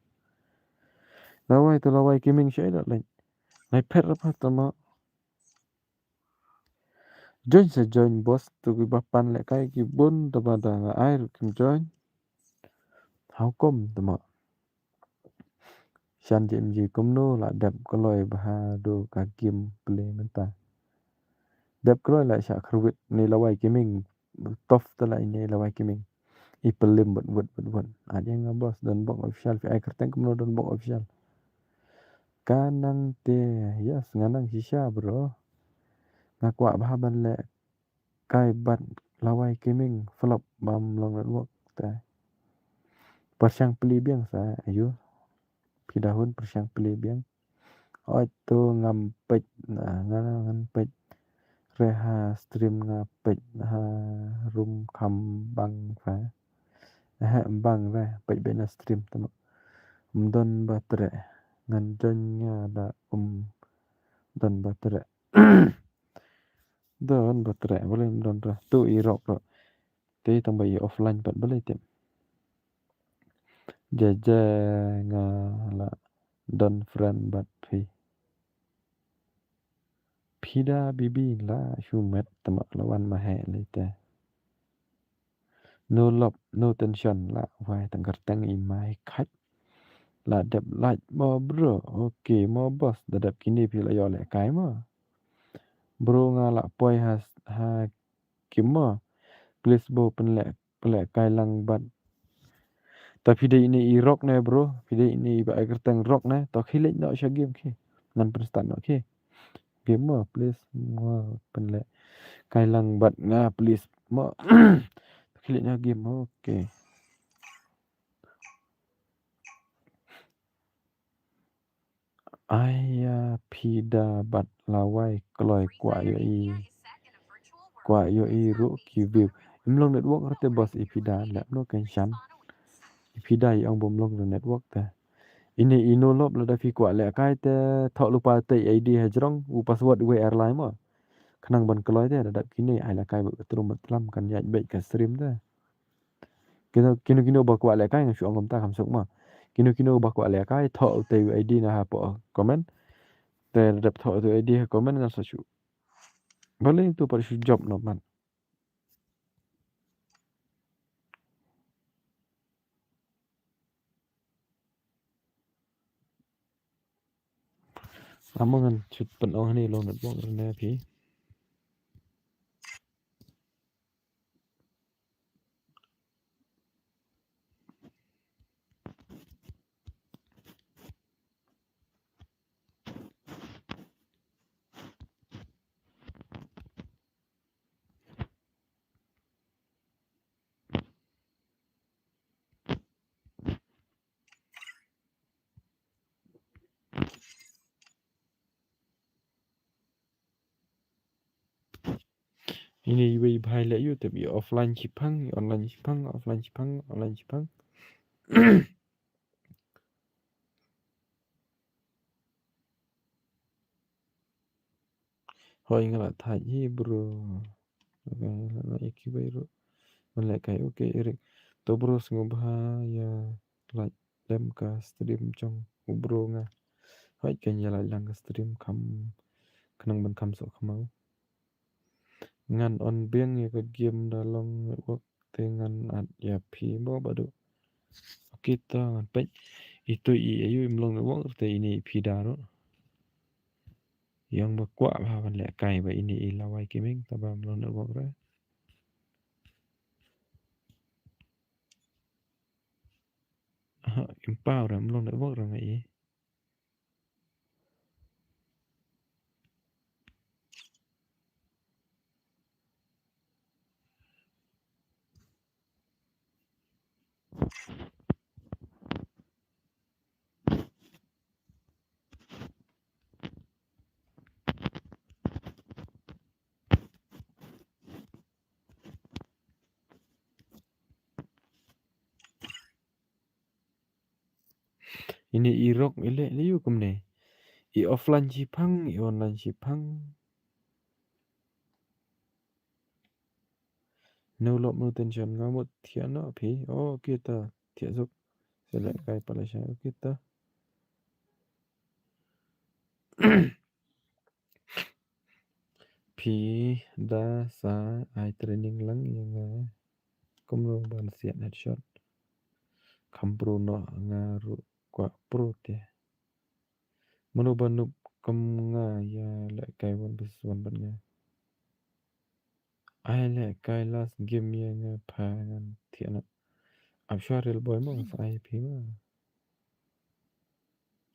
Lawai to Lawai Gaming shaei da leit. Nai phet ra pha tama. Join sa join boss to ki ba pan lehkai ki bun to ba da nga ai ruh kim join. How come tama. Shan J M G kumno la dep kloi bha do ka game play mynta. Dep kloi la sha khrwit ni Lawai Gaming. Tough te la ini Lawai Gaming. I pelim bad wet bad wet. Aja nga boss Don Bok Official phi ai kyrteng kumno Don Bok Official. Ka nang te yes nga nang shisha bro. Nga kwah bha ban leh kai bad Lawai Gaming flop bam long network te. Pyrshang plie biang sa ayu. Phi da hun pyrshang plie biang. Oi to ngam peit na nga ngan peit. Re ha stream nga peit ha room kham bang fa. Ha bang re peit bad na stream tama. Mdon batre ngan join nga da um don batre. Don batre boleh mdon ra tu i rok rok. Te tang ba i offline pat balei tip. Jaja nga la don friend bad phi. Phi da bibi la shu met tama la wan ma he lei te. No love, no tension la wai tang kyrteng i mai khat. La dep like mo bro, okay mo boss, da dep kine phi la ïoh lehkai mo. Bro nga la poi ha, ha kim mo. Please bro pynleh, pynlehkai lang bad. Ta phi dei ini i rock ne bro, phi dei ini i ba ai kyrteng rock ne, ta khie leit noh sha game ki. Ngan pynstart noh ki. Game mo, please mo pynlehkai lang bad nga please mo. Ta khie leit noh game, okay. Aya phi da bad Lawai kloi kwah ïoh i, kwah ïoh i ruh ki view. Im long network rte boss i phi da leh mno kan shan. I phi da i ong bym long network te. Ini i no love lada phi kwah lehkai te thoh lypa te I D hajrong u password wei ar lai mo. Khnang ban kloi te da dap kine ai lehkai bad ka trum bad tlam kan ïaid beit ka stream te. Kino kino kino ba kwah lehkai nga shu ong kumta kham suk ma. Kino kino ba kwah lehkai thoh u te u I D na ha po comment. Te dep thoh u te u I D ha comment nga sa shu. Balei tu pat shu jop no man. Amo ngan shu pynong hani long network ne phi. Ine iwei bha i leh ïa u, tip i offline shipang, i online shipang, offline shipang, online shipang. Hooid nga la thait hi bro. Okay, la ïa kiwei ruh. Ban lehkai, okay Eric. To bro sngewbha ïa like lem ka stream jong u bro nga. Hooid, kan ïa like lang ka stream kham, khnang ban kham soh kham. Ngan on biang ïa ka game da long network te ngan add ïa phi mo Bah Duh. Okay to ngan peit. Ito i ayu im long network te ine i phi da ruh. Ïa nga ba kwah bha ban lehkai ba ine i lawei gaming taba im long network re. Aha, im pau re im long network re nga i. Ine i rok i leh leh ïa u kumne. I offline shipang, i online shipang. No lok no tension nga mut thiah noh phi. Oh, kita thiah suk. Select kai pala sha kita. Phi da sa ai training lang ïa nga. Kumno ban siat headshot. Kham pro noh nga ruh kwah pro te. Mano ba noob kum nga ïa lehkai one versus one bad nga. Ai lehkai last game ïa nga pha ngan thiah noh. Ap shuwa Real Boy mo sa ai phi mo.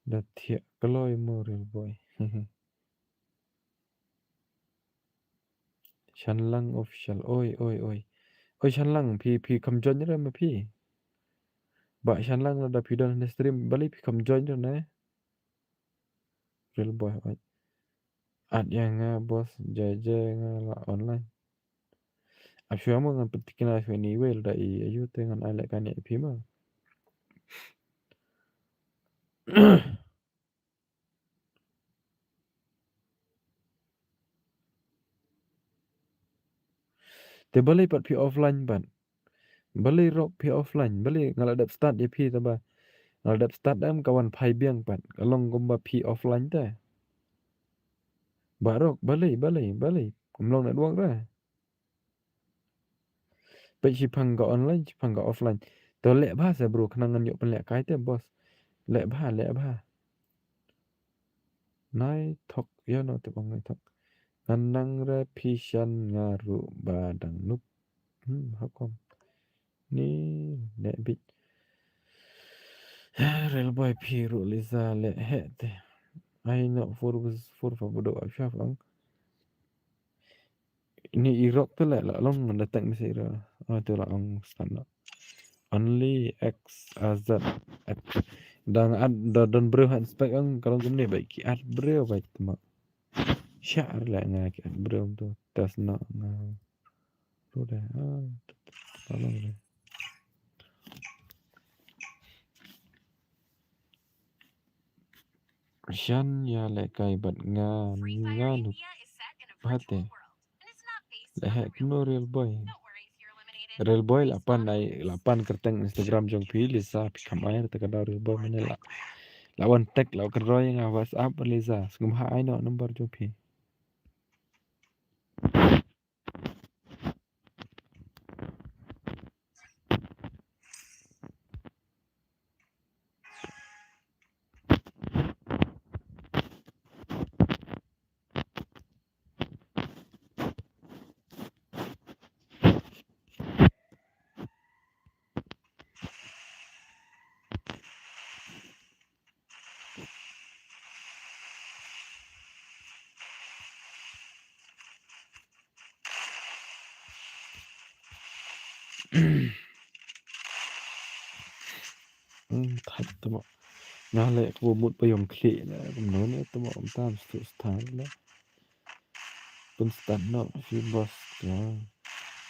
Da thiah kloi mo Real Boy. Shanlang official. Oi, oi, oi. Oi, Shanlang, phi, phi kham join re ma phi. Ba Shanlang lada phi don ha stream, balei phi kham join re ne. Real Boy, oi. Add ïa nga boss, jai jai nga la online. Ap shuwa mo ngan pyntikna shuwa ine iwei lada i ayu te ngan ai lehkai ne phi mo. Te balei pat phi offline pat. Balei rok phi offline. Balei nga la dep start ïa phi taba. Nga la dep start em ka wan phai biang pat. Ka long kumba phi offline te. Ba rok balei, balei, balei. Ym long network re. Peit shipang ka online, shipang ka offline. To leh bha sa bro, khnang ngan ïoh pynlehkai te boss. Leh bha, leh bha. Nai thok, ïa no te bang nai thok. Ngan nang re phi shan nga ruh ba dang noob. Hmm, how come? Ni, leh bit. Real Boy phi ruh Lisa leh heh te. Ai no four versus four fa budo ap shaf ang. Ini irok tu lah, lah long da tag mesti ira. Oh, tu lah ong start lah. Only X A Z X. Dang ad, da don briew ha inspect ang, ka long kumne ba ki ad briew ba ki tma. Shah lah nga ki ad briew tu. Tas na nga. Tu dah. Ah, tu, tu, tu, tu, tu. Shan ïa lehkai bad nga, nga nu. Bha te. Lehkai kumno Real Boy. Real Boy lah pan ai, lah pan kyrteng Instagram jong phi Lisa, phi kham ai te ka dau Real Boy mane lah. Lah wan tag lah kynroi nga WhatsApp Lisa. Sngewbha ai noh number jong phi. Hmm, thait tamo. Nga leh kaba mut ba ïong khlieh leh kumno ne tamo, kumta stu star leh. Pynstad noh phi boss.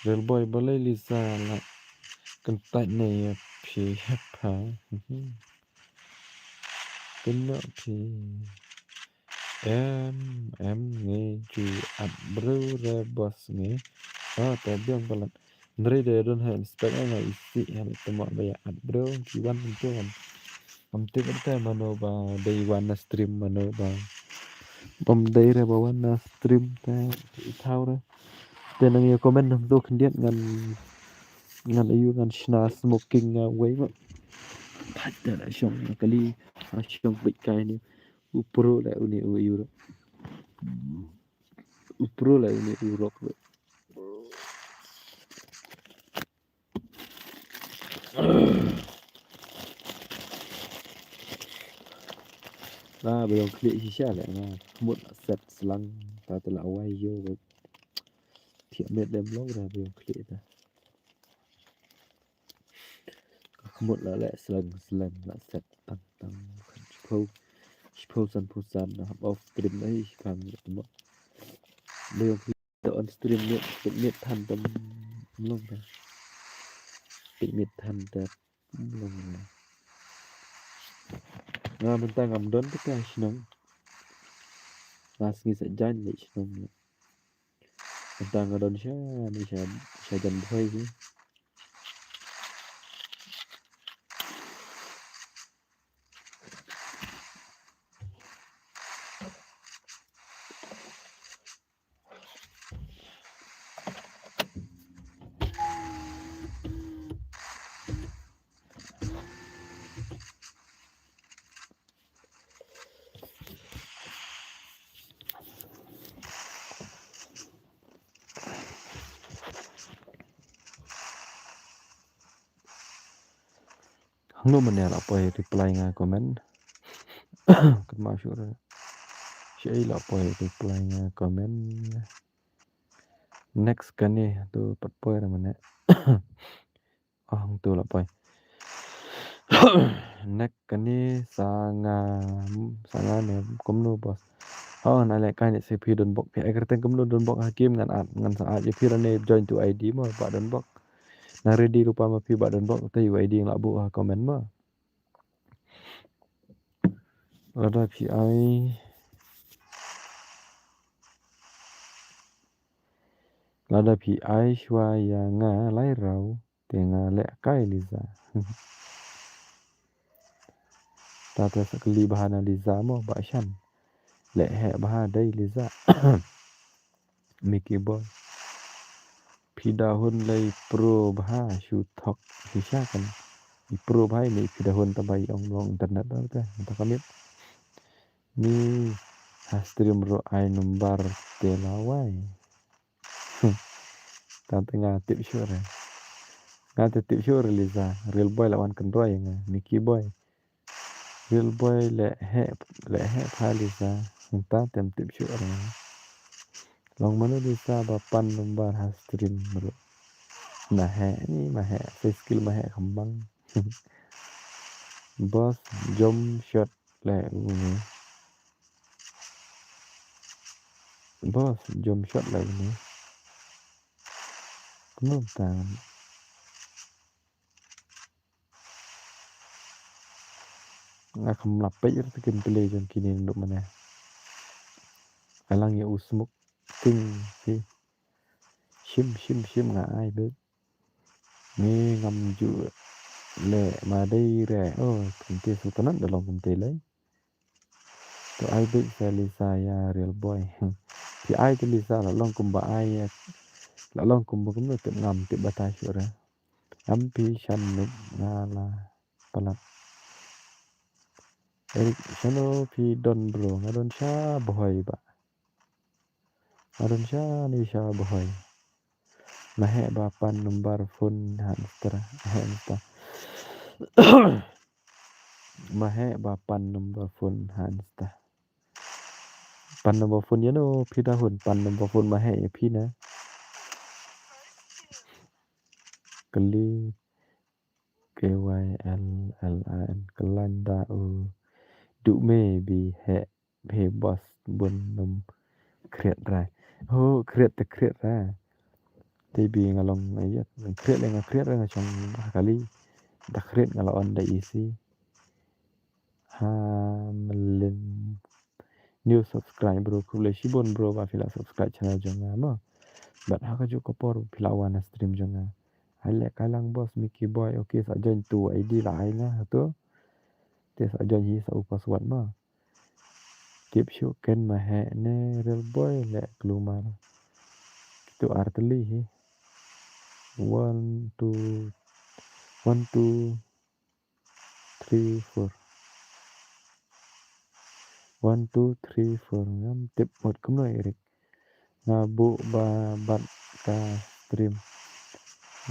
Real boy, balei Lisa la kyntait ne ïa phi ha pha. Pynnoh phi. Em em ngi ju at briew re boss ngi. Ah, te biang palat. Hynrei de don ha inspect nga isi ha le temo ba ïa at briew ki wan tu kan. Am tip te mano ba dei wan na stream mano ba. Bam dei re ba wan na stream te i thaw re. Te nang ïa comment nam tu khyndiat ngan ngan ayu ngan shna smoking nga wei ma. Thait te la shong kali ha shong bit kai ni. U pro la uni u ayu ro. U pro la uni u rock ro. La ba ïong khlieh shisha le nga. Mut la set slang ta te la wai yo. Thiah met dem long ra ba ïong khlieh ta. Ka khmut la leh sleng sleng la set tang tang. Shiphew shiphew sanphew san na hap off stream na hi shipang la tmo. Ba ïong phi ta on stream ne pynmit than tam long ta. Pynmit than ta long ta. Nga mynta ngam don te ka shnong. Nga sngi sa jan le shnong le. Tang ka don sha ni sha sha jan bhoi hi. Hangno mane la poi reply nga comment. Kynmaw shuh re. Shi la poi reply nga comment. Next kane tu pat poi re mane. Ah, hangtu la poi. Nek kane sa nga, sa nga ne kumno boss. Oh, na leh kai ne se phi don bok phi ai kyrteng kumno don bok ha game ngan at, ngan sa at ïa phi rane join tu I D mo ba don bok. Na ready rupa ma phi ba don bok te U I D la buh ha comment mo. Lada phi ai, lada phi ai shuwa ïa nga lai raw. Te nga leh kai Liza. Ta te sa kylli bha na Liza mo ba shan. Leh heh bha dei Liza. Mickey boy. Phi da hun lei pro bha shu thok shisha kan. I pro bha i ne phi da hun ta ba i ong long internet da te. Ta kamit. Ni ha stream ro ai number te lawai. Tang te nga tip shuh re. Nga te tip shuh re Liza. Real boy la wan kynroi nga. Mickey boy. Real boy leh heh, leh heh pha Liza. Tang tem tip shuh re. Long mano Liza ba pan number ha stream ruh. Ma heh ni ma heh. Sa skill ma heh khambang. Boss jump shot leh une. Boss jump shot leh une. Kumno tang. Nga kham lap peit ïa ki gameplay jong kine ndu mane. Alang ïa u smoke ting hi. Shim shim shim nga ai beit. Ngi ngam ju leh ma dei re. Oh, kumte sultanat da long kumte lei. To ai beit sa Lisa ïa real boy. Phi ai te Lisa la long kumba ai ïa. La long kumba kumno tip ngam tip batai shuh re. Am phi shan nuk nga la palat. Eric, shano phi don bro, nga don sha Bhoi ba. Nga don sha ni sha Bhoi. Ma heh ba pan number phone ha Insta, ha Insta. Ma heh ba pan number phone ha Insta. Pan number phone ïa no phi da hun, pan number phone ma heh ïa phi na. Kali K Y L L A N, kyllain da u. Du me bi heh, bi boss bun num kriat rai. Ho, create te create ra. Te bi nga long, eh, ïa, nga create le nga create ra nga shong ha kali. Da create nga la on da isi. Ha, Melin. New subscribe bro, khublei shibun bro ba phi la subscribe channel jong nga mo. Bad ha kajuh ka por phi la wan ha stream jong nga. Ai leh kai lang boss Mickey Boy, okay sa join tu I D la ai nga tu. Te sa join hi sa u password mo. Tip shuh ken ma heh ne real boy leh klumar. Kitu ar tylli hi. One, two, one, two, three, four. One, two, three, four. Ngam tip mut kumno Eric. Nga buh ba bat ka stream.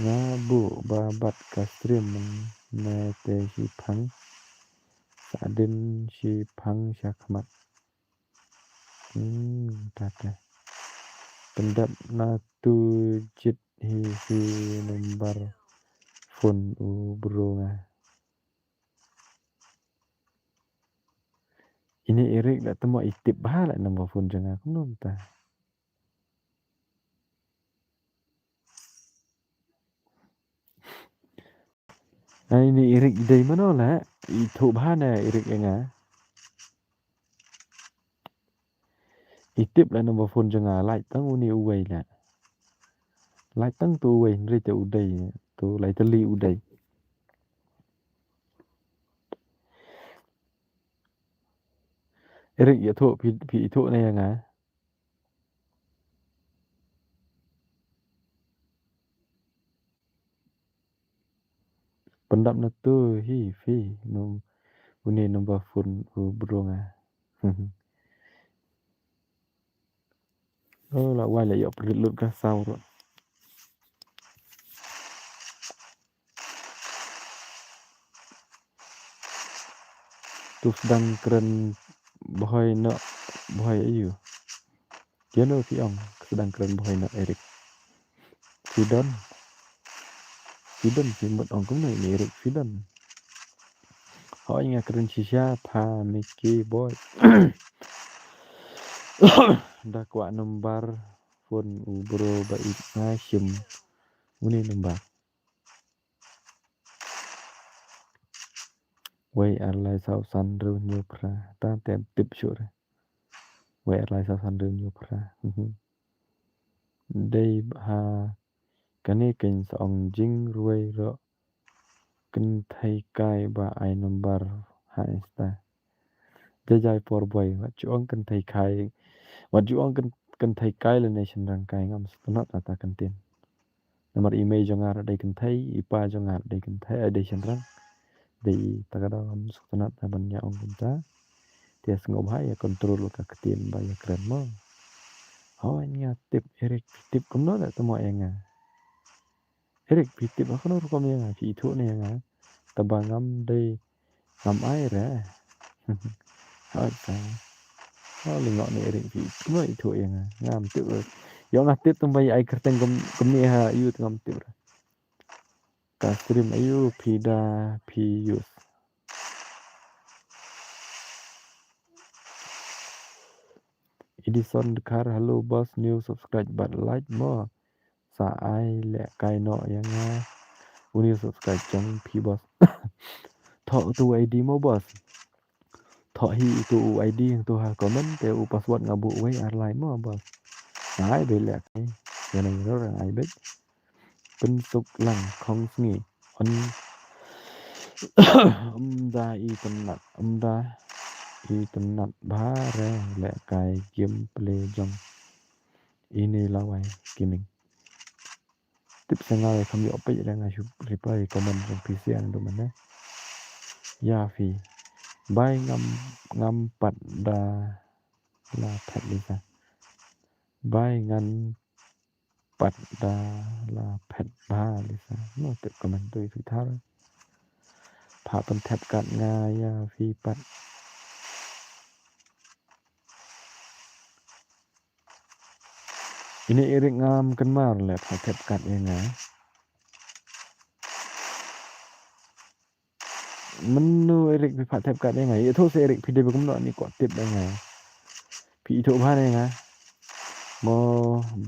Nga buh ba bat ka stream ne te shi phang. Sa din shi phang sha khmat. Hmm, ta ta. Pyndap na tu jit hi hi number phone u bro nga. Ini Eric da temo i tip bha la number phone jong nga kumno mynta. Ai ini Eric i dei mano la, i thuh bha na Eric ïa nga. I tip la number phone jong nga, lait tang uni uwei la. Lait tang tu uwei, hynrei te u dei, tu lai tylli u dei. Eric ïathuh phi, phi ithuh ne ïa nga. Pyndap na tu hi phi num, uni number phone u bro nga. Oh, la wai la ïoh prit lut ka saw ruh. Tu sdang kren bhoi noh, bhoi ayu. Ïano phi ong sdang kren bhoi noh Eric. Phi don. Phi don phi mut ong kumno ini Eric phi don. Hooid nga kren shisha pha Mickey boy. Da kwah number phone u bro ba ïeit nga shim uni number. Wei ar lai saw san hynriew hynñiew phra. Ta te tip shuh re. Wei ar lai saw san hynriew hynñiew phra. Dei ha kane keiñ sa ong jingrwai ruh kynthei kai ba ai number ha Insta. Jai jai por boi, wat ju ong kynthei kai, wat ju ong kyn-, kynthei kai lane shynrang kai, ngam sngewtynnat ata kyntien. Namar i mei jong nga ruh dei kynthei, i pa jong nga ruh dei kynthei, eh, dei shynrang. Dei ta ka daw ngam sngewtynnat na ban ïa ong kumta. Te sngewbha ïa control ka ktien ba ïa kren mo. Hooid nga tip, Eric tip kumno da temo ïa nga. Eric phi tip ha kano rukom ïa nga, phi ithuh ne ïa nga. Taba ngam dei, ngam ai re. Hooid sa. Hooid lyngngoh ne Eric phi kumno ithuh ïa nga. Ngam tip re. Ïoh nga tip tang ba ïa ai kyrteng kum, kumne ha ïoh te ngam tip re. Ka stream ayu phi da phi use. Edison Dkhar, hello boss, new subscribe bad like mo. Sa ai leh kai noh ïa nga. U new subscribe jong phi boss. Thoh tu I D mo boss. Thoh hi tu I D tu ha comment te u password nga buh wei ar lai mo boss. Nga ai beit leh kai. Ïa nang ror ai beit. Pynsuk lang khong sngi. Ym, ym da itynnat, ym da itynnat bha re leh kai game play jong ini lawei gaming. Tip sa nga re kham ïoh peit re nga shu reply comment jong phi sian du mane. Ïa phi. Bai ngam, ngam pat da la phet Lisa. Bai ngan pat da la phet bha Lisa. No tip comment tu i thar. Pha pynthep kat nga ïa phi pat. Ini Eric ngam kynmaw leh pha thep kat ïa nga. Mynno Eric phi pha thep kat ïa nga. Ïathuh sa Eric phi dei ba kumno ni ko tip ïa nga. Phi ithuh bha ne nga. Mo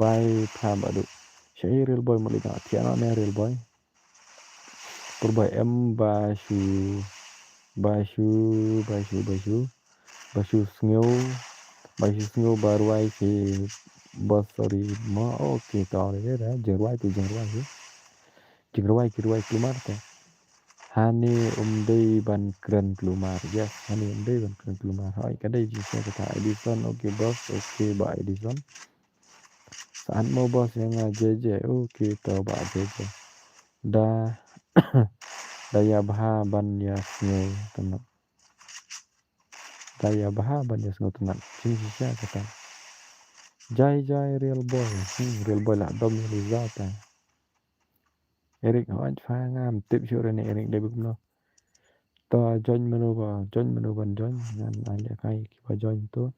bai pha ba du. Shai Real Boy mo li da. Thiah no ne Real Boy. Pur boy em ba shu. Ba shu, ba shu, ba shu. Ba shu sngew. Ba shu sngew ba rwai ki boss, sorry. Mo, okay, to re re. Jeng rwai tu jeng rwai ki. Jeng rwai ki rwai kulmar te. Hani um dei ban kren kulmar. Yes, hani um dei ban kren kulmar. Hoi, ka dei jingshai kata Edison, okay boss, okay ba Edison. Saan mo boss ïa nga J J, okay to ba J J. Da, da ïa bha ban ïa sngew tynat. Da ïa bha ban ïa sngew tynat. Jingshisha kata. Jai jai Real Boy. Hmm, Real Boy la dom ïa Liza ta. Eric, hooid, pha ngam tip shuh re ne Eric dei ba kumno. To join mano ba, join mano ban join, ngan ai lehkai kiba join to.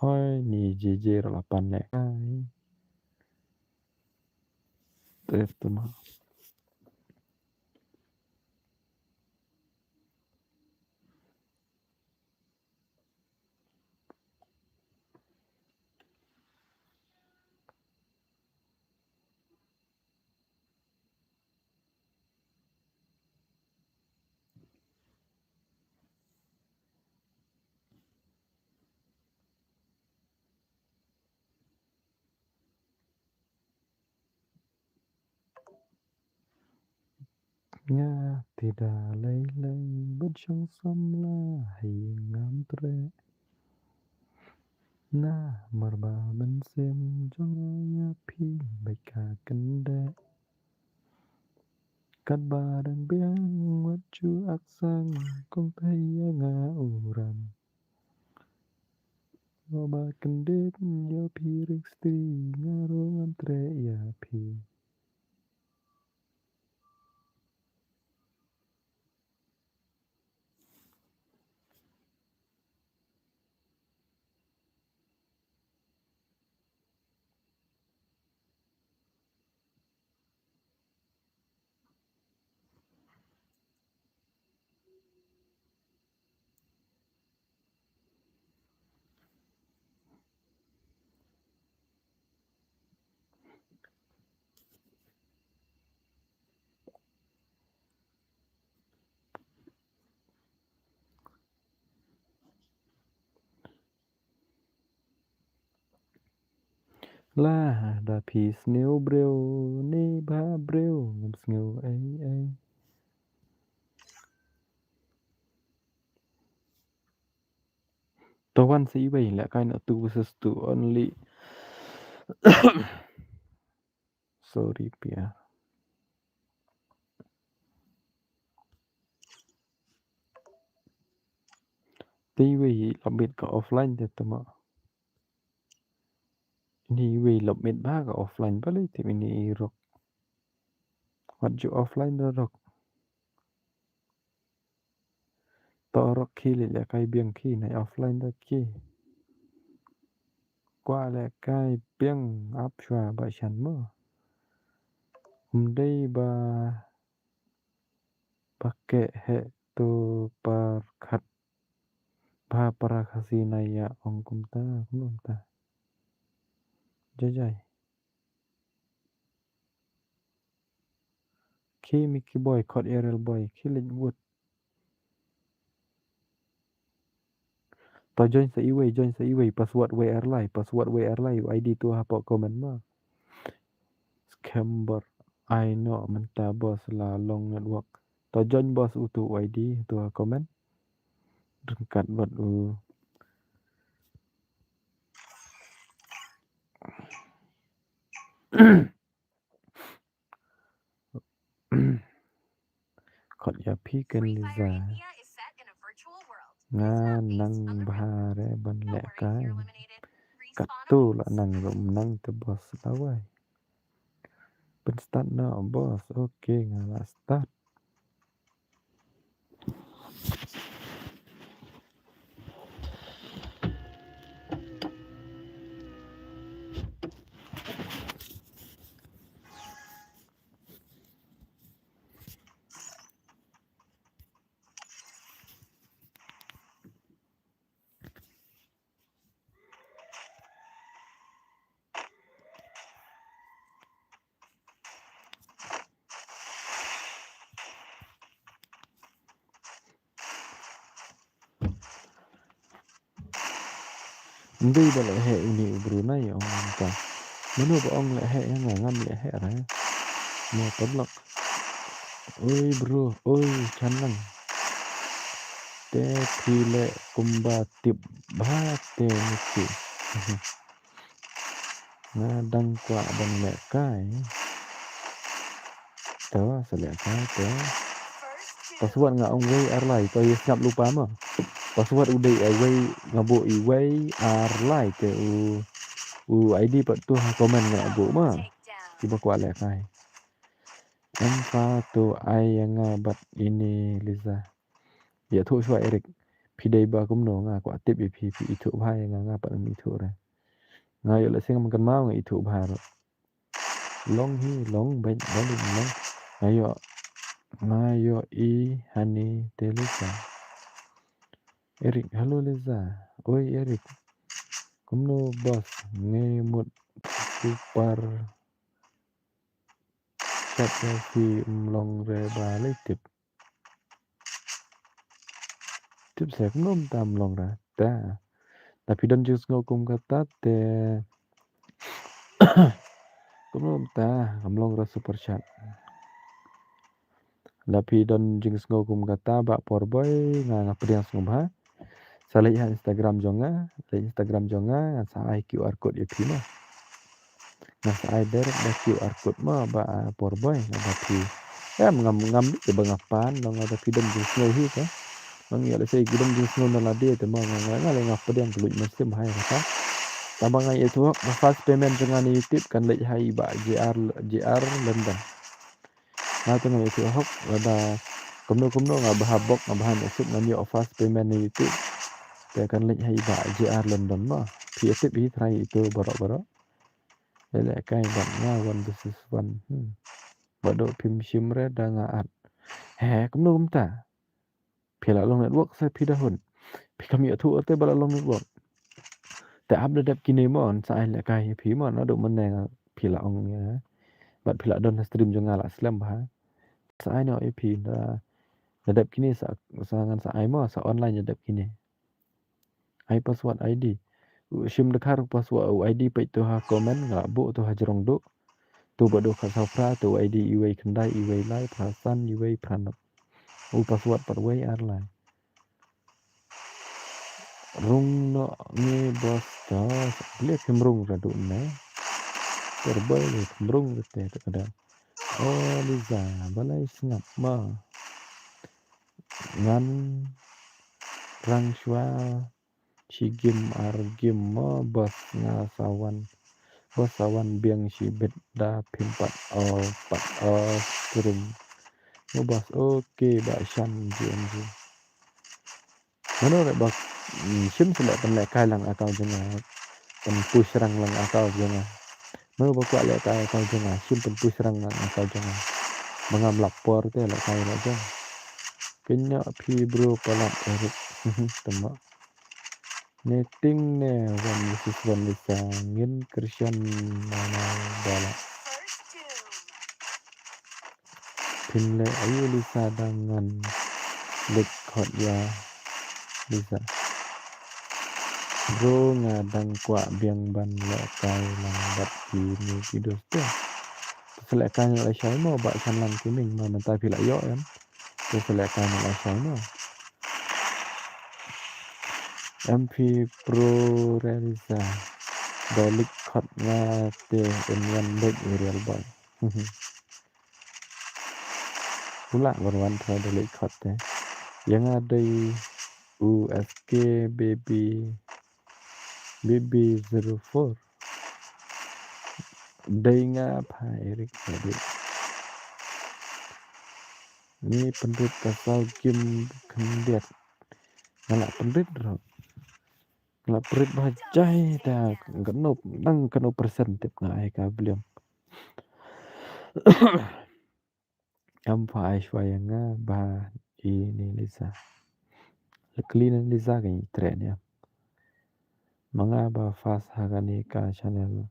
Hoi, ni J J ra la pan lehkai. Tip to ma. Nga te da lei lei bad shong samla hei ngam treh. Namar ba mynsiem jong nga ïa phi bad ka kyndeh. Katba dang biang wat ju aksang kumta ïa nga u ram. Ba kyndit ïa phi Rick Stri nga ruh ngam treh ïa phi. Lada phi sniew briew ne bha briew ngam sniew ei ei. To wan sa iwei lehkai na two versus two only. Sorry pia. Te iwei lobit ka offline te tama. Ini iwei lobit ba ka offline ba le te ini i rock. Wat ju offline da rock. To rock ki le lehkai biang ki na offline da ki. Kwah lehkai biang ap shwa ba shan mo. Um dei ba ba keh he to par khat. Ba para Khasi na ïa ong kumta kumta. Jai jai. Ki Mickey Boy, Kot Ariel Boy, ki leit wut. To join sa iwei, join sa iwei, password wei ar lai, password wei ar lai, u I D to hapoh comment ma. Scammer, ai no, mynta boss la long network. To join boss utu u I D to ha comment. Ryngkat bad u. Kot ïa phi ken Liza. Nga nang bha re ban lehkai. Katto la nang rum nang te boss lawai. Pyn start noh boss. Okay, nga la start. Ndei ba leh heh uni u bru na ïa ong ka. Mano ba ong leh heh ïa nga, ngam leh heh ra. Mo paralok. Oi bru, oi chanlang. Te phi leh kumba tip bha te niki. Nga dang kwah ban leh kai. To, sa leh kai to. Password nga ong wei ar lai, to ïa sngap lypa mo. Password u dei ai wei, nga buh i wei ar lai te u, u I D pat tu ha comment nga buh mo. Kiba kwah leh kai. Em pha to ai ïa nga bad ine Liza. Ïathuh shuwa Eric. Phi dei ba kumno nga kwah tip ïa phi, phi ithuh bha ïa nga, nga pat ngam ithuh re. Nga ïoh lehse ngam kynmaw nga ithuh bha ruh. Long hi long bad bad long. Nga ïoh, nga ïoh i hani te Liza. Eric, hello Liza. Oi Eric. Kumno boss ngi mut super chat ïa phi, ym long re ba lei tip. Tip se kumno mynta ym long re ta. Da phi don jingsngew kum kata te kumno mynta ym long re super chat. Da phi don jingsngew kum kata bah por boi nga nga pdiang sngewbha. Sa leit ha Instagram jong nga, leit Instagram jong nga, ngan sa ai Q R code ïa phi mo. Ngan sa ai direct da Q R code mo bah por boi nga da phi. Em ngam ngam dei ba nga pan long nga da phi don jingsngew hi ka. Nang ïa lehse ki don jingsngew na lade te mo nga nga nga leh nga pdiang ka luid mynsiem hai kata. Tang ba nga ïathuh ba first payment jong nga na YouTube kan leit ha i bah J R J R London. Nga te nga ïathuh hok lada kumno kumno nga bha bok nga bha ïa suk ngan ïoh first payment na YouTube. Te kan leit ha i bah J R London mo. Phi ïatip hi trai itu baroh baroh. Leh leh kai bad nga one versus one. Hmm. Ba dok phim shim re da nga at. He kumno kumta. Phi la long network se phi da hun. Phi kam ïathuh te ba la long network. Te ap da dep kine mo sa ai leh kai phi mo na dok mynne nga phi la ong ïa. Bad phi la don ha stream jong nga la slem bha. Sa ai no ïa phi da da dep kine sa sa ngan sa ai mo sa online da dep kine. Ai password I D. U shim dkhar u password u I D peit tu ha comment nga la buh tu ha jrong duk. Tu ba duk ha saw phra tu I D iwei khyndai iwei lai phra san iwei phra nop. U password pat wei ar lai. Rung no ngi boss to. Blia phim rung ra duk ne. Terbai ne phim rung ra te te kada. Oh Liza balai sngap ma. Ngan rang shwa. Shi gim ar gim mo boss nga sawan. Boss sawan biang shi bit da phim pat o pat o strum. Mo boss okay ba shan G M G. Mano re ba shim se leh pynleh kai lang account jong nga. Pynpush rang lang account jong nga. Mano ba kwah leh kai account jong nga shim pynpush rang lang account jong nga. Ba ngam lap por te leh kai leh jong. Kynnoh phi bro palat Eric. Tama. Ne ting ne wan Yesus wan Lisa ngin Christian mana bala. Phin le ayu Lisa dang ngan lek khot ya Lisa. Bro nga dang kwah biang ban le kai lang bat ki ni ki dos te. Te se le kai le shai mo ba chan lang ki ming ma mynta phi la yo em. Te se le kai le shai mo. M P Pro Realizer. Da lik khot nga te in wan lek i real boy. Pula wan wan tra da lik khot te. Yang ada U S K baby baby zero four. Dei nga pha Eric Eric. Ni pynrit ka saw gim khyndiat. Nga la pynrit ro. Nga la pynrit ba jai ta kano nang kano persen tip nga ai ka bliang. Am pha ai shwa ya nga ba i ni Lisa. Lekli ni Lisa ka ni tre ni. Ma nga ba fast ha ka ni ka channel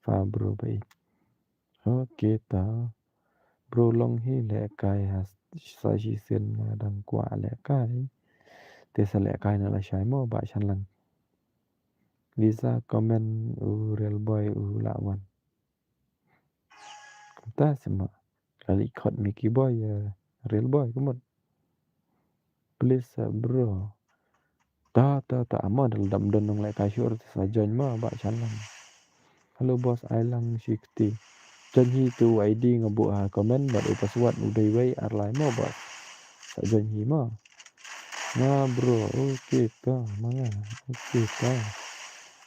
fa bro ba i. Okay ta. Bro long hi le kai ha sa shi sin nga dang kwah le kai. Te sa le kai na la shai mo ba chan lang. Lisa comment u Real Boy u la wan. Kumta sima. Kali khot Mickey Boy ïa Real Boy kumut. Please, uh, bro. Ta, ta, ta, amo dal dam don nong leh kai shuh te sa join mo ba chan lang. Hello boss, ai lang shi kti. Join hi tu I D nga buh ha comment bad u password u dei wei ar lai mo boss. Sa join hi mo. Nga bro, okay ta, ma nga. Okay ta.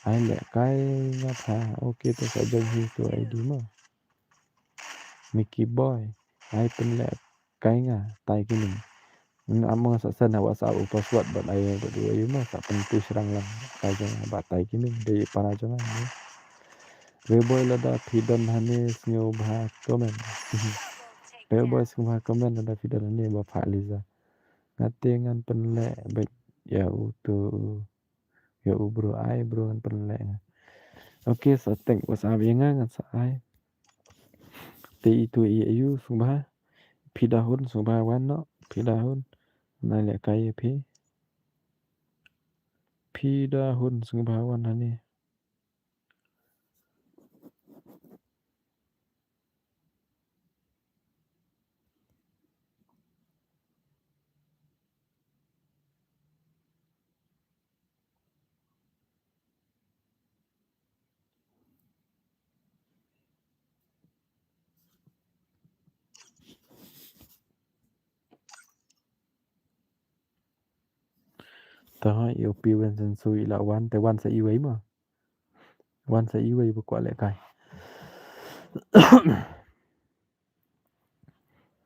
Ai leh kai nga tha, okay ta sa join hi tu I D mo. Mickey Boy, ai pynleh kai nga, tai ki ming. Nga amo nga sa send ha WhatsApp u password bad ai bad u ayu ma sa pyntu shrang lang. Kai jong nga ba tai ki ming, dei para jong nga. Real Boy lada phi don hangne sngewbha comment. Real Boy sngewbha comment lada phi don hangne ba phah Lisa. Nga te ngan pynleh bad ïa u tu. Ïa u bro ai bro ngan pynleh nga. Okay, sa text WhatsApp ïa nga ngan sa ai. Te itu i ayu sngewbha. Phi da hun sngewbha wan noh. Phi da hun. Nai leh kai ïa phi. Phi da hun sngewbha wan hangne. Ta ïa u Pi Wen Sen Sui la wan te wan sa iwei ma. Wan sa iwei ba kwah leh kai.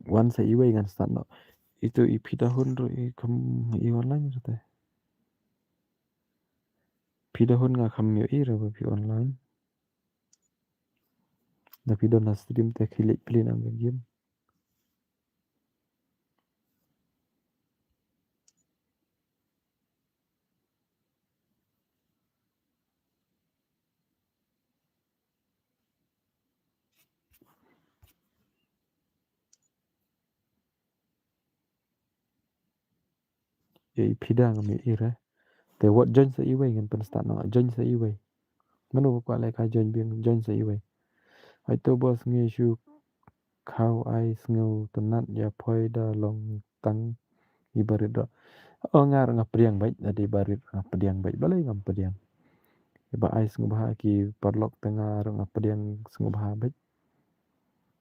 Wan sa iwei ngan start noh. Itu i phi da hun ruh i kham i online ruh te. Phi da hun nga kham ïohi ruh ba phi online. Da phi don ha stream te khie leit play na game. Ïa i phi da ngam ïohi re. Te wat join sa iwei ngan pynstart noh. Join sa iwei. Mano ba kwah leh kai join biang, join sa iwei. Hooid to boss ngi shu khaw ai sngewtynnat ïa poi da long tang i barit ruh. O nga ruh nga pdiang beit, da dei barit nga pdiang beit, balei ngam pdiang. Iba ai sngewbha ki paralok te nga ruh nga pdiang sngewbha beit.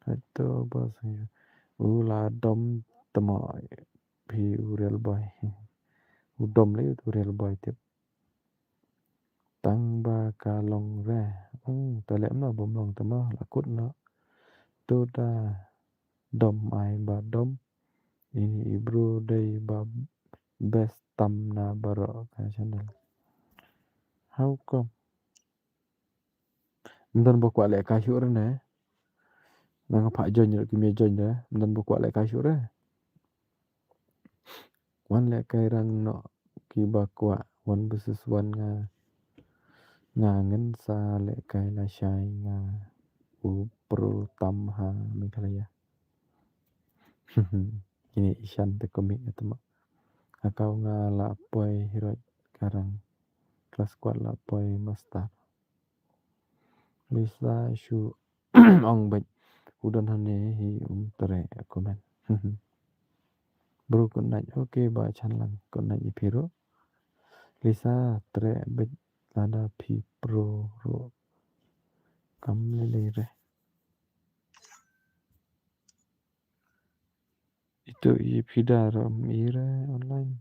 Hooid to boss ngi. U la dom tymmen phi u Real Boy. U dom lei u Real Boy tip. Tang ba ka long re. Hmm, ta leh no bym long ta ma la kut no. Tu da dom ai ba dom. Ini i bro dei ba best tam na baroh ka channel. How come? Ym don ba kwah leh kai shuh re ne. Nang phah join ruh kim ïa join re. Ym don ba kwah leh kai shuh re. Wan leh kai rang noh kiba kwah one versus one nga. Nga ngin sa leh kai lashai nga u pro tam ha Meghalaya. Ini i shan te komik nga te ma. Nga kaw nga la poi hiroit ka rang. Klas kwah la poi master. Lisa shu ong beit u don hangne hi um treh comment. Bro good night. Okay ba chan lang good night ïa phi ruh. Lisa treh beit lada phi pro ruh. Kam lei lei re. Itu i phi da ruh ym i re online.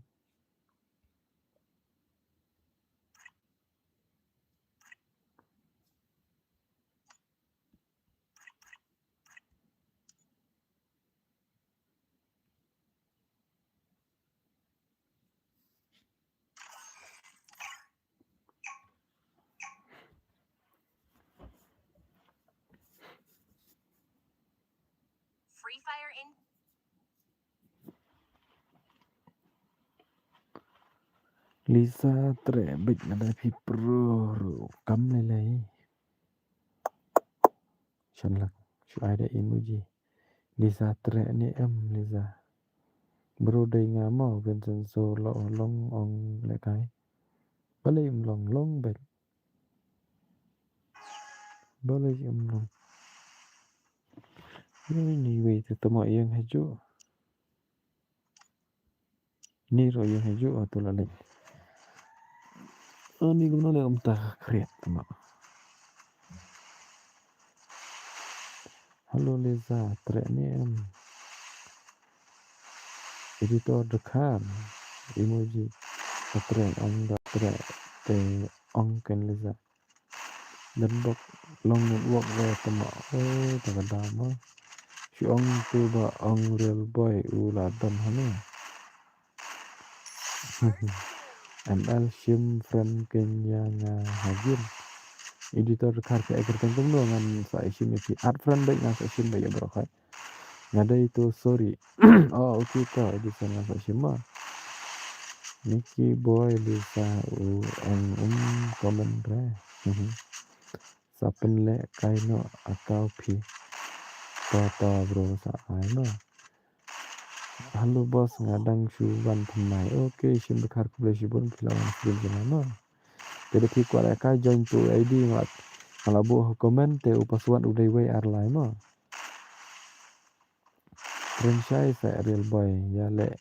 Free Fire in. Lisa treh beit lada phi pro ruh kam lei lei. Shan lang shu ai da emoji. Lisa treh ne em Lisa. Bro dei nga mo Vincent so lo long ong leh kai. Balei ym long long beit. Balei ym long? Ïa ini wei te tama ïeng hajuh. Ni ruh ïeng hajuh, ah, tu la leit. Ani kumno ne kumta ka khriat tama. Hello Liza, treh ne em? Editor Dkhar, emoji. Ka treh ong da treh te ong ken Liza. Network long network re tama. Eh, ta ka dam ah. Shu ong tu ba ong Real Boy u la don hane. M L shim friend kenya nga hagin. Editor Dkhar ka ekar tengkum no ngan sa shim ïa phi. Add friend bad ngan sa shim bad ïa bro khai. Nga dei to sorry. Oh, okay to, Edison nga sa shim ma. Nicky Boy Lisa u ong um comment re. Sa pynleh kai noh account phi. To to bro sa ai ma. Hello boss, nga dang shu wan thymmai. Okay, shim dkhar khublei shibun phi la wan stream jong nga ma. Te da phi kwah leh kai join to I D nga la buh ha comment te u password u dei wei ar lai ma. Kren shai sa Real Boy, ïa leh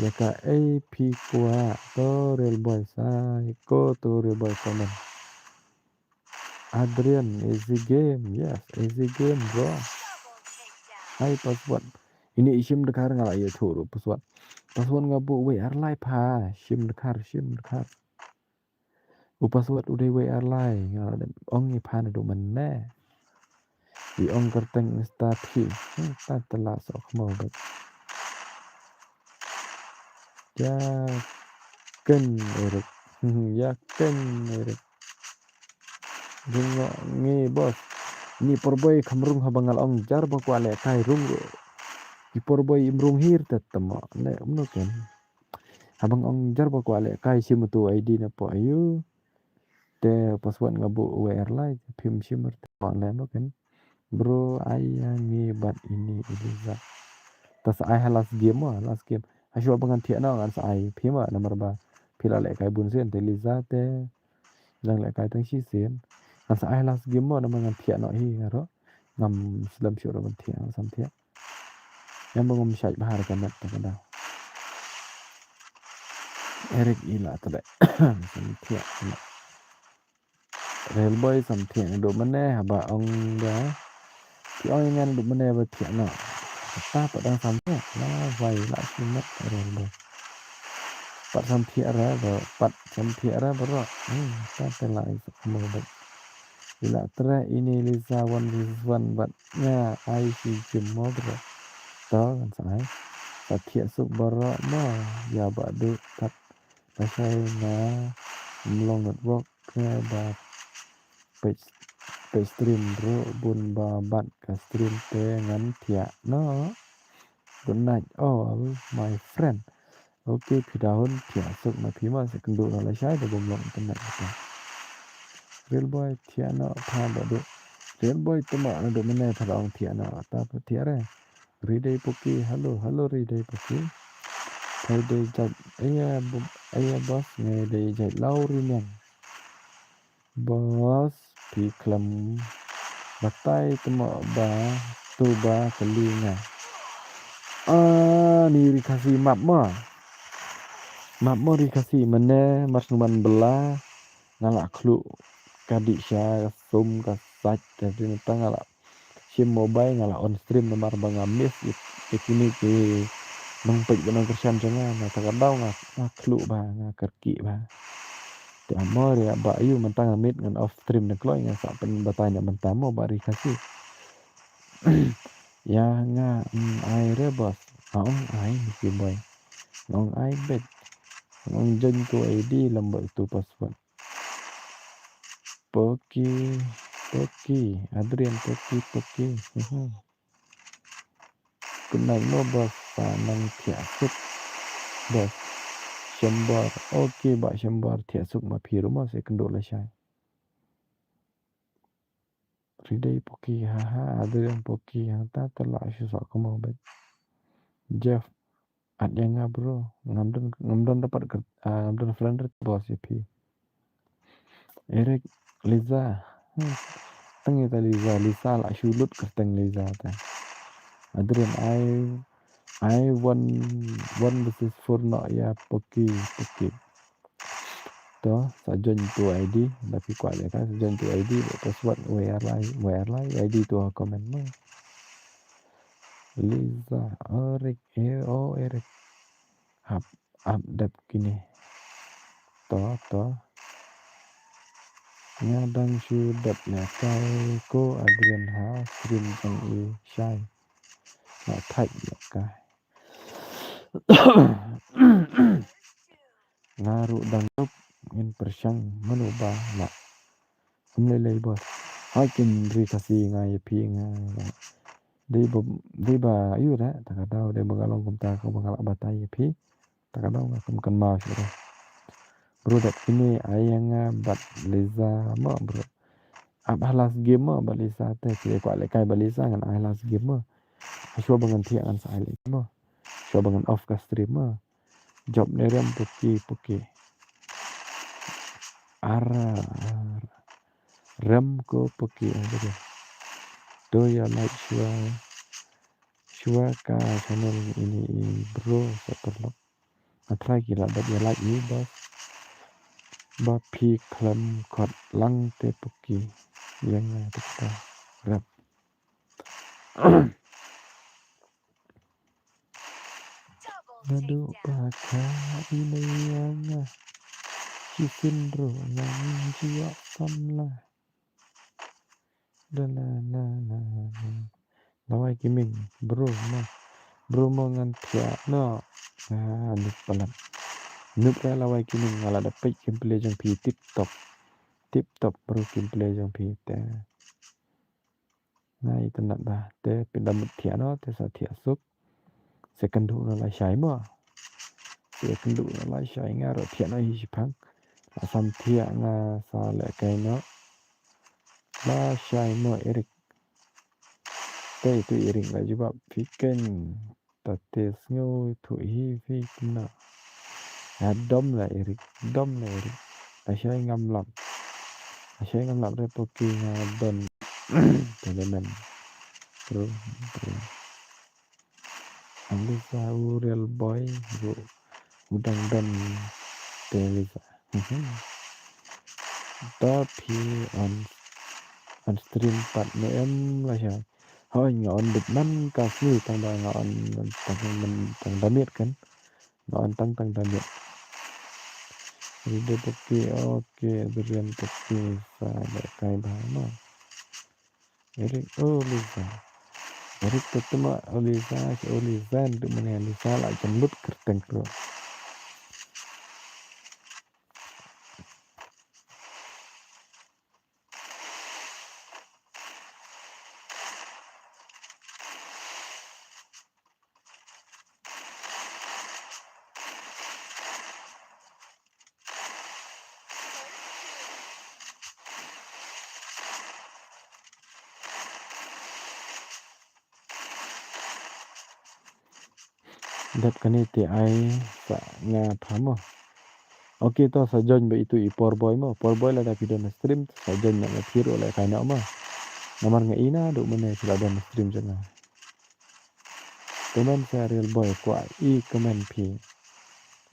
ïa kaei phi kwah to Real Boy sa, ko to Real Boy comment. Adrian, easy game, yes, easy game bro. Hai password. Ini i shim dkhar nga la ïathuh ruh password. Password nga buh wei ar lai pha, shim dkhar, shim dkhar. U password u dei wei ar lai, nga la dep ong ïa pha naduh mynne. I ong kyrteng Insta phi, hmm, ta tela sok khmo bad. Ïa ken Eric, hmm, ïa ken Eric. Jong ngi boss. Ni por boi kham rung haba nga la ong jar ba kwah leh kai rung ruh. Ki por boi im rung hir te tama ne umno ken. Haba nga ong jar ba kwah leh kai shim to I D na po ayu. Te password nga buh wei ar lai phim shim te pa leh no ken. Bro ai ïa ngi bad ini Eliza. Ta sa ai ha last game ma, last game. Ha shuwa ba ngan thiah noh ngan sa ai phi ma namar ba phi la leh kai bun sien te Eliza te. Dang leh kai tang shisien. Ngan sa ai last game mo namar ngan thiah noh hi nga ruh. Ngam slem shuh ruh ban thiah, ngam sam thiah. Ïa ba ngam shait bha ka met ta ka daw. Eric i la tbe. Sam thiah. Real boy sam thiah naduh mynne haba ong ba. Ki ong ïa nga naduh mynne ba thiah noh. Kata pat dang sam thiah. La wai la shimet Real boy. Pat sam thiah ra ba, pat sam thiah ra baroh. Hmm, kata te la i suk mo ba. I la treh ini Lisa one versus one bad nga ai shi jim mo baroh. To kan sa ai. Sa thiah suk baroh mo ïa ba duh pat. Lashai nga mlong network nga ba page, page stream ruh bun ba bad ka stream te ngan thiah noh. Good night all my friend. Okay, phi dang thiah suk ma phi ma sa kynduh noh lashai da bym long internet kita. Real boy thiah noh pha ba duh. Real boy tama naduh mynne pha la ong thiah noh ta pha thiah re. Ridei Poki, hello, hello Ridei Poki. Pha dei jait, aya, bu-, aya boss, ngai dei jait Law Ri Neng. Boss, phi khlem batai tama ba, tu ba kali nga. Ah, ni ri Khasi map ma. Map ma ri Khasi mane, mar snu man bela, nga la khluh ka dih sha, ka sum, ka sait, ka dih neta nga la shim mobile nga la on stream namar ba nga miss ïa, ïa kine ki nongpeit ba nongkyrshan jong nga, na kata ka daw nga, nga khluh bha, nga kyrkieh bha. Te amor ïa ba ïu mynta nga miet ngan off stream na kloi nga sa pynbatai na mynta mo ba ri Khasi. Ïa nga, mm, ai re boss. Nga ong ai ni ki boy. Nga ong ai bet. Nga ong join tu I D lem ba tu password. Poki, Poki, Adrian Poki, Poki. Mhm. Good night mo boss, sa nang thiah suk. Boss. Shembor. Okay, ba Shembor thiah suk ma phi ruh mo sa kynduh lashai. Ridei Poki, haha, Adrian Poki, hangta te la shu sok mo bet. Jeff, add ïa nga bro. Ngam don, ngam don dapat ker-, ah, ngam don friend rit boss ïa phi. Eric, Liza. Hmm. Tang ïa ta Lisa, Lisa la shu lut kyrteng Lisa ta. Adrian, ai, ai one, one versus four noh ïa Poki, Poki. To, sa join tu I D, da phi kwah leh ka, sa join tu I D, bad password wei ar lai, wei ar lai, I D tu ha comment mo. Lisa, Eric, eh, oh, Eric. Hap, hap dep kine. To, to. Nga dang shu dep lehkai ko Adrian ha stream jong i Shai. Nga thait lehkai. Nga ruh dang rup ngin pyrshang mano ba lah. Kum lei lei boss. Hai kin ri Khasi nga ïa phi nga. Dei ba, dei ba ïu da, ta ka daw dei ba nga long kumta ka ba nga lah batai ïa phi. Ta ka daw nga kum kynmaw shuh da. Bro, dep kine ai ïa nga bad Lisa mo bro. Ap ha last game mo bad Lisa te, phi kwah lehkai bad Lisa ngan ai last game mo. Shuwa ba ngan thiah ngan sa ai lehkai mo. Shuwa ba ngan off ka stream mo. Jop ne rem Poki, Poki. Ara, ara. Rem ko Poki, ara. To ïa like shuwa. Shuwa ka channel ini i bro sa paralok. Nga try ki la dep ïa like i bas. Ba phi khlem khot lang te Poki. Ïa nga te ka rep. Naduh ba ka i mei ïa nga. Shisien ruh nga ngim ju ïoh samla. Da la la la la. Lawei ki ming, bro mo. Bro mo ngan thiah noh. Nga nup palat. Nup ka lawei ki ming, nga la da peit gameplay jong phi tip top. Tip top bro, gameplay jong phi te. Nga itynnad ba te phin da mut thiah noh te sa thiah suk. Sa kynduh noh lashai mo. Sa kynduh noh lashai, nga ruh thiah noh hi shiphang. La sam thiah nga sa lehkai noh. Lashai mo Eric. Te itu Eric la jubab phi ken. Ta te sngew thuh hi phi kumno. Nga dom la Eric, dom la Eric. Lashai ngam lap. Lashai ngam lap re Poki nga don. Te le men. Bro, bro. Ang Lisa u real boy, bro. U dang don te Lisa. Da phi on, on stream pat ne em Lashai. Hooid nga on bit man ka sngi tang ba nga on tang man tang da miet kan. Nga on tang tang da miet. Ride Poki, okay, Adrian Poki sa lehkai bha mo. Eric, oh Lisa. Eric te tuma, oh Lisa, oh Lisa, ndu mane Lisa la jan lut kyrteng kro. Dep kane te ai sa nga pha mo. Okay, to sa join ba itu i Poor Boy mo. Poor Boy lada phi don stream, sa join na nga phi ruh lehkai noh mo. Namar nga i naduh mynne phi la don stream jong nga. Comment sa Real Boy, kwah i comment phi.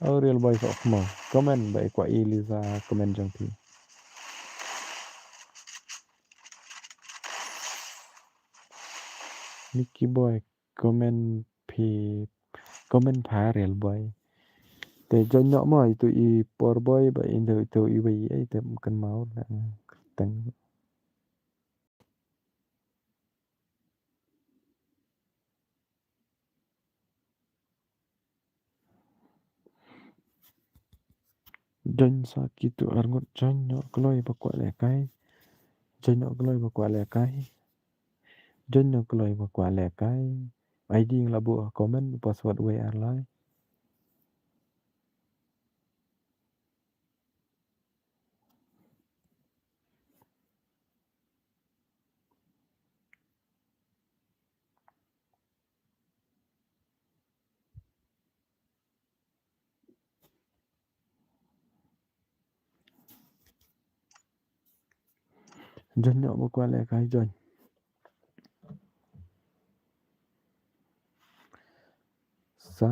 Oh Real Boy soh khmo. Comment ba i kwah i Lisa comment jong phi. Nicky Boy, comment phi, comment pha Real Boy. Te join noh mo itu i Poor Boy ba i ndu itu i wei i te kynmaw la kyrteng. Join sa kitu arngut, join noh kloi ba kwah lehkai. Join noh kloi ba kwah lehkai. Join noh kloi ba kwah lehkai. I D nga la buh ha comment, password wei ar lai. Join noh ba kwah lehkai join. Sa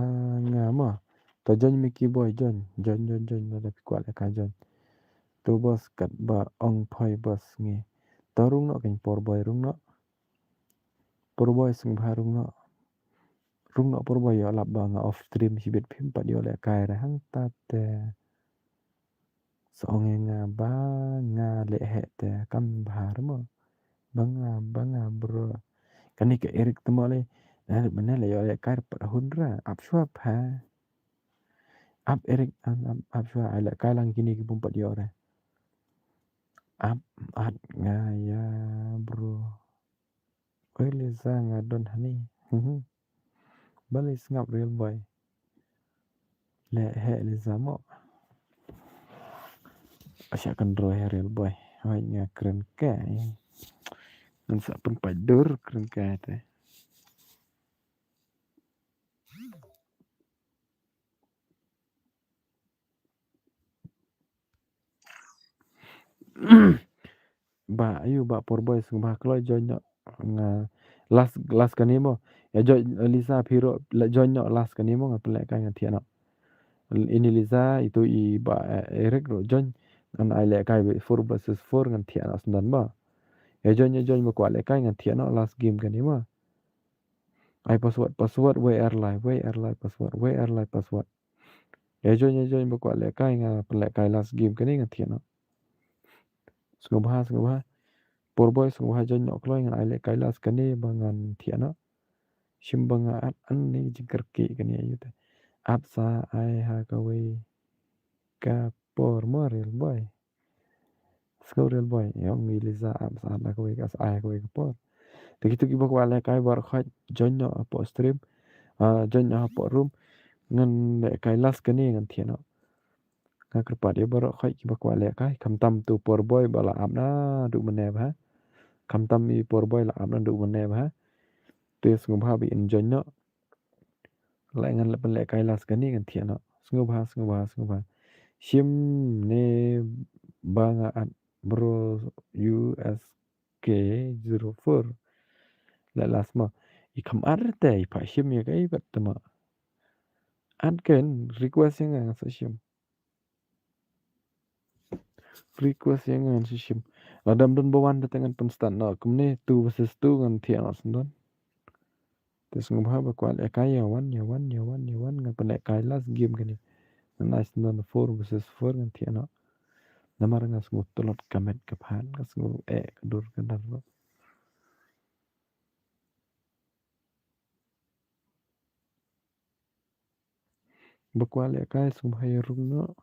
nga mo. To join Mickey Boy, join. Join, join, join. Lada phi kwah lehkai join. To boss kat ba ong phai boss ngi. To rung noh kan por boy rung noh. Por boy sngewbha rung noh. Rung noh por boy ïoh lap ba nga off stream shibit phim pat ïoh lehkai re hangta te. Sa ong ïa nga ba nga leh heh te kam bha re mo. Ba nga, ba nga bro. Kane ka Eric te mo le. Na rit mynne leh ïoh lehkai re pat hun ra. Ap shuwa pha. Ap Eric, ap, ap, ap shuwa ai lehkai lang kine ki bym pat ïoh re. Ap, at nga ïa bro. Oi Liza nga don hani. Mhm. Balei sngap Real Boy. Leh heh Liza mo. Asha kan roi ha Real Boy. Hoi nga kren kai. Ngan sa pynpait dur kren kai te. Ba ayu ba por boy sngewbha kloi join noh nga last, last kane mo. Ïa join Lisa phi ruh la join noh last kane mo nga pynlehkai ngan thiah noh. Ini Lisa itu i ba, eh, Eric ruh join ngan ai lehkai four versus four ngan thiah noh sngewdon ba. Ïa join, ïa join ba kwah lehkai ngan thiah noh last game kane mo. Ai password, password, wei ar lai, wei ar lai password, wei ar lai password. Ïa join, ïa join ba kwah lehkai nga pynlehkai last game kane ngan thiah noh. Sngewbha, sngewbha. Por boy sngewbha join noh kloi ngan ai lehkai last kane ba ngan thiah noh. Shim ba nga at an ne jingkyrkieh kane ayu te. At sa ai ha kawei ka por mo Real Boy. Sngew Real Boy, ïa ong i Liza ap sa na kawei ka sa ai kawei ka por. Te kitu kiba kwah lehkai baroh khoit join noh hapoh stream. Ah, join noh hapoh room. Ngan lehkai last kane ngan thiah noh. Nga kyrpad ïa baroh khoit kiba kwah lehkai khamtam tu por boy ba la ap naduh mynne bha. Khamtam i por boy la ap naduh mynne bha. Te sngewbha ba in join noh. Leh ngan leh pynlehkai last kane ngan thiah noh. Sngewbha, sngewbha, sngewbha. Shim ne ba nga at bro U S K zero four. Leh last mo. I kham at te i pha shim ïa ka i bat te mo. At ken request ïa nga nga sa shim. Request ïa nga ngan sa shim. Lada ym don ba wan te ngan pynstad noh kumne two versus two ngan thiah noh sngewdon. Te sngewbha ba kwah lehkai ïa wan, ïa wan, ïa wan, ïa wan ngan pynlehkai last game kane. Ngan ai sngewdon four versus four ngan thiah noh. Namar nga sngew tlot ka met ka phad, nga sngew eh ka dur ka dar. Ba kwah lehkai sngewbha ïa rung noh.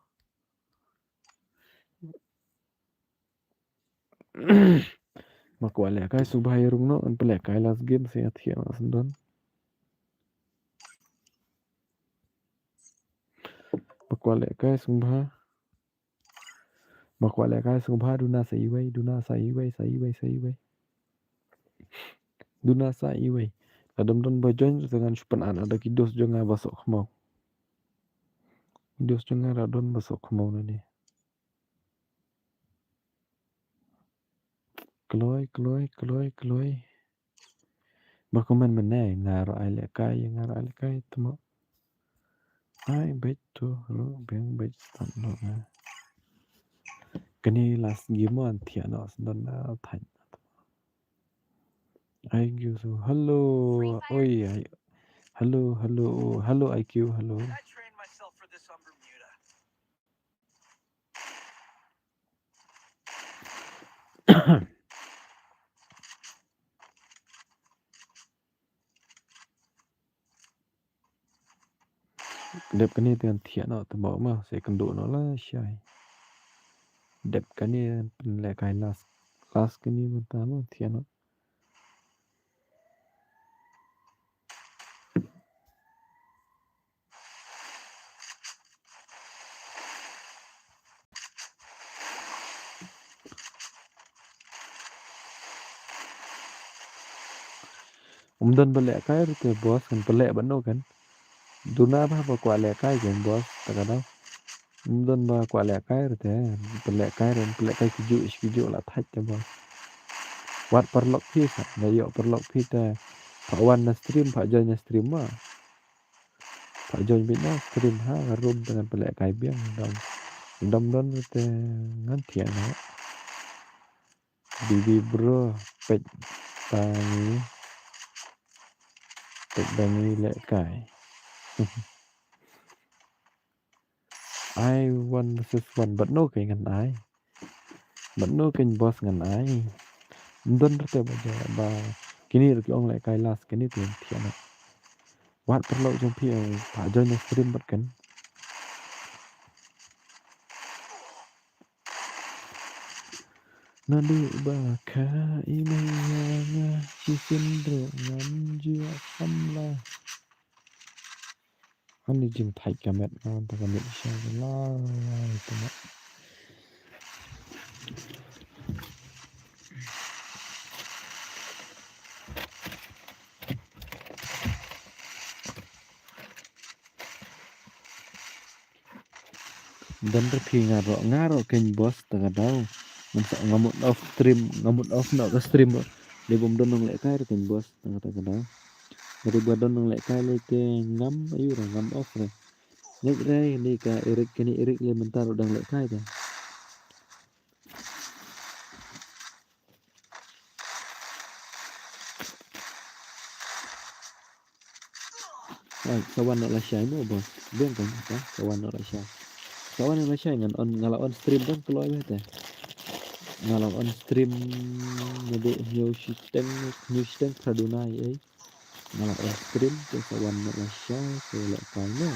Ba kwah lehkai sngewbha ïa rung noh, ngan pynlehkai last game sa ïa thiah noh sngewdon. Ba kwah lehkai sngewbha. Ba kwah lehkai sngewbha duna sa iwei, duna sa iwei, sa iwei, sa iwei. Duna sa iwei. Lada ym don ba join te ngan shu pynat da ki dos jong nga ba soh khmaw. Dos jong nga la don ba soh khmaw na ne. Kloi, kloi, kloi, kloi. Ba comment mynne nga ruh ai lehkai, nga ruh ai lehkai tmo. Ai beit to ruh biang beit start noh nga. Kane last game mo an thiah noh sngewdon na thait. I Q so hello. Oi, ai. Hello, hello, hello I Q, hello. Dep kane te ngan thiah noh te mo ma, sa ïakynduh noh lashai. Dep kane pynlehkai last, last kane mynta mo thiah noh. Ym don ba lehkai ruh te boss, kan pynleh bad no kan. Duna ba ba kwah lehkai kan boss, ta ka dau. Ym don ba kwah lehkai ruh te, pynlehkai ruh, pynlehkai kijuh shi kijuh la thait te boss. Wat paralok phi sa, da ïoh paralok phi te. Phah wan na stream, phah join na stream ma. Phah join beit na stream ha, ka room te ngan pynlehkai biang, dang. Dang don te ngan thiah na. Bibi bro, peit ba ngi, peit ba ngi lehkai. Ai one versus one, bad no keiñ ngan ai. Bad no keiñ boss ngan ai. Ym don rete ba ja, ba kine ruh ki ong lehkai last kine te thiah na. Wat paralok jong phi, eh, phah join na stream bad kan. Naduh ba kha i mei ïa nga, shisien ruh ngam ju ïa samla. Ani jingthait ka met, nga wan ta ka met sha ka lai lai ta met. Don ruh phi nga roh, nga roh keiñ boss ta ka daw. Ngan sa nga mut off stream, nga mut off noh ka stream. Dei bym don nonglehkai ruh keiñ boss ta ka, ta ka daw. Dei ba don nonglehkai lei te ngam ayu ruh ngam off ruh. Ngeit re ni ka Eric, kane Eric lei mynta ruh dang lehkai te. Ai, sa wan noh lashai mo boss. Biang kan, sa wan noh lashai. Sa wan noh lashai ngan on, nga la on stream dang kloi bha te. Nga la on stream, nga dei hynñiew shiteng, hynñiew shiteng phra duna ei. Nga la on stream te sa wan noh lashai, sa lehkai mo.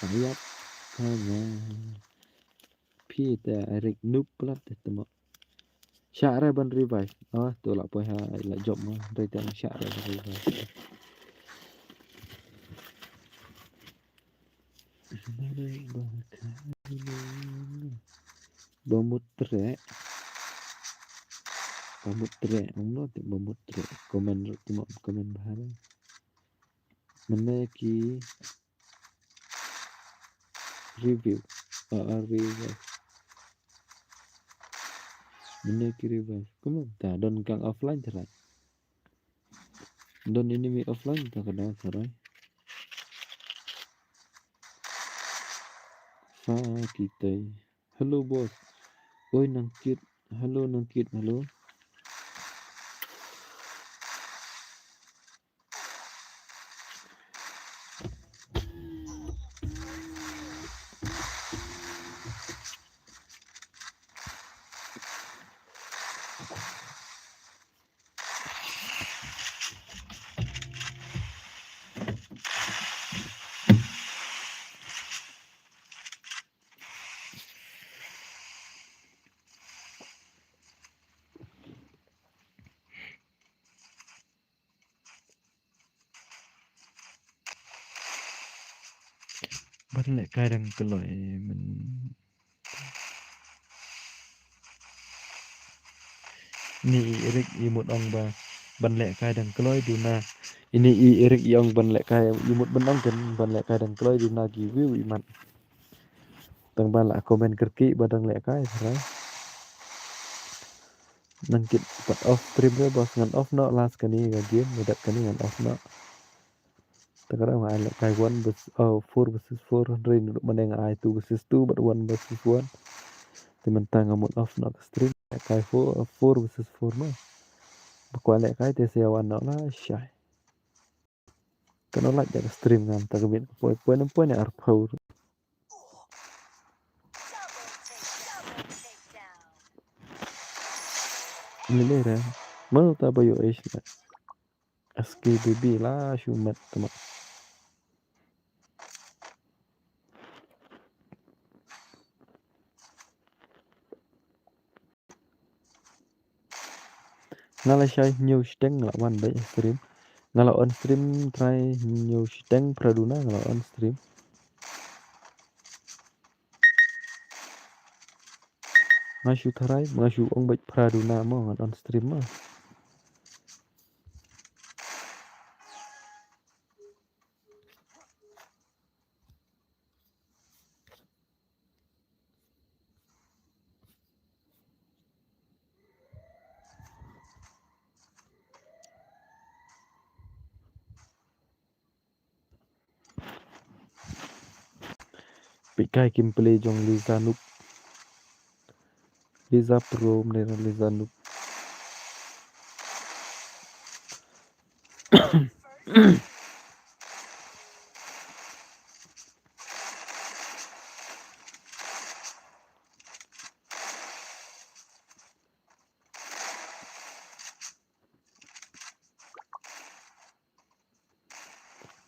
Ayap ka nga. Phi te Eric noob plat te mo. Shah re ban revive. Ah, to la poi ha, la jop mo. Dei te shah re ban revive. Ba mut tre. Ba mut tre. Ong no te ba mut tre. Comment ruh te mo comment bha re. Mynne ki review. Ah, ah, review. Mynne ki review. Kumno ta don kang offline tharai. Don enemy offline ta ka daw tharai. Sa ki tei. Hello boss. Oi nang kit. Hello nang kit. Hello. Ban lehkai dang kloi men. Ini i Eric i mut ong ba ban lehkai dang kloi duna. Ini i Eric i ong ban lehkai i mut ban ong kan ban lehkai dang kloi duna ki view i mat. Tang ba la comment kyrkieh ba dang lehkai tharai. Nang kit pat off stream re boss ngan off noh last kane ka game, nga dep kane ngan off noh. Ta ka dang ai lehkai one versus, oh, four versus four, hynrei ruh mynne nga ai two versus two bad one versus one. Te mynta nga mut off noh ka stream, lehkai four, four versus four mo. Ba kwah lehkai te sa ïa wan noh lashai. Kano lait da ka stream ngam ta ka bit poi poi nem poi ne arphew. Lele re. Mano ta ba yo ish na. S K B B la shu met tama. Nga la shai hynñiew shiteng nga la wan beit stream. Nga la on stream trai hynñiew shiteng phra duna nga la on stream. Nga shu trai nga shu ong beit phra duna mo ngan on stream mo. Peit kai gameplay jong Liza Noob. Liza Pro, mane Liza Noob.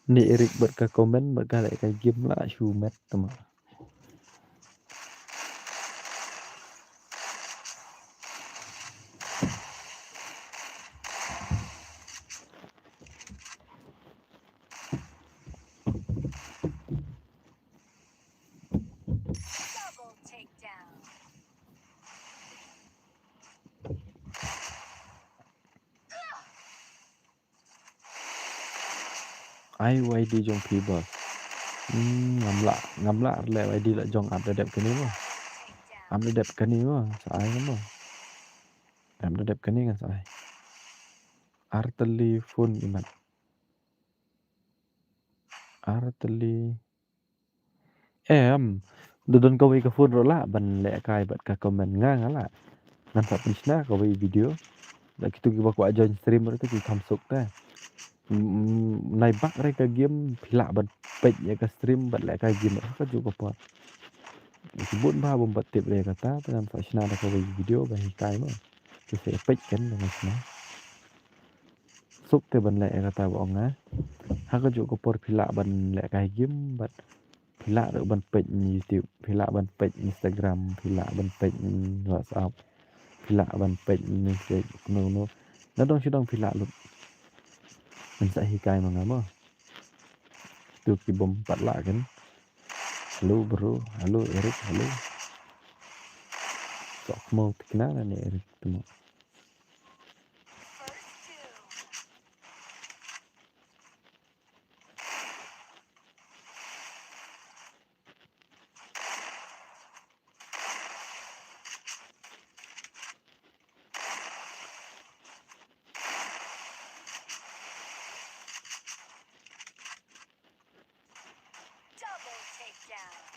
Ni Eric bad ka comment bad ka leh ka game la shu met tama. Ai Y D jong phi boss. Hmm, ngam lah, ngam lah leh Y D la jong ap da dep kane mo. Ap da dep kane mo, sa ai mo. Ap da dep kane ngan sa ai. Arteli phone imat. Arteli Em, da don kawei ka phone ruh lah ban lehkai bad ka comment nga nga lah. Ngan sa pynshna kawei video. Da kitu kiba kwah join stream ruh tu ki kham suk te. Mm, nai bak re ka game phi lah ban peit ïa ka stream bad lehkai game ruh ha kajuh ka por. Ki bun ba bym pat tip re kata te ngan sa shna da kawei video ba hikai mo. Ki sa peit kan da ngan shna. Suk te ban leh ïa kata ba ong nga. Ha kajuh ka por phi lah ban lehkai game bad phi lah ruh ban peit YouTube, phi lah ban peit Instagram, phi lah ban peit WhatsApp, phi lah ban peit message, no no. Na dong shi dong phi lah lut. Ngan sa hikai ma nga mo. Tu ki bym pat lah kan. Hello bro, hello Eric, hello. Sok mo tikna na ne Eric tu mo. Double takedown.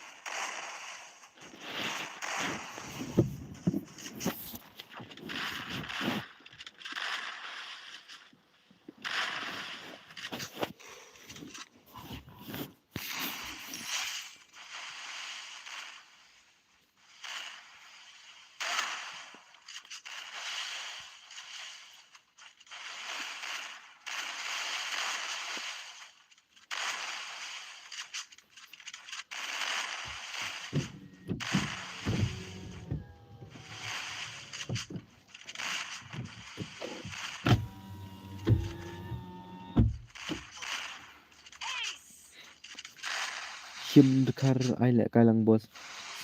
Shim dkhar ai lehkai lang boss.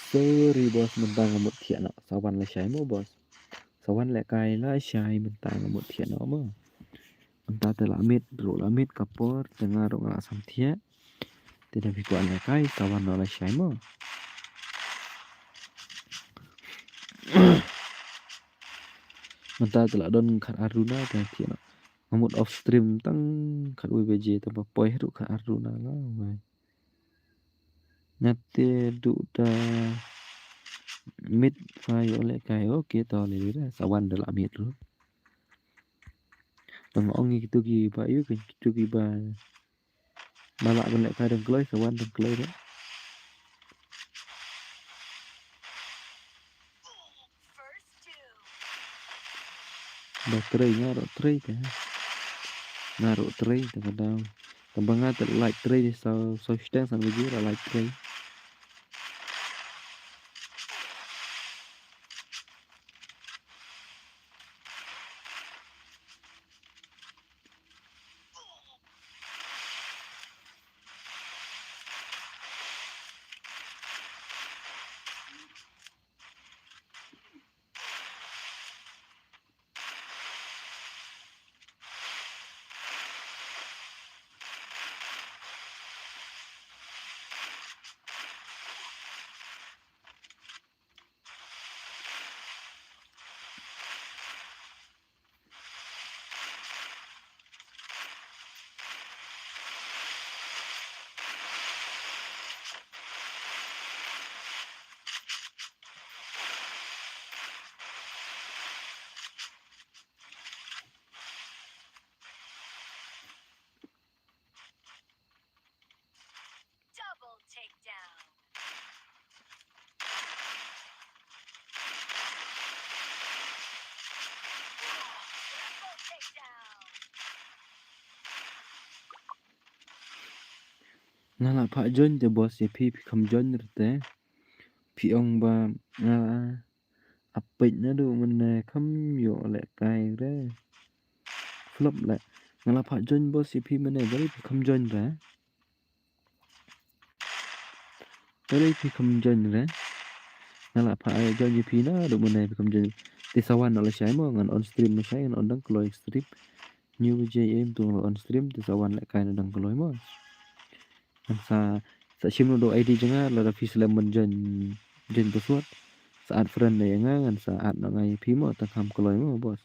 Sorry boss, mynta nga mut thiah noh. Sa wan lashai mo boss. Sa wan lehkai lashai mynta nga mut thiah noh mo. Mynta te la miet ruh la miet ka por te nga ruh nga la sam thiah. Te da phi kwah lehkai sa wan noh lashai mo. Mynta te la don khat ar runa te thiah noh. Nga mut off stream tang khat wei baje te ba poi ruh khat ar runa la wei. Nga te duh da miet pha ïoh lehkai. Okay to lei lei da sa wan da la miet ruh. Tang ong ïa kitu kiba ïoh kitu kiba ba lah ban lehkai dang kloi sa wan dang kloi da. Ba trei nga ruh trei te. Nga ruh trei te ka dau. Tang ba nga te like trei de sa sa shiteng san baje la like trei. Nga la phah join te boss, ïa phi phi kham join re te. Phi ong ba nga la update naduh mynne kham ïoh lehkai re. Flop leh. Nga la phah join boss ïa phi mynne, balei phi kham join re? Balei phi kham join re? Nga la phah join ïa phi naduh mynne phi kham join. Te sa wan noh lashai mo, ngan on stream lashai, ngan on dang kloi stream. Hynñiew baje ym tang la on stream, te sa wan lehkai noh dang kloi mo. Ngan sa, sa shim noh da I D jong nga, lada phi slem ban join, join password. Sa add friend ïa nga, ngan sa add noh nga ïa phi mo, tang kham kloi mo boss.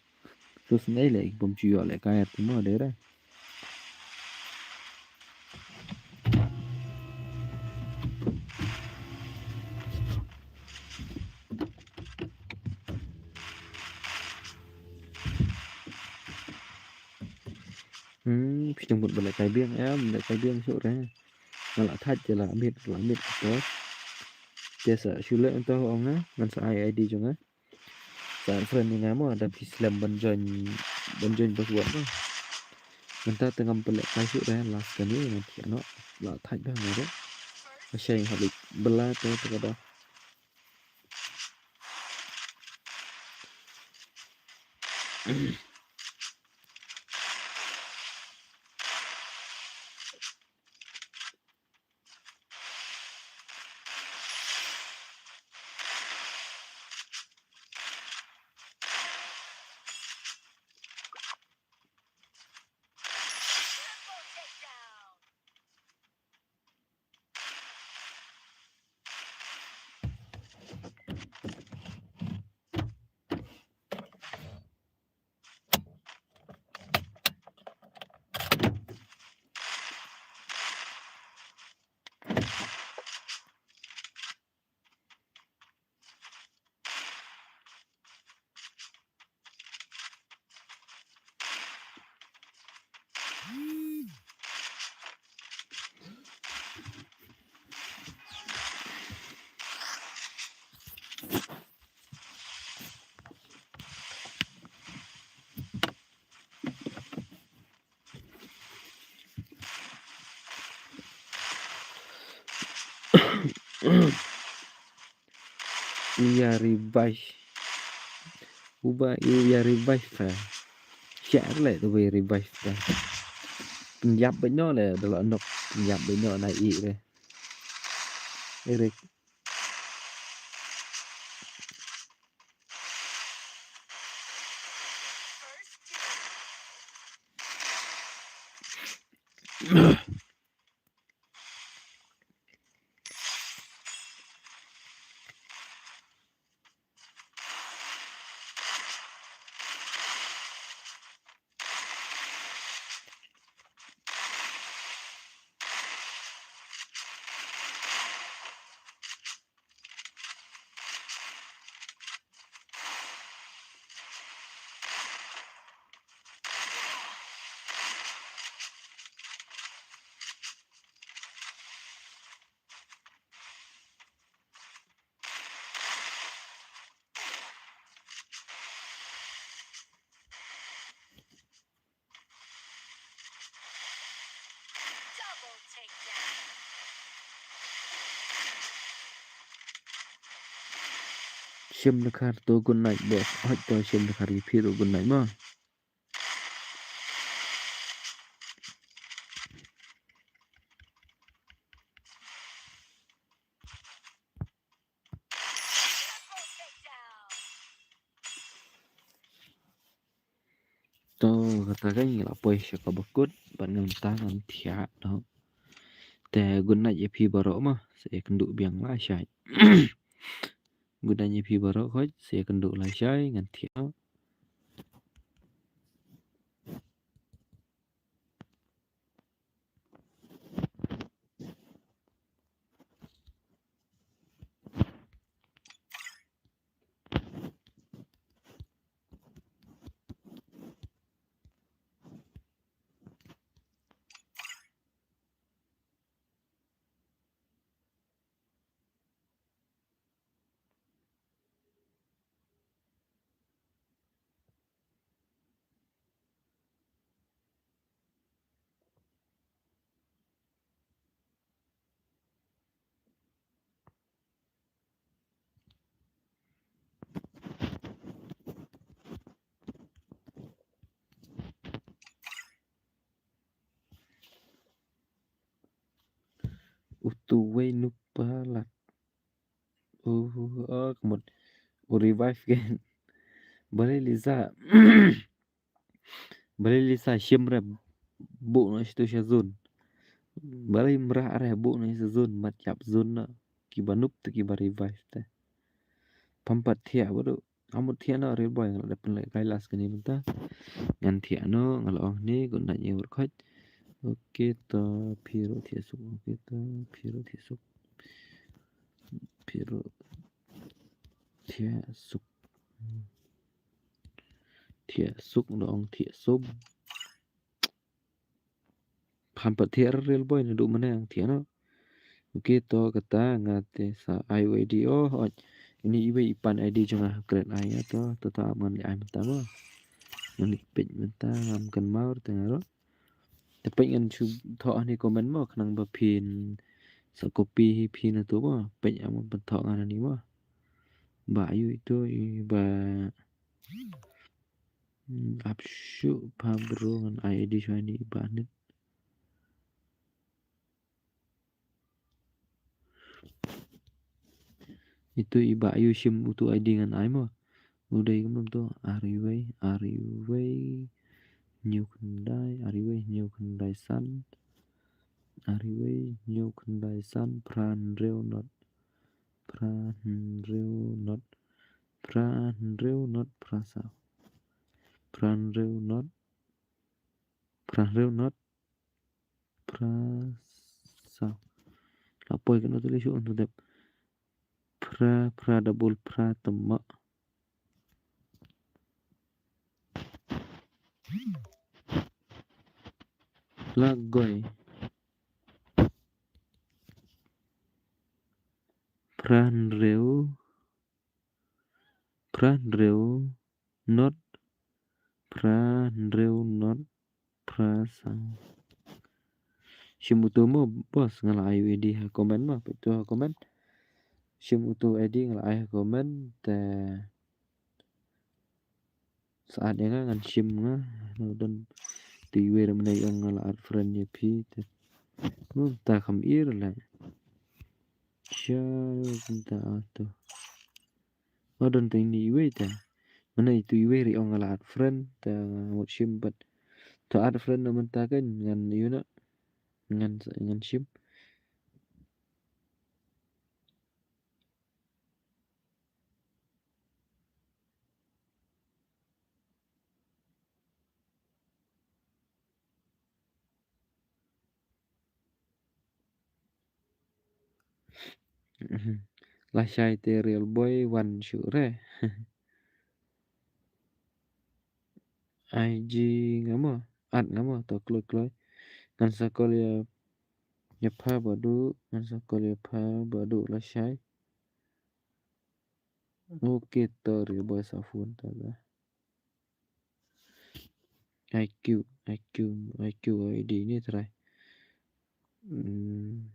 Sa snei leh bym ju ïoh lehkai te mo, dei re. Hmm, phi dang mut ban lehkai biang, em, lehkai biang shuh re. Nga la thait te la miet, la miet boss. Te sa shu leh nto ong nga, ngan sa ai I D jong nga. Sa friend ïa nga mo, lada phi slem ban join, ban join password mo. Mynta te ngam pynlehkai shuh re, last kane ngan thiah noh. La thait bha nga re. Lashai hap leit bylla te te ka da. Ïa revive. Uba ïa revive fa. Share le tu bai revive fa. Pynjap bino le dalo nok pynjap bino na i re. Eric. Shim na khar to good night boss. Hoi to shim na khar ïa phi to good night mo. To kata ka ngi la poi sha kaba kut bad ngan ta ngan thiah noh. Te good night ïa phi baroh mo, sa ïakynduh biang lashai. Good night ïa phi baroh khoit, sa ïakynduh lashai ngan thiah noh. Uwei nuk palat. Oh, oh, kmut. U revive again. Balei Lisa. Balei Lisa shim re. Buh noh shatu sha zone. Balei mrah re buh noh sha zone. Mat ïap zone noh. Kiba noob te kiba revive te. Pam pat thiah badu. Amut thiah noh Real Boy, nga la dep pynleh kai last kane mynta. Ngan thiah noh, nga la ong ne, good night ïa u rkhot. Okay to, phi ruh thiah suk. Okay to, phi ruh thiah suk. Phi ruh thiah suk. Thiah suk, la ong thiah suk. Pam pat thiah Real Boy, naduh mynne ang thiah noh. Okay to kata nga te sa ai u I D. Oh, oi. Ini iwei i pan I D jong nga, kret ai ïa to, to, to, ap ngan leh ai mynta mo. Ngan leh peit mynta, ngam kynmaw te nga ruh. Te peit ngan shu thoh ha ni comment mo, khnang ba phin sa copy hi phin na to mo. Peit ap ngan pynthoh ngan ha ni mo. Ba ayu itu, i ba Hmm, ap shuh pha bro ngan ai I D shuwa ni ba nit. Itu i ba ayu shim utu I D ngan ai mo. U dei kumno to, ar wei, ar wei, hynñiew khyndai, ar wei, hynñiew khyndai san. Ar wei, hynñiew khyndai san, phra hynriew not. Phra hynriew not. Phra hynriew not, phra saw. Phra hynriew not. Phra hynriew not. Phra saw. La poi kano te lei shuh un to dep. Phra, phra double, phra tama. La goi. Phra hynriew. Phra hynriew not. Phra hynriew not. Phra saw. Shim utu mo boss, nga la ai u I D ha comment mo, peit tu ha comment. Shim utu I D nga la ai ha comment te. Sa add ïa nga ngan shim nga. No don tu iwei re mynne ong nga la add friend ïa phi te. Mynta kham ir la. Sha mynta ato. Oh, don tu ini iwei te. Mynne itu iwei re ong nga la add friend te, nga mut shim pat. To add friend na mynta kan ngan ïu na. Ngan, ngan shim. Lashai te Real Boy wan shuh re. I G nga mo, add nga mo, to kloi kloi. Ngan sa call ïa, ïa pha badu, ngan sa call ïa pha badu lashai. Okay to Real Boy sa phone ta da. I Q, I Q, I Q I D ni trai. Hmm.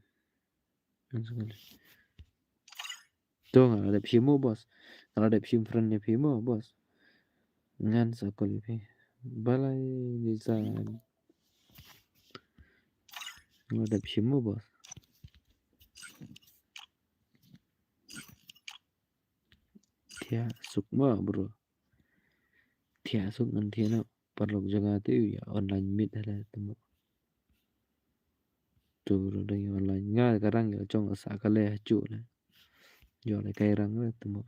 To nga la dep shim mo boss. Nga la dep shim friend ïa phi mo boss. Ngan sa call ïa phi. Balei design. Nga la dep shim mo boss. Thiah suk mo bro. Thiah suk ngan thiah noh. Paralok jong nga te ïa online meet hala te mo. Tu ruh dang ïa online nga ka rang ïa jong sa ka le ha chu le. Ïa le kai rang le te mo.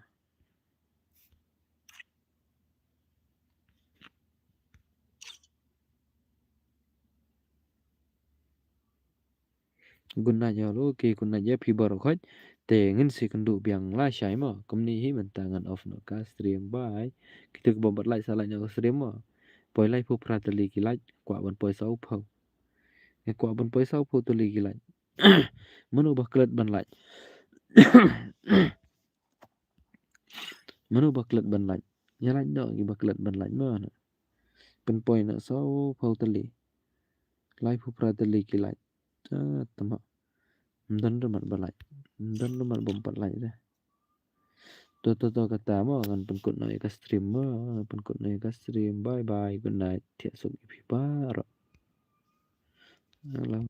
Good night ïa u, okay, good night ïa phi baroh khoit. Te ngin sa ïakynduh biang lashai mo. Kumne hi mynta ngan off noh ka stream, bye. Kito kiba bym pat like sa like noh ka stream mo. Poi laiphew phra tylli ki like, kwah ban poi sawphew. Nga kwah ban poi sawphew tylli ki like. Mano ba klet ban like? Mano ba klet ban like? Ïa like noh kiba klet ban like mo na. Pynpoi noh sawphew tylli. Laiphew phra tylli ki like. Ah, tama. Ym don ruh mat ba like. Ym don ruh mat bym pat like de. To, to, to kata mo, ngan pynkut noh ïa ka stream mo, ngan pynkut noh ïa ka stream. Bye bye, good night. Thiah suk ïa phi baroh. Alang.